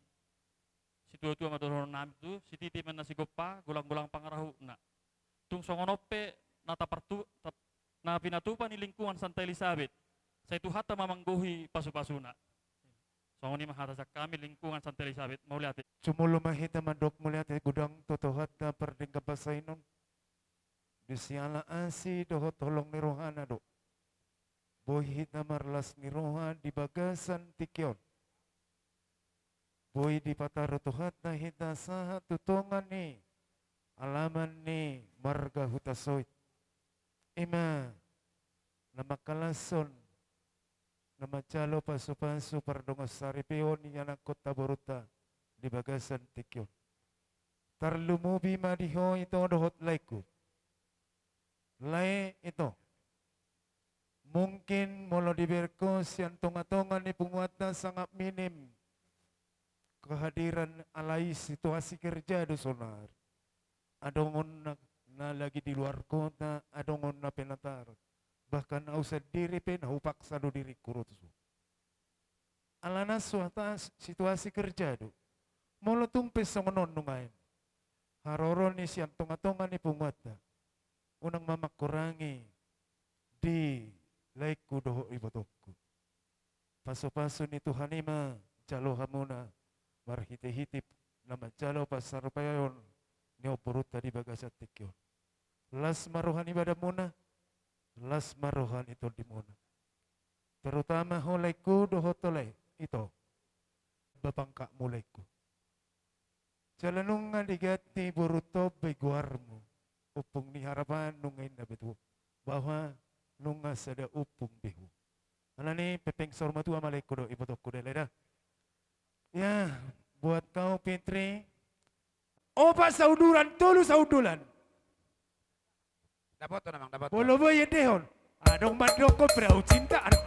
situa-tua ma dohononnami tu, sititi ma na sigompa, golang-golang pangarahutna. Tung songon on pe na tapartu-, tap-, na pinatupa ni lingkungan Santa Elisabet, sai Tuhanta ma manggohi pasu-pasuna. Songon i ma hata sian hami lingkungan Santa Elisabet, mauliate. Jumolo ma hita mandok mauliate godang tu Tuhanta pardenggan basa i non. Di siala asi dohot holong ni rohana do boi hita marlas ni roha di bagasan tingki on. Boi dipataru Tuhanta hita sahat tu tonga ni alaman ni marga Hutasoit. Ima na mangkalashon, na manjalo pasu-pasu pardongansaripeon ni anakhonta borunta di bagasan tingki on. Tarlumobi ma di ho ito dohot laengku. Lae ito. Mungkin molo dibereng ho sian tonga-tonga ni punguanta sangat minim kehadiran alai situasi kerja do sonari. Adong on na, na lagi di luar kota, adong on na Penataran. Bahkan au sandiri pe na hupaksa do diringku ro tu son. Alana suata s-, situasi kerja do. Molo tung pe songon on nuaeng haroro ni sian tonga-tonga ni punguanta, unang ma mangkurangi di laengku dohot ibotongku. Pasu-pasu ni Tuhan i ma jalo hamuna marhite-hite na manjalo parsaripeon ni borunta di bagasan tingki on. Las ma roha ni badanmuna, las ma roha ni tondimuna. Terutama ho laengku dohot ho lae ito. Bapangkatmu laengku. Jala nunga diganti borunta on be goarmu. Ompung ni Harapan nunga inna be tu ho bahwa nunga sada ompung be ho. Alani pepeng saur matua ma laengku dohot ibotongku da lae da. Ya, buat kau Fitri. Opat saundulan, tolu saundulan. Dapothon amang, dapothon. Molo boi endehon. Adong mandok ho perahu cinta, adong.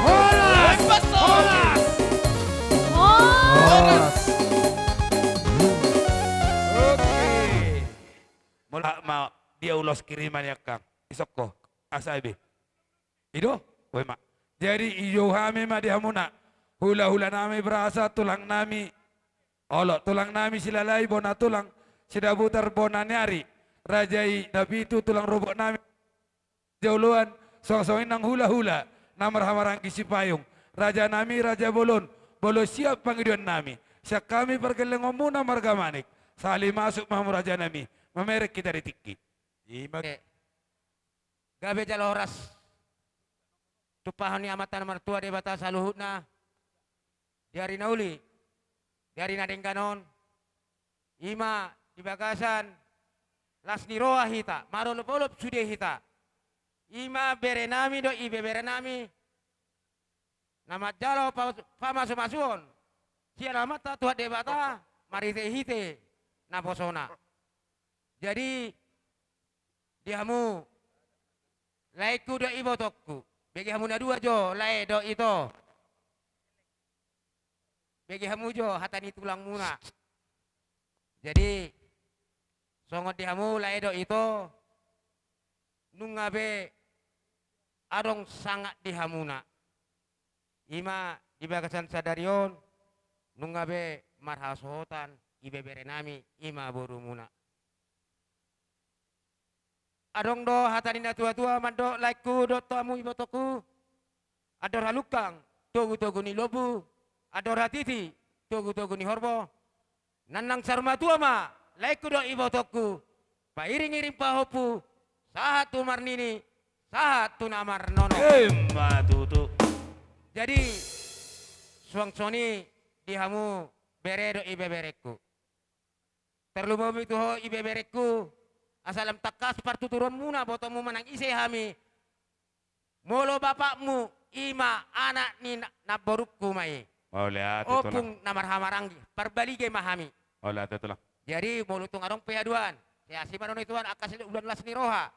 Horas. Horas. Oke. Molo ma dia ulos kiriman i angka. Isokko. Asa ibe. I do? Boha ma. Jadi ijou hami ma di hamuna. Hula-hula nami berasa tulang nami. Olo, tulang nami Silahi bona tulang. Sidabutar bona ni ari. Raja i na pitu tulang rorobot nami. Joloan, songon-songon i nang hula-hula, na marhamaranggi sipayung, raja nami, raja bolon, molo siap pangidoan nami, sian hami pargellengonmuna marga Manik, sahali masuk ma hamu raja nami, mamereng hita di tingki. Ima. Eh, gabe jala horas. Tumpahon ni Amanta na martua Debata saluhutna, di ari na uli, di ari na denggan on, ima di bagasan las ni roha hita, marolop-olop sude hita. Ima bere nami dohot ibebere nami, na manjalo pa-, pamasu-masuon sian Amanta Tuhan Debata, marhite-hite naposona. Jadi, di hamu, laengku dohot ibotongku, bege hamu na dua jo, lae dohot ito. Bege hamu jo hata ni tulangmuna. Jadi, songon di hamu lae dohot ito, nunga be adong sangap di hamuna. Ima di bagasan sadari on, nunga be marhasohotan ibebere nami, ima borumuna. Adong do hata ni na tua-tua mandok laengku dohot hamu ibotongku. Andor halungkang, togu-togu ni lombu. Andor hatiti, togu-togu ni horbo. Nannang saur matua ma, laengku dohot ibotongku. Pairing-iring pahompu, sahat tu marnini, sahat tu na marnono. Ima tutu. Jadi, suang songon i di hamu bere dohot ibeberengku. Tarlumobi tu ho ibeberengku, asa lam tangkas partuturonmuna, botoonmu manang ise hami. Molo bapakmu, ima anak ni na-, namborungku ma i. Mauliate, Tulang. Ompung na marhamaranggi, parbalige ma hami. Mauliate, Tulang. Jadi, molo tung adong pe haduan, sai asi ma dohot Tuhan, angka sian ulaon las ni roha.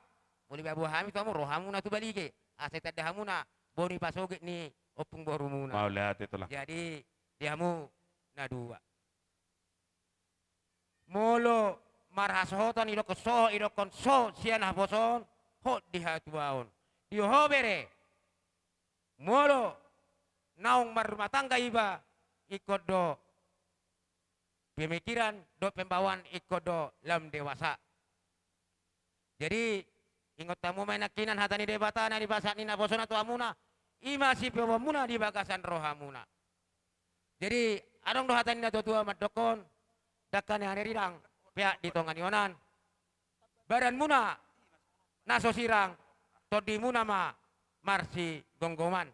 Molo ibaboa hami tu hamu, rohamuna tu balige. Asa ditanda hamuna, boni pasogit ni ompung borumuna. Mauliate, Tulang. Jadi, di hamu na dua. Molo marhasohotan idokkon so, idokkon so sian haposoon, hot di hatuaon. Di ho bere, molo naung marrumah tangga iba, ingkon do pemikiran dohot pembawaan ingkon do lam dewasa. Jadi, ingot hamu ma nangkinan hata ni Debata na nipasahat ni naposona tu hamuna, ima sipeopamuna di bagasan rohamuna. Jadi, adong do hata ni na tua-tua mandokkon, dangka ni hariridang, peak di tonga ni onan. Badanmuna na so sirang, tondimuna ma marsigomgoman.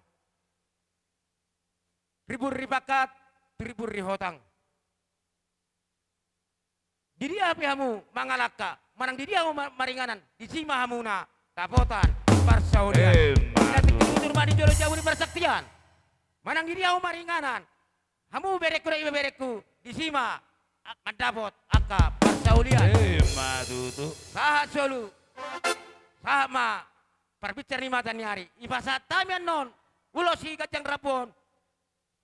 Ribur ripangkat, ribur rihotang. Di dia pe hamu mangalangka, manang di dia hamu ma-, maringanan, disi ma hamuna dapotan parsaulian. Emma tutu. Di tingki utur ma di jolo jabu ni parsaktian. Manang di dia hamu maringanan, hamu berengku dohot ibeberengku, disi ma a-, mandapot angka par-, Saulian. Emma tutu. Sahat solu. Sahat ma parbinsar ni mata ni ari. Dipasahat hami annon ulos siganjang rambu on.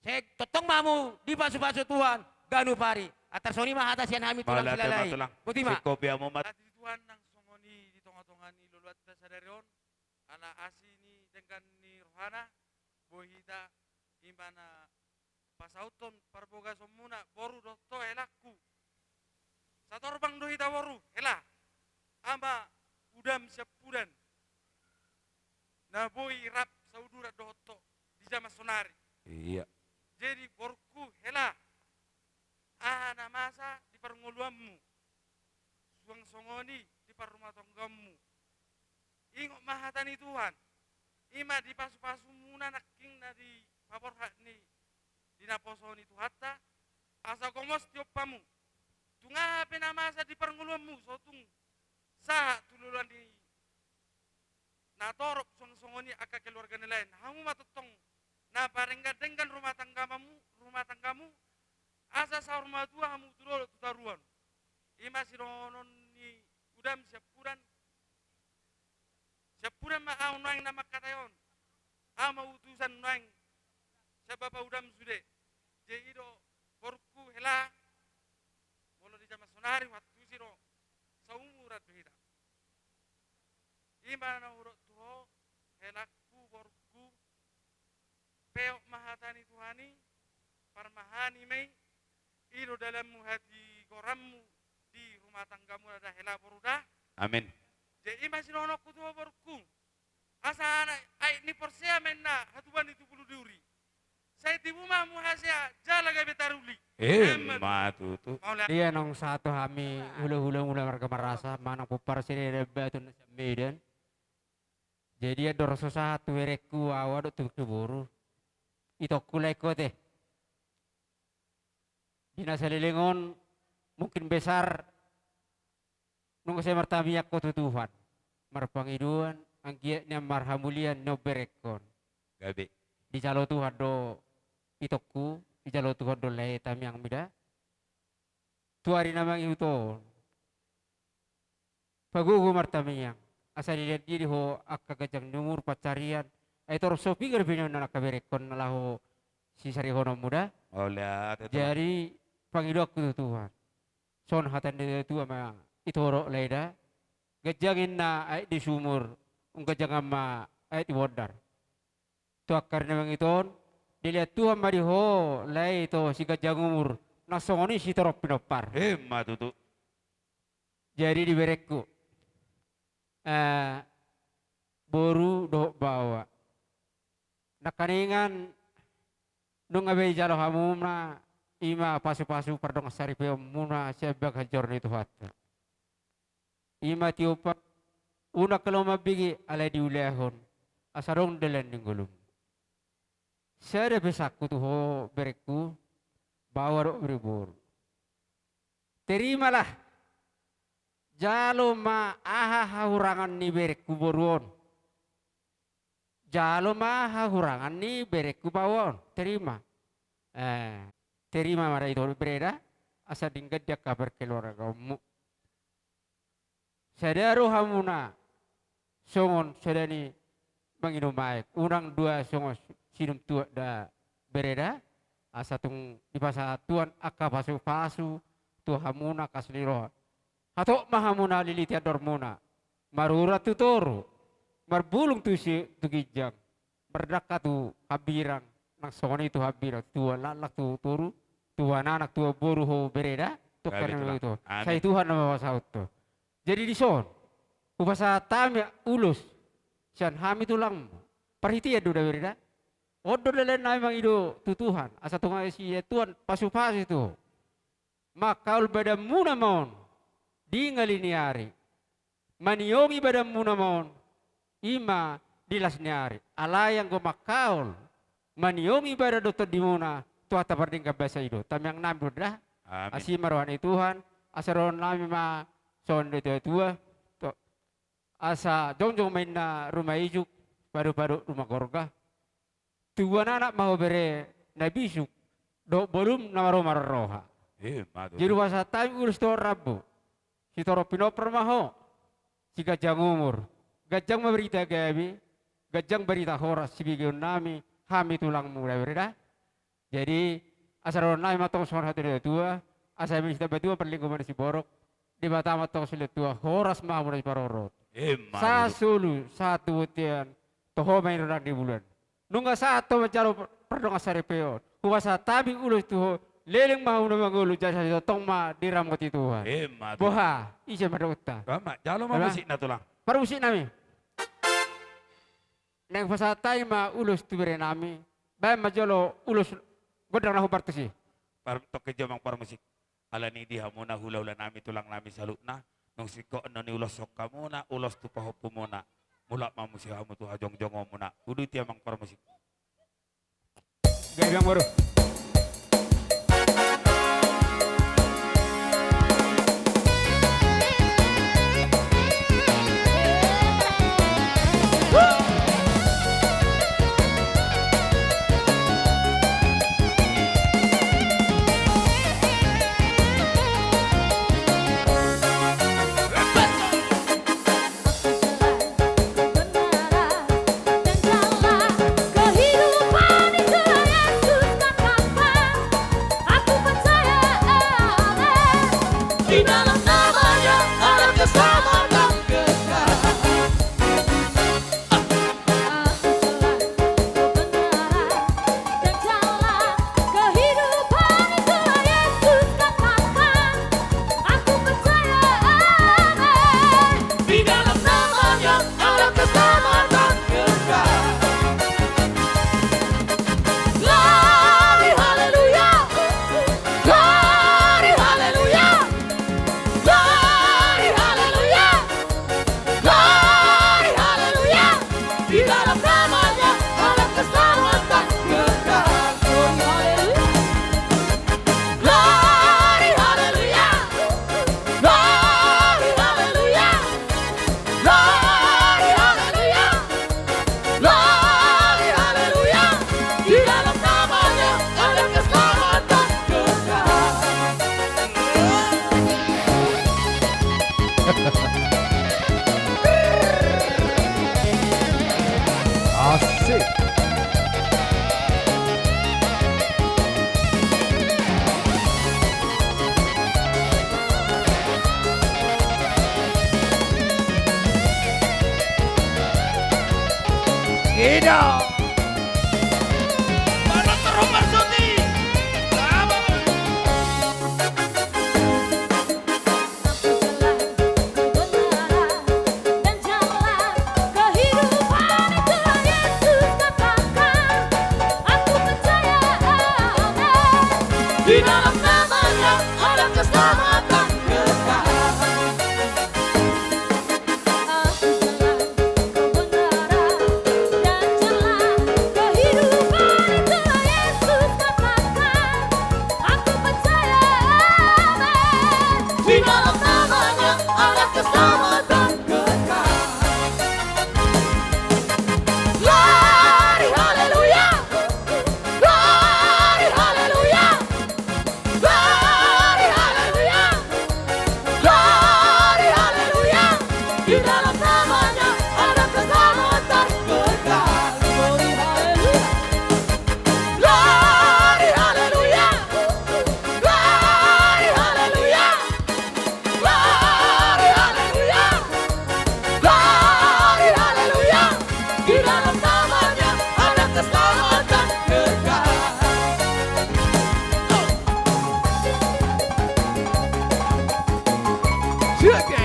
Sai tongtong ma hamu dipasupasu Tuhan ganup ari. Antar songon i ma hata sian hami tulang. Mauliate ma tulang. Silalahi. Boti ma. Singkop hamu ma. Di Tuhan nang songon i di tongatonga ni loloanta sadari on. Ala asi ni denggan ni rohana, boi hita i ma na pasauthon parbagason muna boru dohot ho helangku. Satorbang do hita boru, hela. Ama Udam Siampudan. Na boi rap sauduran dohot ho di jaman sonari. Iya. Jadi borungku hela. Aha na masa di parngoluanmu. Suang songon i di parrumatanggaonmu. Ingot ma hata ni Tuhan. I ma dipasupasu muna nangkin na dipaborhat ni di naposo ni Tuhanta, asa gomos tiompamu. Tung aha pe na masa di parngoluanmu, so tung sahat tu loloan ni na torop suang songon i angka keluarga ni lain. Hamu ma tongtong na parenggan-denggan rumah tanggamu, rumah tanggamu, asa saur matua hamu tu dolok tu toruan. I ma sidohonon ni Udam Siampudan. Siampudan ma ahu nuaeng na mangkatai on. Ahu ma utusan nuaeng sian Bapa Udam sude. Jadi i do borungku hela. Molo di jaman sonari huantusi do. Saumuran do hita. I ma na hudok tu ho, helangku, borungku, peop ma hata ni Tuhan i, parmahan i ma i, i do dalanmu hatigoranmu di rumah tanggamuna da hela boru da. Amin. Jadi i ma sidohononku tu ho borungku. Asa aek ni porsea ma inna hatubuan ni tubu ni duri. Sai tibu ma hamu hasea jala gabe taruli. Emma tutu. Mauliate. Dia nang sahat tu hami hulahula mula marga Marasa manang pomparan sian Medan. Jadi andor so sahat tu berengku ahu dohot tu boru. Itongku lae kote. Di na saleleng on mungkin besar nunga sai martamiang ho tu Tuhan. Marpangidoan anggiat nian marhamulian nion berengkon. Gabe. Dijalo Tuhan do itongku, dijalo Tuhan do lae tamiang mida. Tu ari na mangihut on. Pagogo martamiang. Asa dilehon dia di ho angka ganjang ni umur pansarian. Ai torop so piga dope nion angka berengkon na laho sisarihononmu da. Jadi pangidoanku tu Tuhan. Songon hata ni natuatua ma i torop lae da. Ganjang inna aek di sumur. Umganjangan ma aek di bondar. Tu angka ari na mangihut on dilehon Tuhan ma di ho lae ito siganjang umur. Na songon i sitorop pinompar. Emma tutu. Jadi di berengku, eh, boru dohot baoa. Nangkaningan nunga be dijalo hamuna i ma pasupasu pardongansaripeonmuna sian bagas joro ni Tuhanta. I ma tiop, unang hela mambege alai diulahon asa adong dalan ni ngolum. Sada pesanku tu ho berengku, baoa dohot boru. Terimalah. Jalo ma aha hahurangan ni berengku boru on. Jalo ma hahurangan ni berengku baoa on. Terima. Eh, terima ma da ito bere da. Asa denggan di angka parkeluargaonmu. Sada rohamuna songon sada ni manginum aek, unang dua songon sinum tuak da bere da, asa tung dipasahat Tuhan angka pasupasu tu hamuna kas ni roha. Hatop ma hamuna liliti andormuna, marurat tu toru, marbulung tu si, tu ginjang, mardangka tu hambirang, nang songon i tu hambirang, tu tuan laklak tu toru, tu tuan anak tu tuan boru ho bere da, tu angka na mangihut on. Sai Tuhan na mapasaut ho. Jadi dison hupasahat hami ulos sian hami tulangmu. Parhitean do da bere da. On do dalan nami mangido tu Tuhan asa tung asi Tuhan pasupasu tu ho. Mangkaol badanmuna ma on di ngali ni ari. Maniongi badanmuna ma on i ma di las ni ari. Alai anggo mangkaol maniongi badan dohot tondimuna, Tuhanta pardenggan basa i do. Tamiang nami do da. Amin. Asi ma roha ni Tuhan. Asa dohonon nami ma songon didok tuatua. Asa jongjong ma inna ruma ijuk, padopadot ruma gorga. Tubuan anak ma ho bere na bisuk dohot bolum na maromaroha. Jadi hupasahat hami ulos tu ho rambu. Sitorop pinompar ma ho, siganjang umur, ganjang ma barita gabe, ganjang barita horas sibegeonnami, hami tulangmu da, bere da. Jadi, asa dohononnami ma tong songon hata ni natua-tua, asa misi tamba tua parlinggoman ni siborok, Debata ma tong silehon tua, horas ma hamu na siparorot. Emma tutu. Sahat solu, sahat tu bontean, toho ma i rondang di bulan. Nunga sahat ho manjalo pardongansaripeon. Hupasahat hami ulos tu ho, leleng ma hamu na mangolu, jala sai tongtong ma diramoti Tuhan. Emma tutu. Boha, ise ma dohononta? Emma, jalo ma musikna tulang. Parmusiknami. Naeng pasahat hami ma ulos tu berenami. Baen ma jolo ulos gondang na hombar tusi. Par-, tongkin jo amang parmusik. Alani i di hamuna hulahulanami tulangnami saluhutna, nunga singkop annon ni ulos on hamuna, ulos tu pahompumuna. Mulak ma muse hamu tu hajongjongonmuna. Uduti amang parmusik. Gabe amang boru. Di dalam nama-Nya ada keselamatan kekal. Aku telah kebenaran dan jalan kehidupan, itulah Yesus katakan. Aku percaya, amin. Di dalam nama-Nya ada keselamatan kekal. Glory, haleluya. Glory, haleluya. Glory, haleluya. Glory, haleluya. Di dalam nama-Nya ada keselamatan kekal. Glory, haleluya. Glory, haleluya. Glory, haleluya. Glory, haleluya. Glory, haleluya. Di dalam nama-Nya ada keselamatan kekal. Asik. Ida. Barang terhormat Suti. Selamat. Aku telah kebenaran dan jalan kehidupan, itulah Yesus katakan. Aku percaya, amin. Di dalam nama-Nya ada keselamatan kekal. Aku jalan kebenaran dan jalan kehidupan, itulah Yesus katakan. Aku percaya, amin. Di dalam nama-Nya ada keselamatan kekal. Glory, haleluya. Glory, haleluya. Glory, haleluya. Glory, haleluya. Di dalam nama-Nya ada keselamatan kekal. Glory, haleluya. Glory, haleluya. Glory, haleluya. Glory, haleluya. Glory, haleluya. Di dalam nama-Nya ada keselamatan kekal. Siap, ya.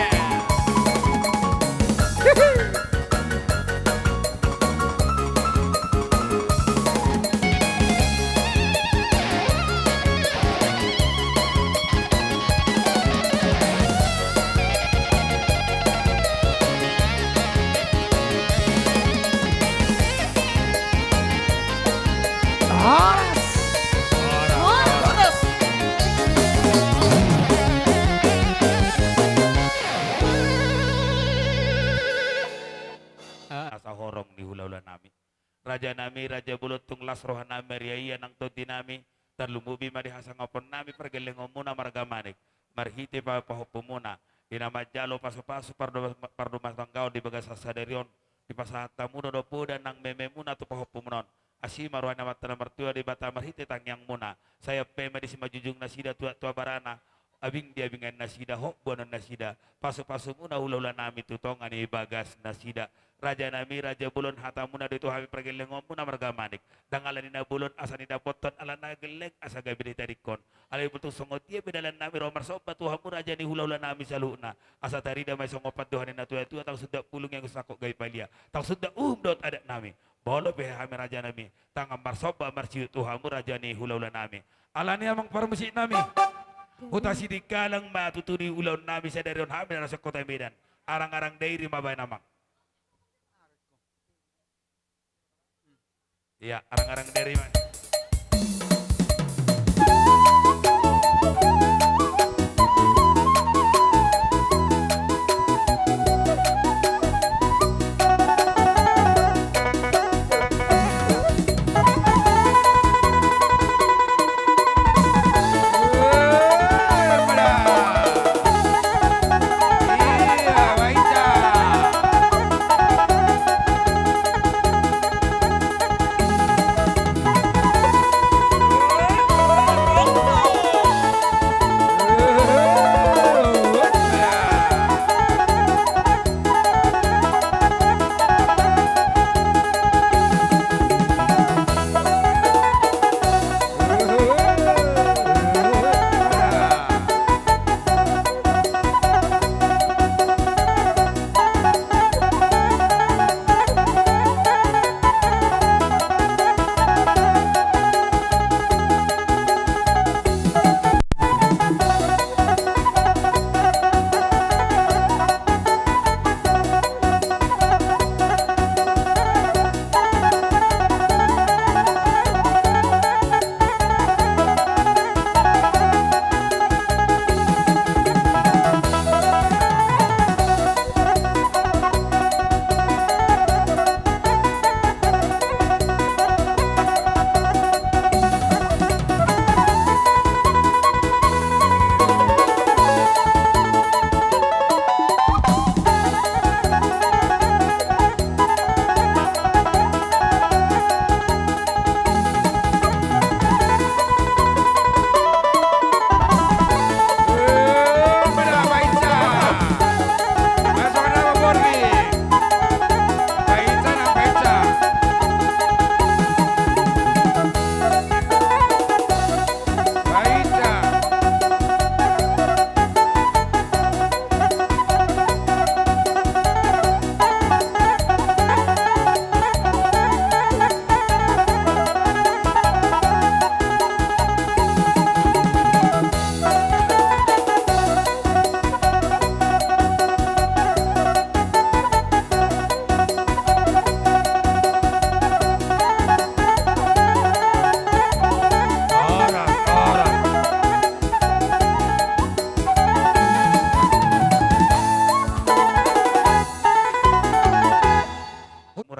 Horas. Horas. Asa horong ni hulahulanami. Rajanami, raja bolon, tung las rohanami marria ia nang tondinami, tarlumobi ma di hasangaponnami pargellengonmuna marga Manik, marhite pa-, pahompumuna, Di na manjalo pasupasu pardo-, pardomuan tanggaon di bagasan sadari on, dipasahat hamuna do poda nang mememuna tu pahompumuna on. Asi ma roha ni Amanta na martua Debata marhite tangiangmuna. Sai ampe ma disi manjujung nasida tuak tu abarana, abing di abingan nasida, hot boanon nasida, pasupasumuna hulahula nami tu tonga ni bagas nasida. Raja nami, raja bolon, hatamuna do i tu hami pargellengonmuna marga Manik. Ndang ala ni na bolon asa nidapothon, ala na gelleng asa gabe ditadingkon. Alai botul songon dia pe dalan nami ro marsomba tu hamu raja ni hulahula nami saluhutna. Asa tarida ma i songon pandohan ni na tuatua, tang sundat pulung i anggo sangkot gabe palia, tang sundat uhum dohot adat nami. Molo pe hami raja nami tangan marsomba marsiut tu hamu raja ni hulahula nami. Alani amang parmusik nami, Huta Sidikalang ma tutu di ulaon nami sadari on hami na ro sian kota Medan. Arangarang Dairi ma baen amang. Iya, arangarang Dairi ma.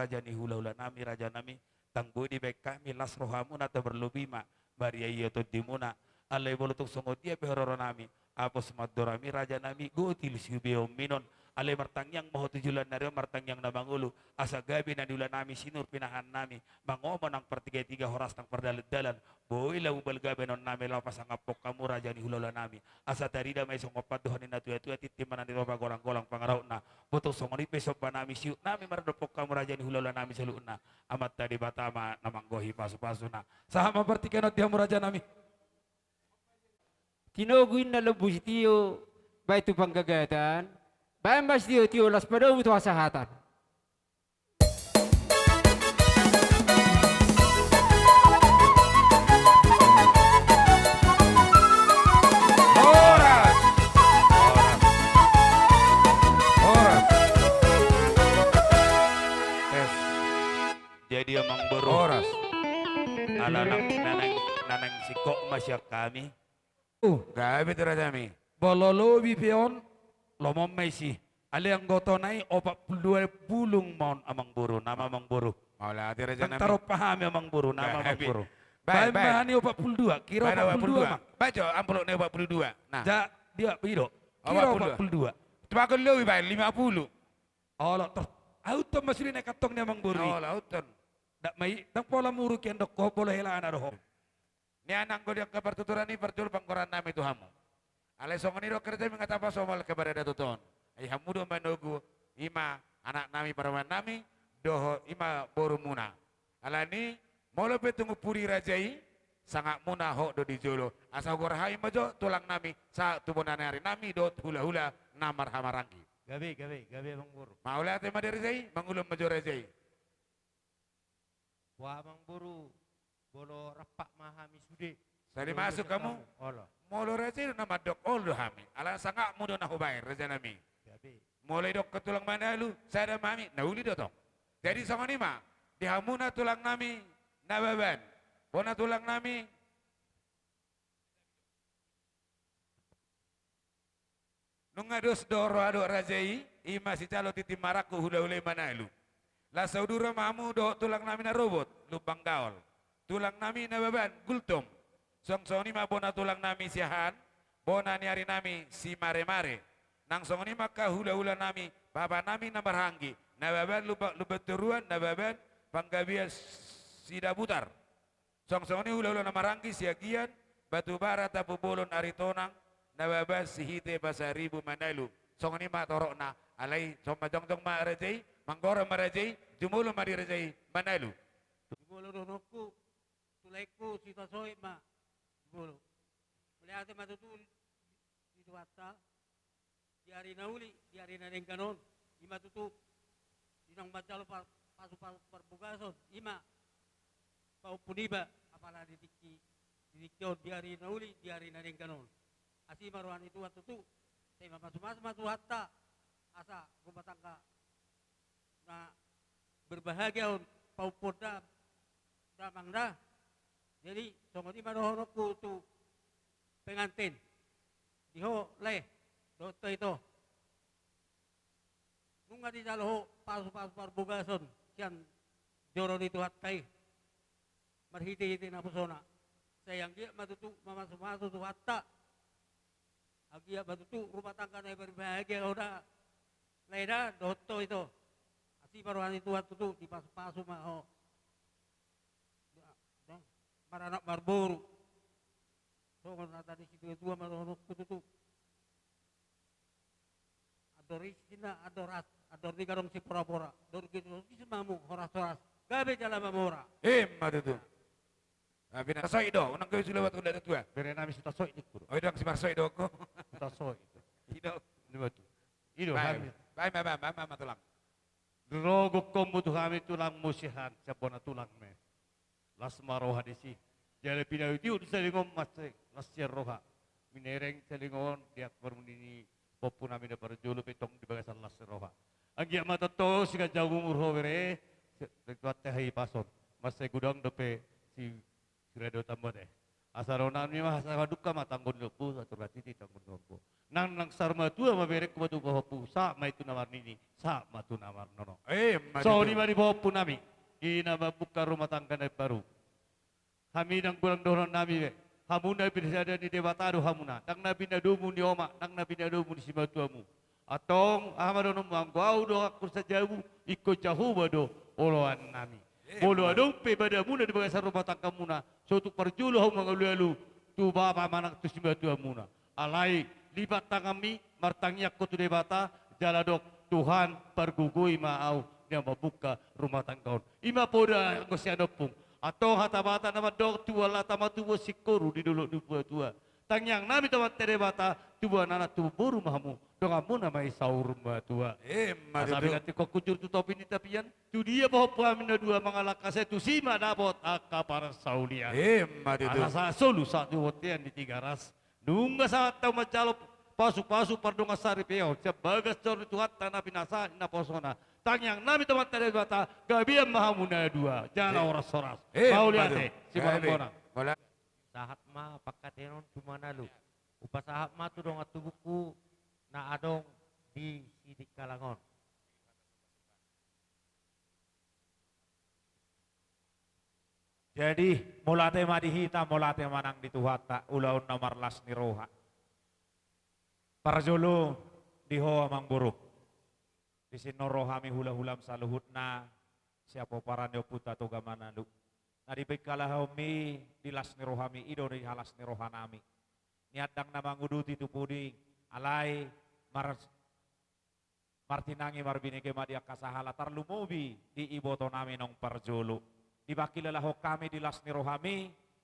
Raja ni hulahula nami, raja nami, tanggo dibaen hami las rohamuna, taberlobi ma maria ia tondimuna. Alai molo tung songon dia pe haroro nami, apos mandorami raja nami, gotil siubeonmi non. Alai martangiang ma ho tu joloan ni ari on, martangiang na mangolu, asa gabe na niula nami, sinur pinahan nami, mangomo nang partigatiga, horas nang pardalandalan. Boi lam balga baenon nami laho pasangaphon hamu raja ni hulahula nami. Asa tarida ma i songon pandohan ni na tuatua, tintin ma na nitopa, golanggolang pangarahutna. Botul songon i pe somba nami, siut nami mardophon hamu raja ni hulahula nami saluhutna. Amanta Debata ma na manggohi pasupasuna. Sahat ma partingkian on di hamu raja nami. Tinogu inna lombu sitio, baen tu panggagatan, baen ma sitiotio, laos padomu tu hasahatan. Horas. Horas. Horas. Tes. Jadi amang boru. Horas. Ala nang, na naeng, na naeng singkop ma sian hami. Uh. Gabe tu raja nami. Molo lobi pe on, lomo ma isi. Alai anggo tona i opat pulu dua bulung ma on amang boru, nama amang boru. Mauliate raja nami. Tarompa hami amang boru, nama amang boru. Baen, baen. Baen ma ni opat pulu dua, kira opat pulu dua ma. Baco amplop ni opat pulu dua. Nah. Ja, dia, ido. Kira opat pulu dua. Opat pulu dua. Tumagon lobi baen lima pulu. Olo, tor. Aut on ma sude na i kantong ni amangboru i. Olo, aut on. Dak ma i, ndang pola muruk i, ndang ho, pola helana do ho. Nian anggo di angka partuturan i parjolo panggoaran nami tu hamu. Alai songon i do kerja mi nga tapasomol kepada datuton. Ai hamu do manogu, ima anak nami, parumaen nami, dohot ima borumuna. Alani, molo pe tung umpudi raja i, sangapmuna hot do di jolo. Asa hugoar hami ma jo tulang nami, sahat tu bona ni ari nami dohot hulahula na marhahamaranggi. Gabe, gabe, gabe amangboru. Mauliate ma di raja i, mangulon ma jo raja i. Boha amangboru, molo rampak ma hami sude. Sali masuk hamu. Olo. Molo raja i do na mandok, olo do hami. Ala sangapmu do na hubaen raja nami. Gabe. Molo didok tulang Manalu, sada ma hami, na uli do tong. Jadi songon i ma, di hamuna tulang nami, Nababan. Bona tulang nami. Nunga dos do roha dohot raja i, ima sijalo tintin marangkup hulahula i Manalu. Las saudura ma hamu dohot tulang nami na robot, Lumban Gaol. Tulang nami Nababan, Gultom. Songon i ma bona tulang nami Siahaan, bona ni ari nami Simaremare. Nang songon i ma angka hulahula nami, bapa nami na marhahamaranggi, Nababan Lumba-, Lumban Toruan, Nababan Panggabean Sidabutar. Songon i hulahula na marhahamaranggi Siagian, Batubara, Tampubolon, Aritonang, Nababan Sihite, Pasaribu, Manalu. Songon i ma torokna, alai songon ma jongjong ma raja i, manggoar ma raja i, jumolo ma di raja i, Manalu. Jumolo dohononku, tu laengku, sitasoit ma, jumolo. Mauliate ma tutu di Tuhanta, di ari na uli, di ari na denggan on, ima tutu, di naung manjalo par-, pasu-pasu parbagason, ima pahompu niba, apala di tingki, di tingki on, di ari na uli, di ari na denggan on. Asi ma roha ni Tuhan tutu, sai mamasumasu ma Tuhanta, asa rumah tangga na berbahagia on, pahompu on da, damang da. Jadi, songon i ma dohononku tu pengantin. Di ho, lae, dohot ho ito. Nunga dijalo ho pasu-pasu parbagason, sian joro ni Tuhanta i. Marhite-hite naposona. Sai anggiat ma tutu mamasumasu Tuhanta. Anggiat ma tutu rumah tangga na berbahagia ho da. Lae da, dohot ho ito. Asi ma roha ni Tuhan tutu, dipasu-pasu ma ho. Maranak marboru. Songon hata ni situa-tua ma dohononku tutu. Andor isi na, andor as, andor niga adong sipora-pora. Andor gede isi ma hamu, horas-horas. Gabe jala mamora. Ima tutu. Tapi na soi do, unang gabe sulabat ula da tua. Bere nami sitasoit ningku do. Oh, idang simarsoit do ko. Sitasoit. Ido. Ido, hami. Baen ma, baen ma, baen ma tulang. Di roha gokhonmu tu hami tulangmu Siahaan, sian bona tulang me. Las ma roha disi. Jala pinaihut-ihut saleleng on mansai las sian roha. Minereng saleleng on di angka parmuni ni pahompu nami na parjolo pe tong di bagasan las ni roha. Anggiat ma tongtong siganjang umur ho bere, si-, Tuhanta hahipason. Mansai godang dope si Siradotan mate. Asa dohonon nami ma, asa madungka ma tanggo ni lombu, asa turhat i tanggo ni lombu. Nang, nang saur matua ma berengku ma tu pahompu, sahat ma i tu na marnini, sahat ma tu na marnono. Ima tutu. Songon i ma di pahompu nami, di na mambuka rumah tangga na imbaru. Hami ndang godang dohonon nami be, hamu na pinasada ni Debata do hamuna, ndang na pinadomu ni omak, ndang na pinadomu ni simatuamu. Antong, aha ma dohononmu, anggo ahu dohot angkon sajabu, ingkon Jahowa do oloan nami. Molo adong pe badamuna di bagasan rumah tanggamuna, so tung parjolo hamu mangalualu tu bapa manang tu simatuamuna. Alai lipat tanganmi, martangiang ho tu Debata, jala dok, Tuhan, pargogoi ma ahu na mambuka rumah tangga on. Ima poda anggo sian ompung. Antong hata Batak na mandok, tual hata ma tubu singkoru di dolok ni natuatua. Tangiang nami tu Amanta Debata, tubuan anak tubuan boru ma hamu, donganmuna ma i saur matua. Ima tutu. Asa binantikhon hujur tu topi ni tapian, tu dia pahompu hami na dua mangalangka, sai tusi ma dapot angka parsaulian. Ima tutu. Asa sahat solu sahat tu bontean di Tigaras. Nunga sahat ahu manjalo pasu-pasu pardongan saripeon sian bagas joro ni Tuhanta na pinasahat ni naposona. Tangiang nami tu Amanta Debata, gabean ma hamu na dua, jala horas-horas. Ima tutu. Mauliate. Gabe. Sibarang bonang. Mauliate. Sahat ma pangkataion on tu Manalu. Hupasahat ma tu dongan tubungku na adong di Sidikalang on. Jadi, mauliate ma di hita, mauliate ma nang di Tuhanta, ulaon na marlas ni roha. Parjolo di ho amangboru. Disi nuaeng ro hami hulahulam saluhutna, sian pomparan ni ompunta Toga Manalu. Na dibangkalahononmi di las ni rohami, i do di las ni rohanami. Nian ndang na manguduti tu pudi, alai mar-, martinangi marbinege ma di angka sahala, tarlumobi di ibotonami naung parjolo. Dibangkilalahon hami di las ni rohami,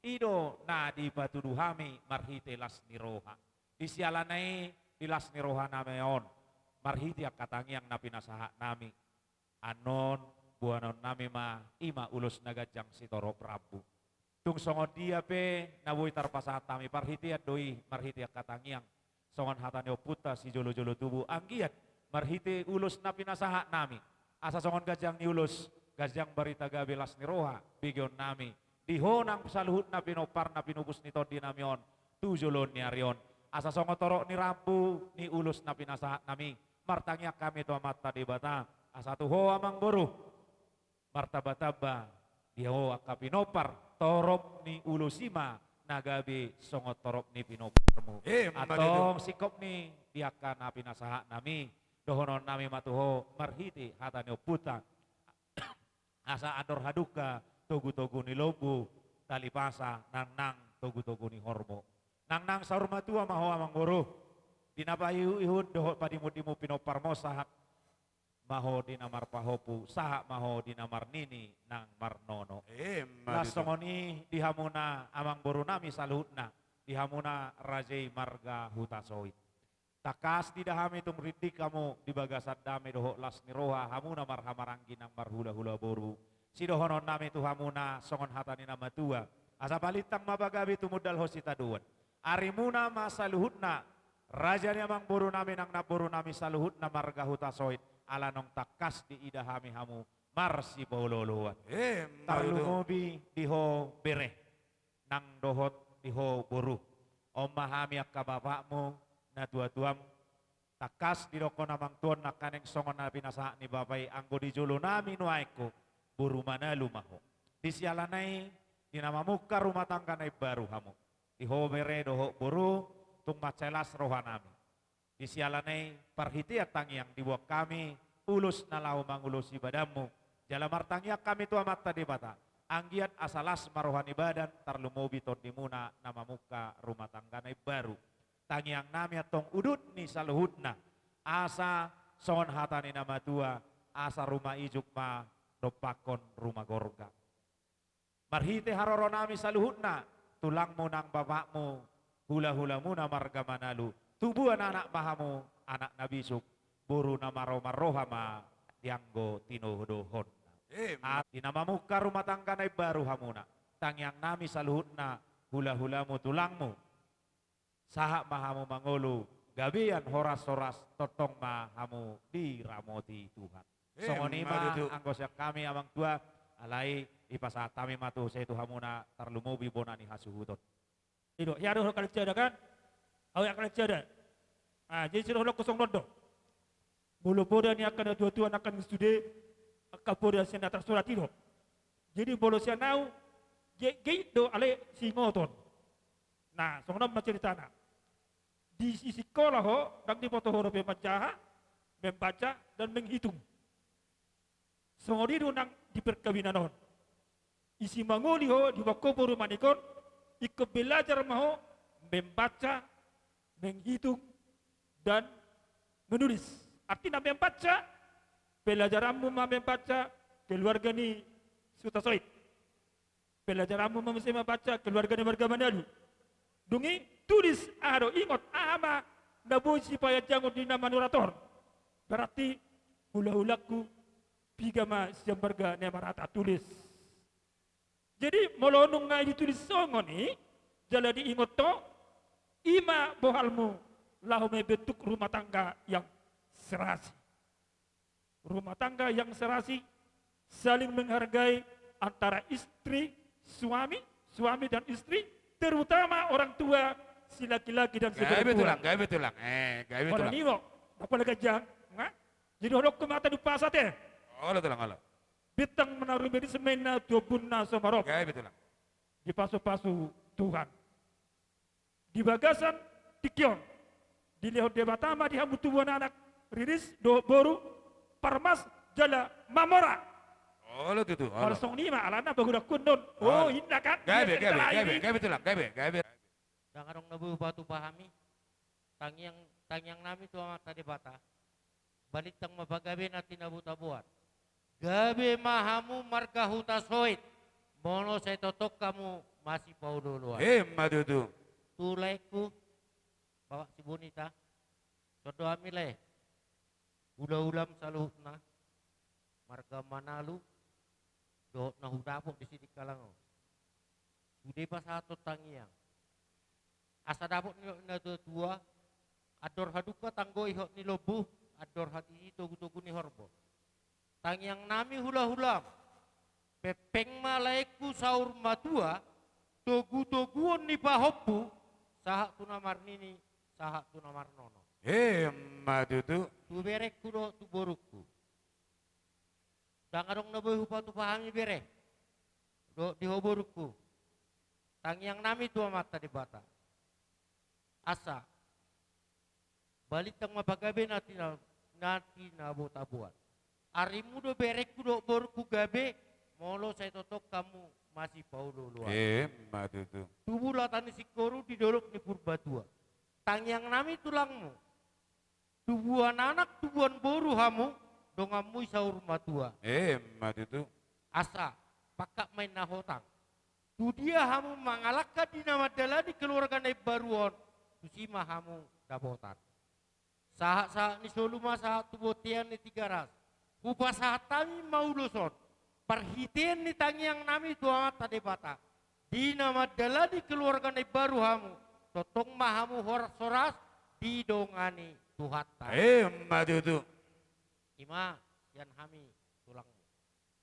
i do na dipatudu hami marhite las ni roha. Di siala na i, di las ni rohanami on, marhite angka tangiang na pinasahatnami, annon boanonnami ma i ma ulos na ganjang sitorop rambu. Tung songon dia pe na boi tarpasahat hami, parhitean do i marhite angka tangiang, songon hata ni ompunta sijolojolo tubu, anggiat marhite ulos na pinasahatnami, asa songon ganjang ni ulos, ganjang barita gabe las ni roha begeonnami di ho nang saluhutna pinompar na pinupus ni tondinami on tu joloan ni ari on. Asa songon torop ni rambu ni ulos na pinasahatnami, martangiang hami tu Amanta Debata, asa tu ho amangboru, martambatamba di ho angka pinompar, torop ni ulos i ma na gabe songon torop ni pinomparmu. Emma tutu. Antong singkop ni di angka na pinasahatnami, dohononnami ma tu ho marhite hata ni ompunta. Asa andor hadungka togutogu ni lombu, tali pasa nangnang togutogu ni horbo. Nangnang saur matua ma ho amangboru. Di na paihutihut dohot padimundimun pinomparmu, sahat ma ho di na marpahompu, sahat ma ho di na marnini nang marnono. Emma tutu. Laos songon i di hamuna amangborunami saluhutna, di hamuna raja i marga Hutasoit. Tangkas diida hami tung rindik hamu di bagasan dame dohot las ni roha, hamu na marhahamaranggi nang marhulahula boru. Sidohononnami tu hamuna songon hata ni na matua: Asa balintang ma pagabe tumundalhon sitadoan. Arimuna ma saluhutna, raja ni amangborunami nang namborunami saluhutna marga Hutasoit, ala naung tangkas diida hami hamu marsipaolooloan. Emma tutu. Tarlumobi di ho bere, nang dohot di ho boru. On ma hami angka bapakmu, natuatuam. Tangkas didokkon amangtuaon nangkaning songon na pinasahat ni bapa i, anggo di jolonami nuaeng ho, boru Manalu ma ho. Di siala na i, di na mamungka rumah tangga na imbaru hamu, di ho bere dohot boru, tung mansai las rohanami. Di siala na i, parhitean tangiang diboan hami ulos na laho mangulosi badanmu. Jala martangiang hami tu Amanta Debata, anggiat asa las ma roha ni badan, tarlumobi tondimuna na mamungka rumah tangga na imbaru. Tangiangnami antong udut ni saluhutna, asa songon hata ni na matua, asa ruma ijuk ma dompakkon ruma gorga. Marhite haroronami saluhutna, tulangmu nang bapakmu, hulahulamuna marga Manalu, tubuan anak ma hamu, anak na bisuk, boru na maromaroha ma dianggo tinodohonna. Emma. Di na mamungka rumah tangga na imbaru hamuna, tangiangnami saluhutna, hulahulamu, tulangmu, sahat ma hamu mangolu, gabean horashoras, tongtong ma hamu diramoti Tuhan. Emma tutu. Songon i ma anggo sian hami amangtua, alai dipasahat hami ma tu, sai tu hamuna tarlumobi bona ni hasuhuton. I do, hea do hakalijada kan? Awe hakalijada. Ah, jadi sidohononku songon on do. Molo poda ni angka natuatua nangkin sude, angka poda sian na tarsurat i do. Jadi molo sian ahu, ge-, geit do ale siingoton. Nah, songon on ma ceritana. Di sikola ho, ndang diboto ho dope manjaha, membaca, dan menghitung. Songon i do nang di perkawinan on. Di simangoli ho, diboan ho boru manik on, ingkon belajar ma ho membaca, menghitung, dan menulis. Artina membaca, pelajaranmu ma membaca keluarga ni Hutasoit. Pelajaranmu ma muse membaca keluarga ni marga Manalu. Dung i tulis aha do, ingot aha ma na boi sipajanjiangon di na manurat on. Berarti hulahulangku piga ma sian marga Namarata, tulis. Jadi molo nunga ditulis songon i, jala diingot ho, i ma bohalmu laho membentuk rumah tangga yang serasi. Rumah tangga yang serasi, saling menghargai antara istri, suami, suami dan istri, terutama orang tua, si laki-laki dan si perempuan. Gabe tulang, gabe tulang. Eh, gabe tulang. Molo ninna, apalagi jang, nga? Jadi holongku ma hata di umpasa te. Olo tulang, olo. Bintang na rumiris ma inna tu ombunna so marop. Gabe tulang. Dipasupasu Tuhan. Di bagasan tingki on, Dilehon Debata ma di hamu tubuan anak, riris dohot boru, parmas jala mamora. Olo tutu, olo. Molo songon i ma alana pahulakhon on. Olo. Oh, inna kan? Gabe, gabe, gabe, gabe tulang, gabe, gabe. Ndang adong na boi hupatupa hami. Tangiang, tangiang nami tu Amanta Debata. Balintang ma pagabe na tinabo-taboan. Gabe ma hamu marga Hutasoit. Molo sai tongtong hamu masipaolo-oloan. Emma tutu. Tu laengku, Bapak Sibonita. Songon hami lae. Hula-hulam saluhutna. Marga Manalu. Dohot na hudapot di Sidikalang on. Sude pasahathon tangiang. Asa dapot ni na tua-tua, andor halumpang tanggo ihot ni lombu, andor hatiti togu-togu ni horbo. Tangiang nami hula-hulam, pengpeng ma laengku saur matua, togu-toguon ni pahompu, sahat tu na marnini, sahat tu na marnono. Emma tutu. Tu berengku dohot tu borungku. Ndang adong na boi hupatupa hami bere. Dohot di ho borungku. Tangiang nami tu Amanta Debata. Asa. Balintang ma pagabe na tina-, na tinabo-taboan. Arimu do berengku dohot borungku gabe, molo sai tongtong hamu masipaolo-oloan. Emma tutu. Tubu lata ni singkoru di dolok ni Purbatua. Tangiang nami tulangmu. Tubuan anak, tubuan boru hamu, donganmu i saur matua. Emma tutu. Asa, pangkat ma inna hotang. Tu dia hamu mangalangka di na mandalani keluarga na imbaru on, tusi ma hamu dapotan. Sahat-sahat ni solu ma sahat tu bontean ni Tigaras. Hupasahat hami ma ulos on. Parhitean ni tangiang nami tu Amanta Debata. Di na mandalani keluarga na imbaru hamu. Tongtong ma hamu horas-horas didongani Tuhanta. Emma tutu. Ima, sian hami tulangmu.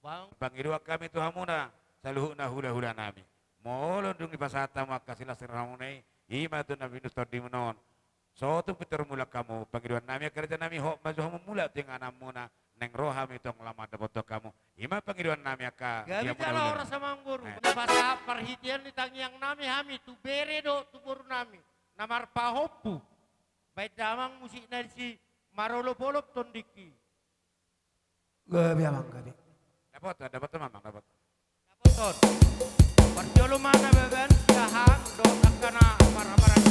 Bang. Pangidoan hami tu hamuna, saluhutna hula-hula nami. Molo dung dipasahat hamu angka silas ni rohamuna i, ima tu na pinus tondimuna on. Sotung pintor mulak hamu, pangidoan nami angka raja nami, hot ma jo hamu mulak tu ingananmuna, naeng ro hami tong laho mandapothon hamu. Ima pangidoan nami angka. Gabe jala horas amangboru. Eh. Dipasahat parhitean ni tangiang nami hami, tu bere dohot tu boru nami. Na marpahompu. Baen damang musik na disi marolop-olop tondingki. Gabe amang, gabe. Dapotan, dapotan amang, dapotan. Dapotan. Parjolo ma na baen siahaan dohot angka na amar-amaran.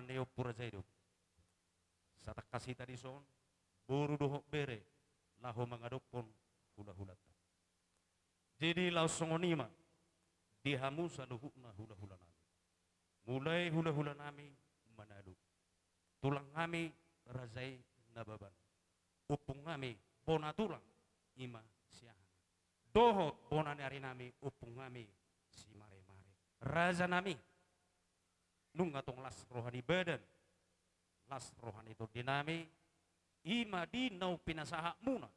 ni ompu raja i do. Satangkas hita dison, boru dohot bere, laho mangadophon hula-hulanta. Jadi laos songon i ma, di hamu saluhutna hula-hula nami. Mulai hula-hula nami Manalu. Tulang nami Raja i Nababan. Ompung nami bona tulang i ma Siahaan. Dohot bona ni ari nami ompung nami Simare-mare. Raja nami. Nunga tong las roha ni badan, las roha ni tondi nami, i ma di naung pinasahatmuna,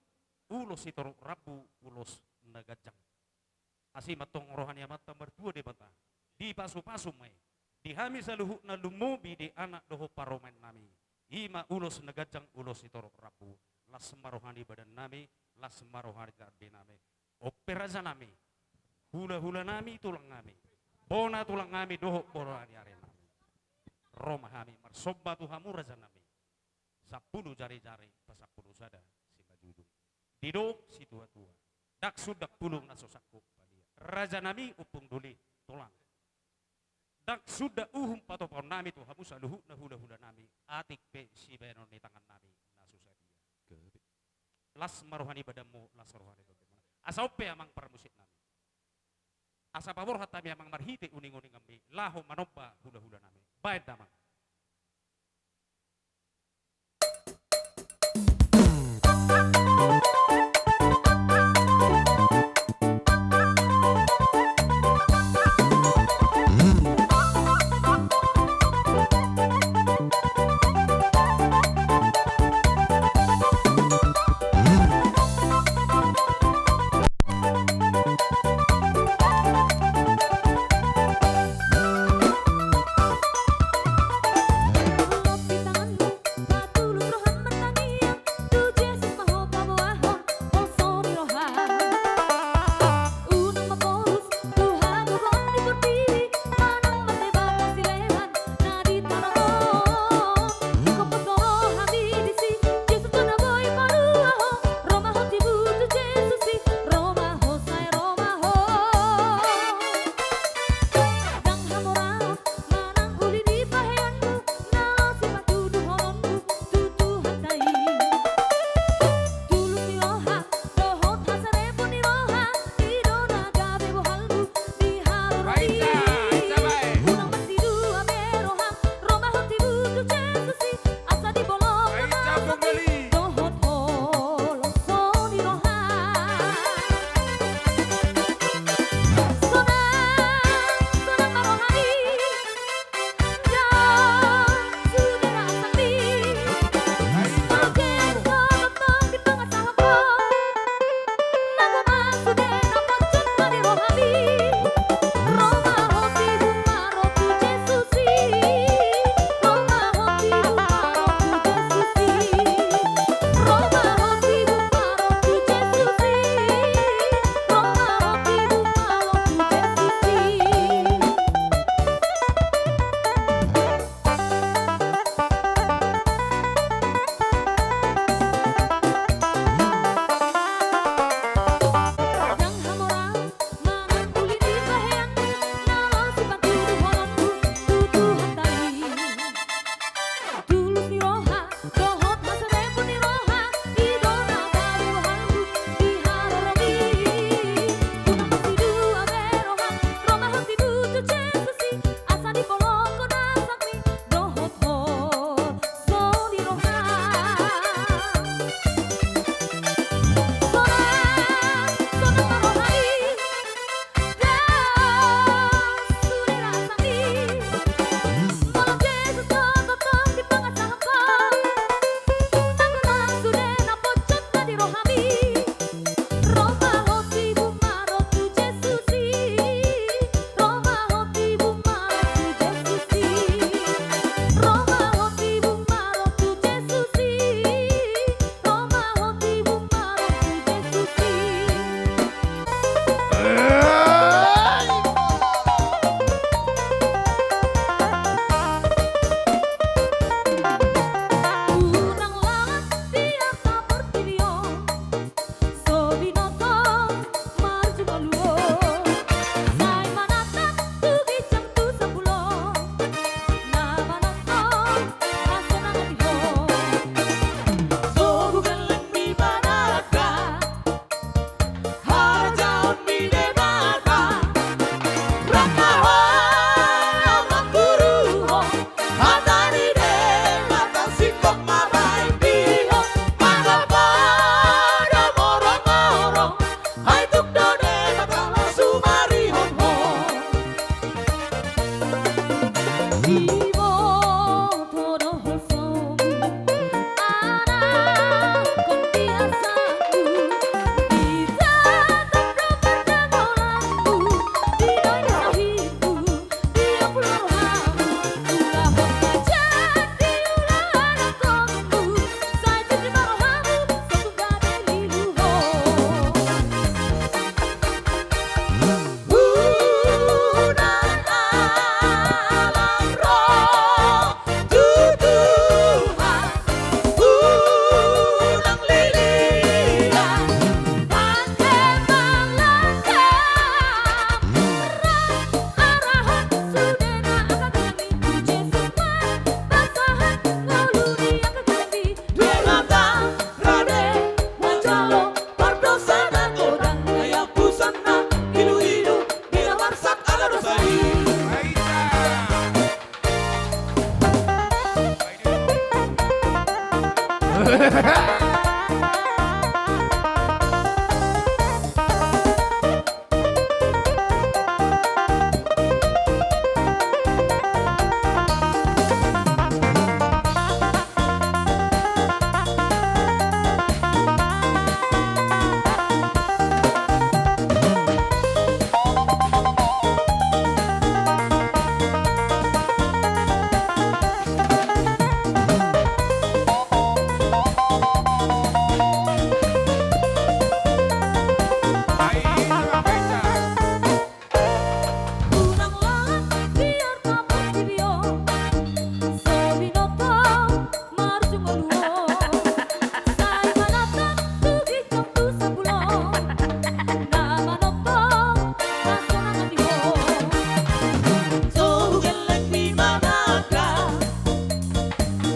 ulos sitorop rambu, ulos na ganjang. Asi ma tong roha ni Amanta Martua Debata, dipasu-pasu ma i, di hami saluhutna lumobi di anak dohot parumaen nami, i ma ulos na ganjang, ulos sitorop rambu, las ma roha ni badan nami, las ma roha ni tondi nami. On pe raja nami, hula-hula nami, tulang nami, bona tulang nami, dohot bona ni ari nami. Ro ma hami marsomba tu hamu raja nami. Sampulu jari-jari, pasampulu sada simanjujung. Didok situa-tua. Ndang sundang pulung na so sangkut palia. Raja nami ompung doli tulang. Ndang sundang uhum patopaon nami tu hamu saluhutna hula-hula nami, atik pe sibahenon ni tangan nami na so sadia. Las ma roha ni badanmu, las roha ni tondimuna. Asa on pe amang parmusik nami. Asa paborhat hami amang marhite uning-uninganmi, laho manomba hula-hula nami. Baen damang.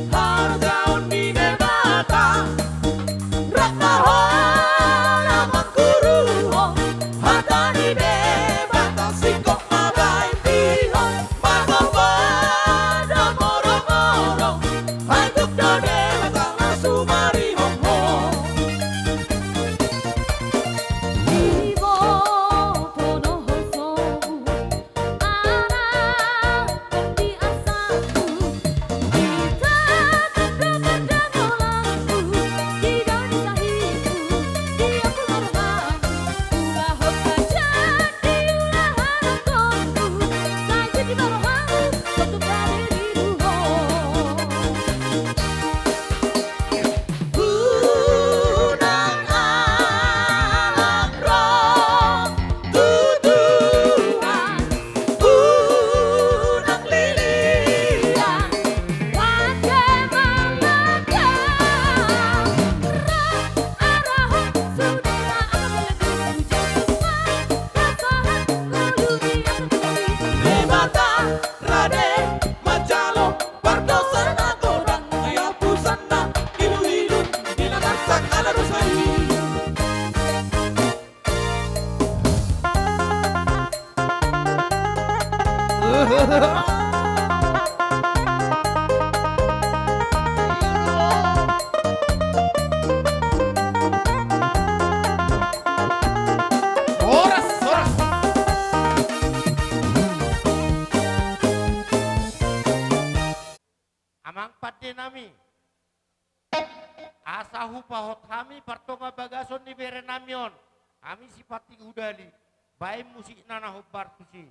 Harajaon ni Debata, rap ma ho na mangguruhon hata ni Debata, singkop ma baen dihon, mangombar do morongorong, ai tuk do Debata na sumarihon ho. Iboto do ho sobu, anak di asaku, di tangga do pardagolanku, di dao ni sahiku, di ampul ma rohangku, ulahon hajat di ulahan angkongku, sai jadi ma rohangku, sotung gabe dibuhon. Unang alang ro tu Tuhan, unang liliang, pake mangangkat roha, arahon sude na anak lelengku, Jesus ma pasahat ngolu ni anak lelengku. Debata rade manjalo pardosa na godang, hapusanna iluilu di na marsak ala dosa i. Horas, horas. Amang pande nami, asa hupahot hami partonga bagason ni bere nami on, hami Sipantik Hudali, baen musikna na hombar tusi.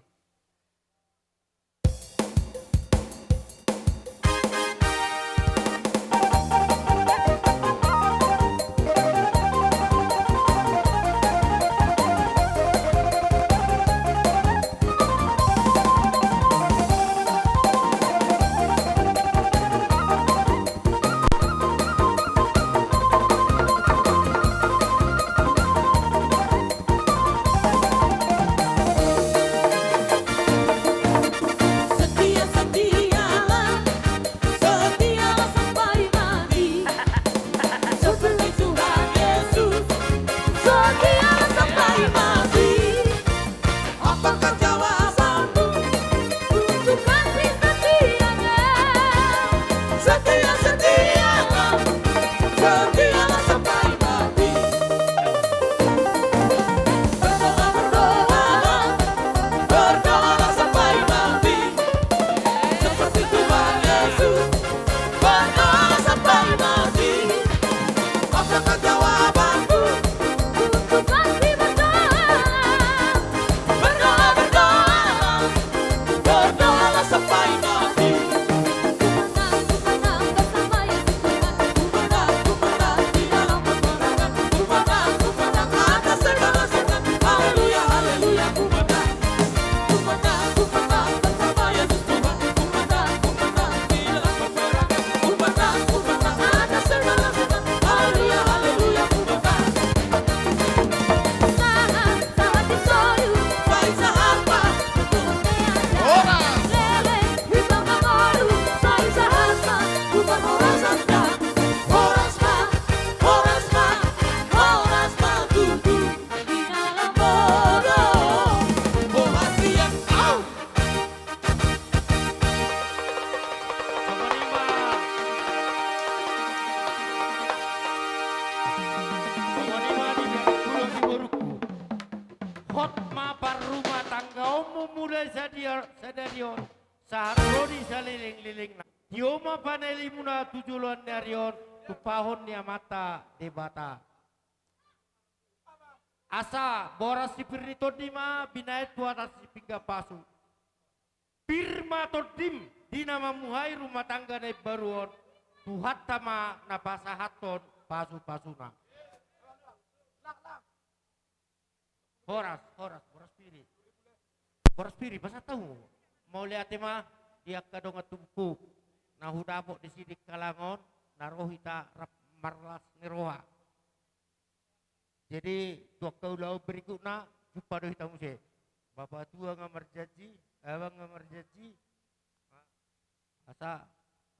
mulai sadia-, sadari on sahat ro di salelenglelengna. Tio ma panelimuna tu joloan ni ari on, tumpahon ni Amanta Debata. Asa boras si pir ni tondi ma binahen tu atas si pinggan pasu. Pir ma tondim di na mamuhai rumah tangga na imbaru on, Tuhanta ma na pasahathon pasupasuna. Horas, horas, boras pir i. Boras pir i, pasahat hamu. Mauliate ma di angka dongan tubungku na hudapot di Sidikalang on, na ro hita rap marlas ni roha. Jadi, tu angka ulaon berikutna, jumpa do hita muse. Bapa tua nga marjanji, abang nga marjanji. Asa,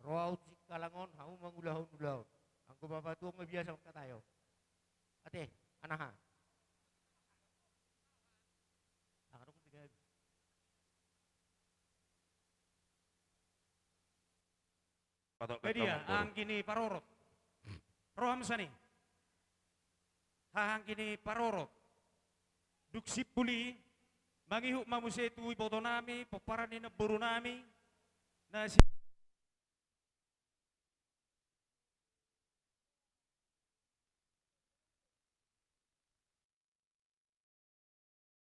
ro ahu tu Sidikalang on, hamu mangulahon ulaon. Anggo bapa tua nga biasa mangkatai ahu. Ate, anaha. Aha dong tiga. Patok. Badia, anggi ni parorot. Roham sani. Haha anggi ni parorot. Dung simpul i, mangihut ma muse tu iboto nami, pomparan ni namboru nami, na si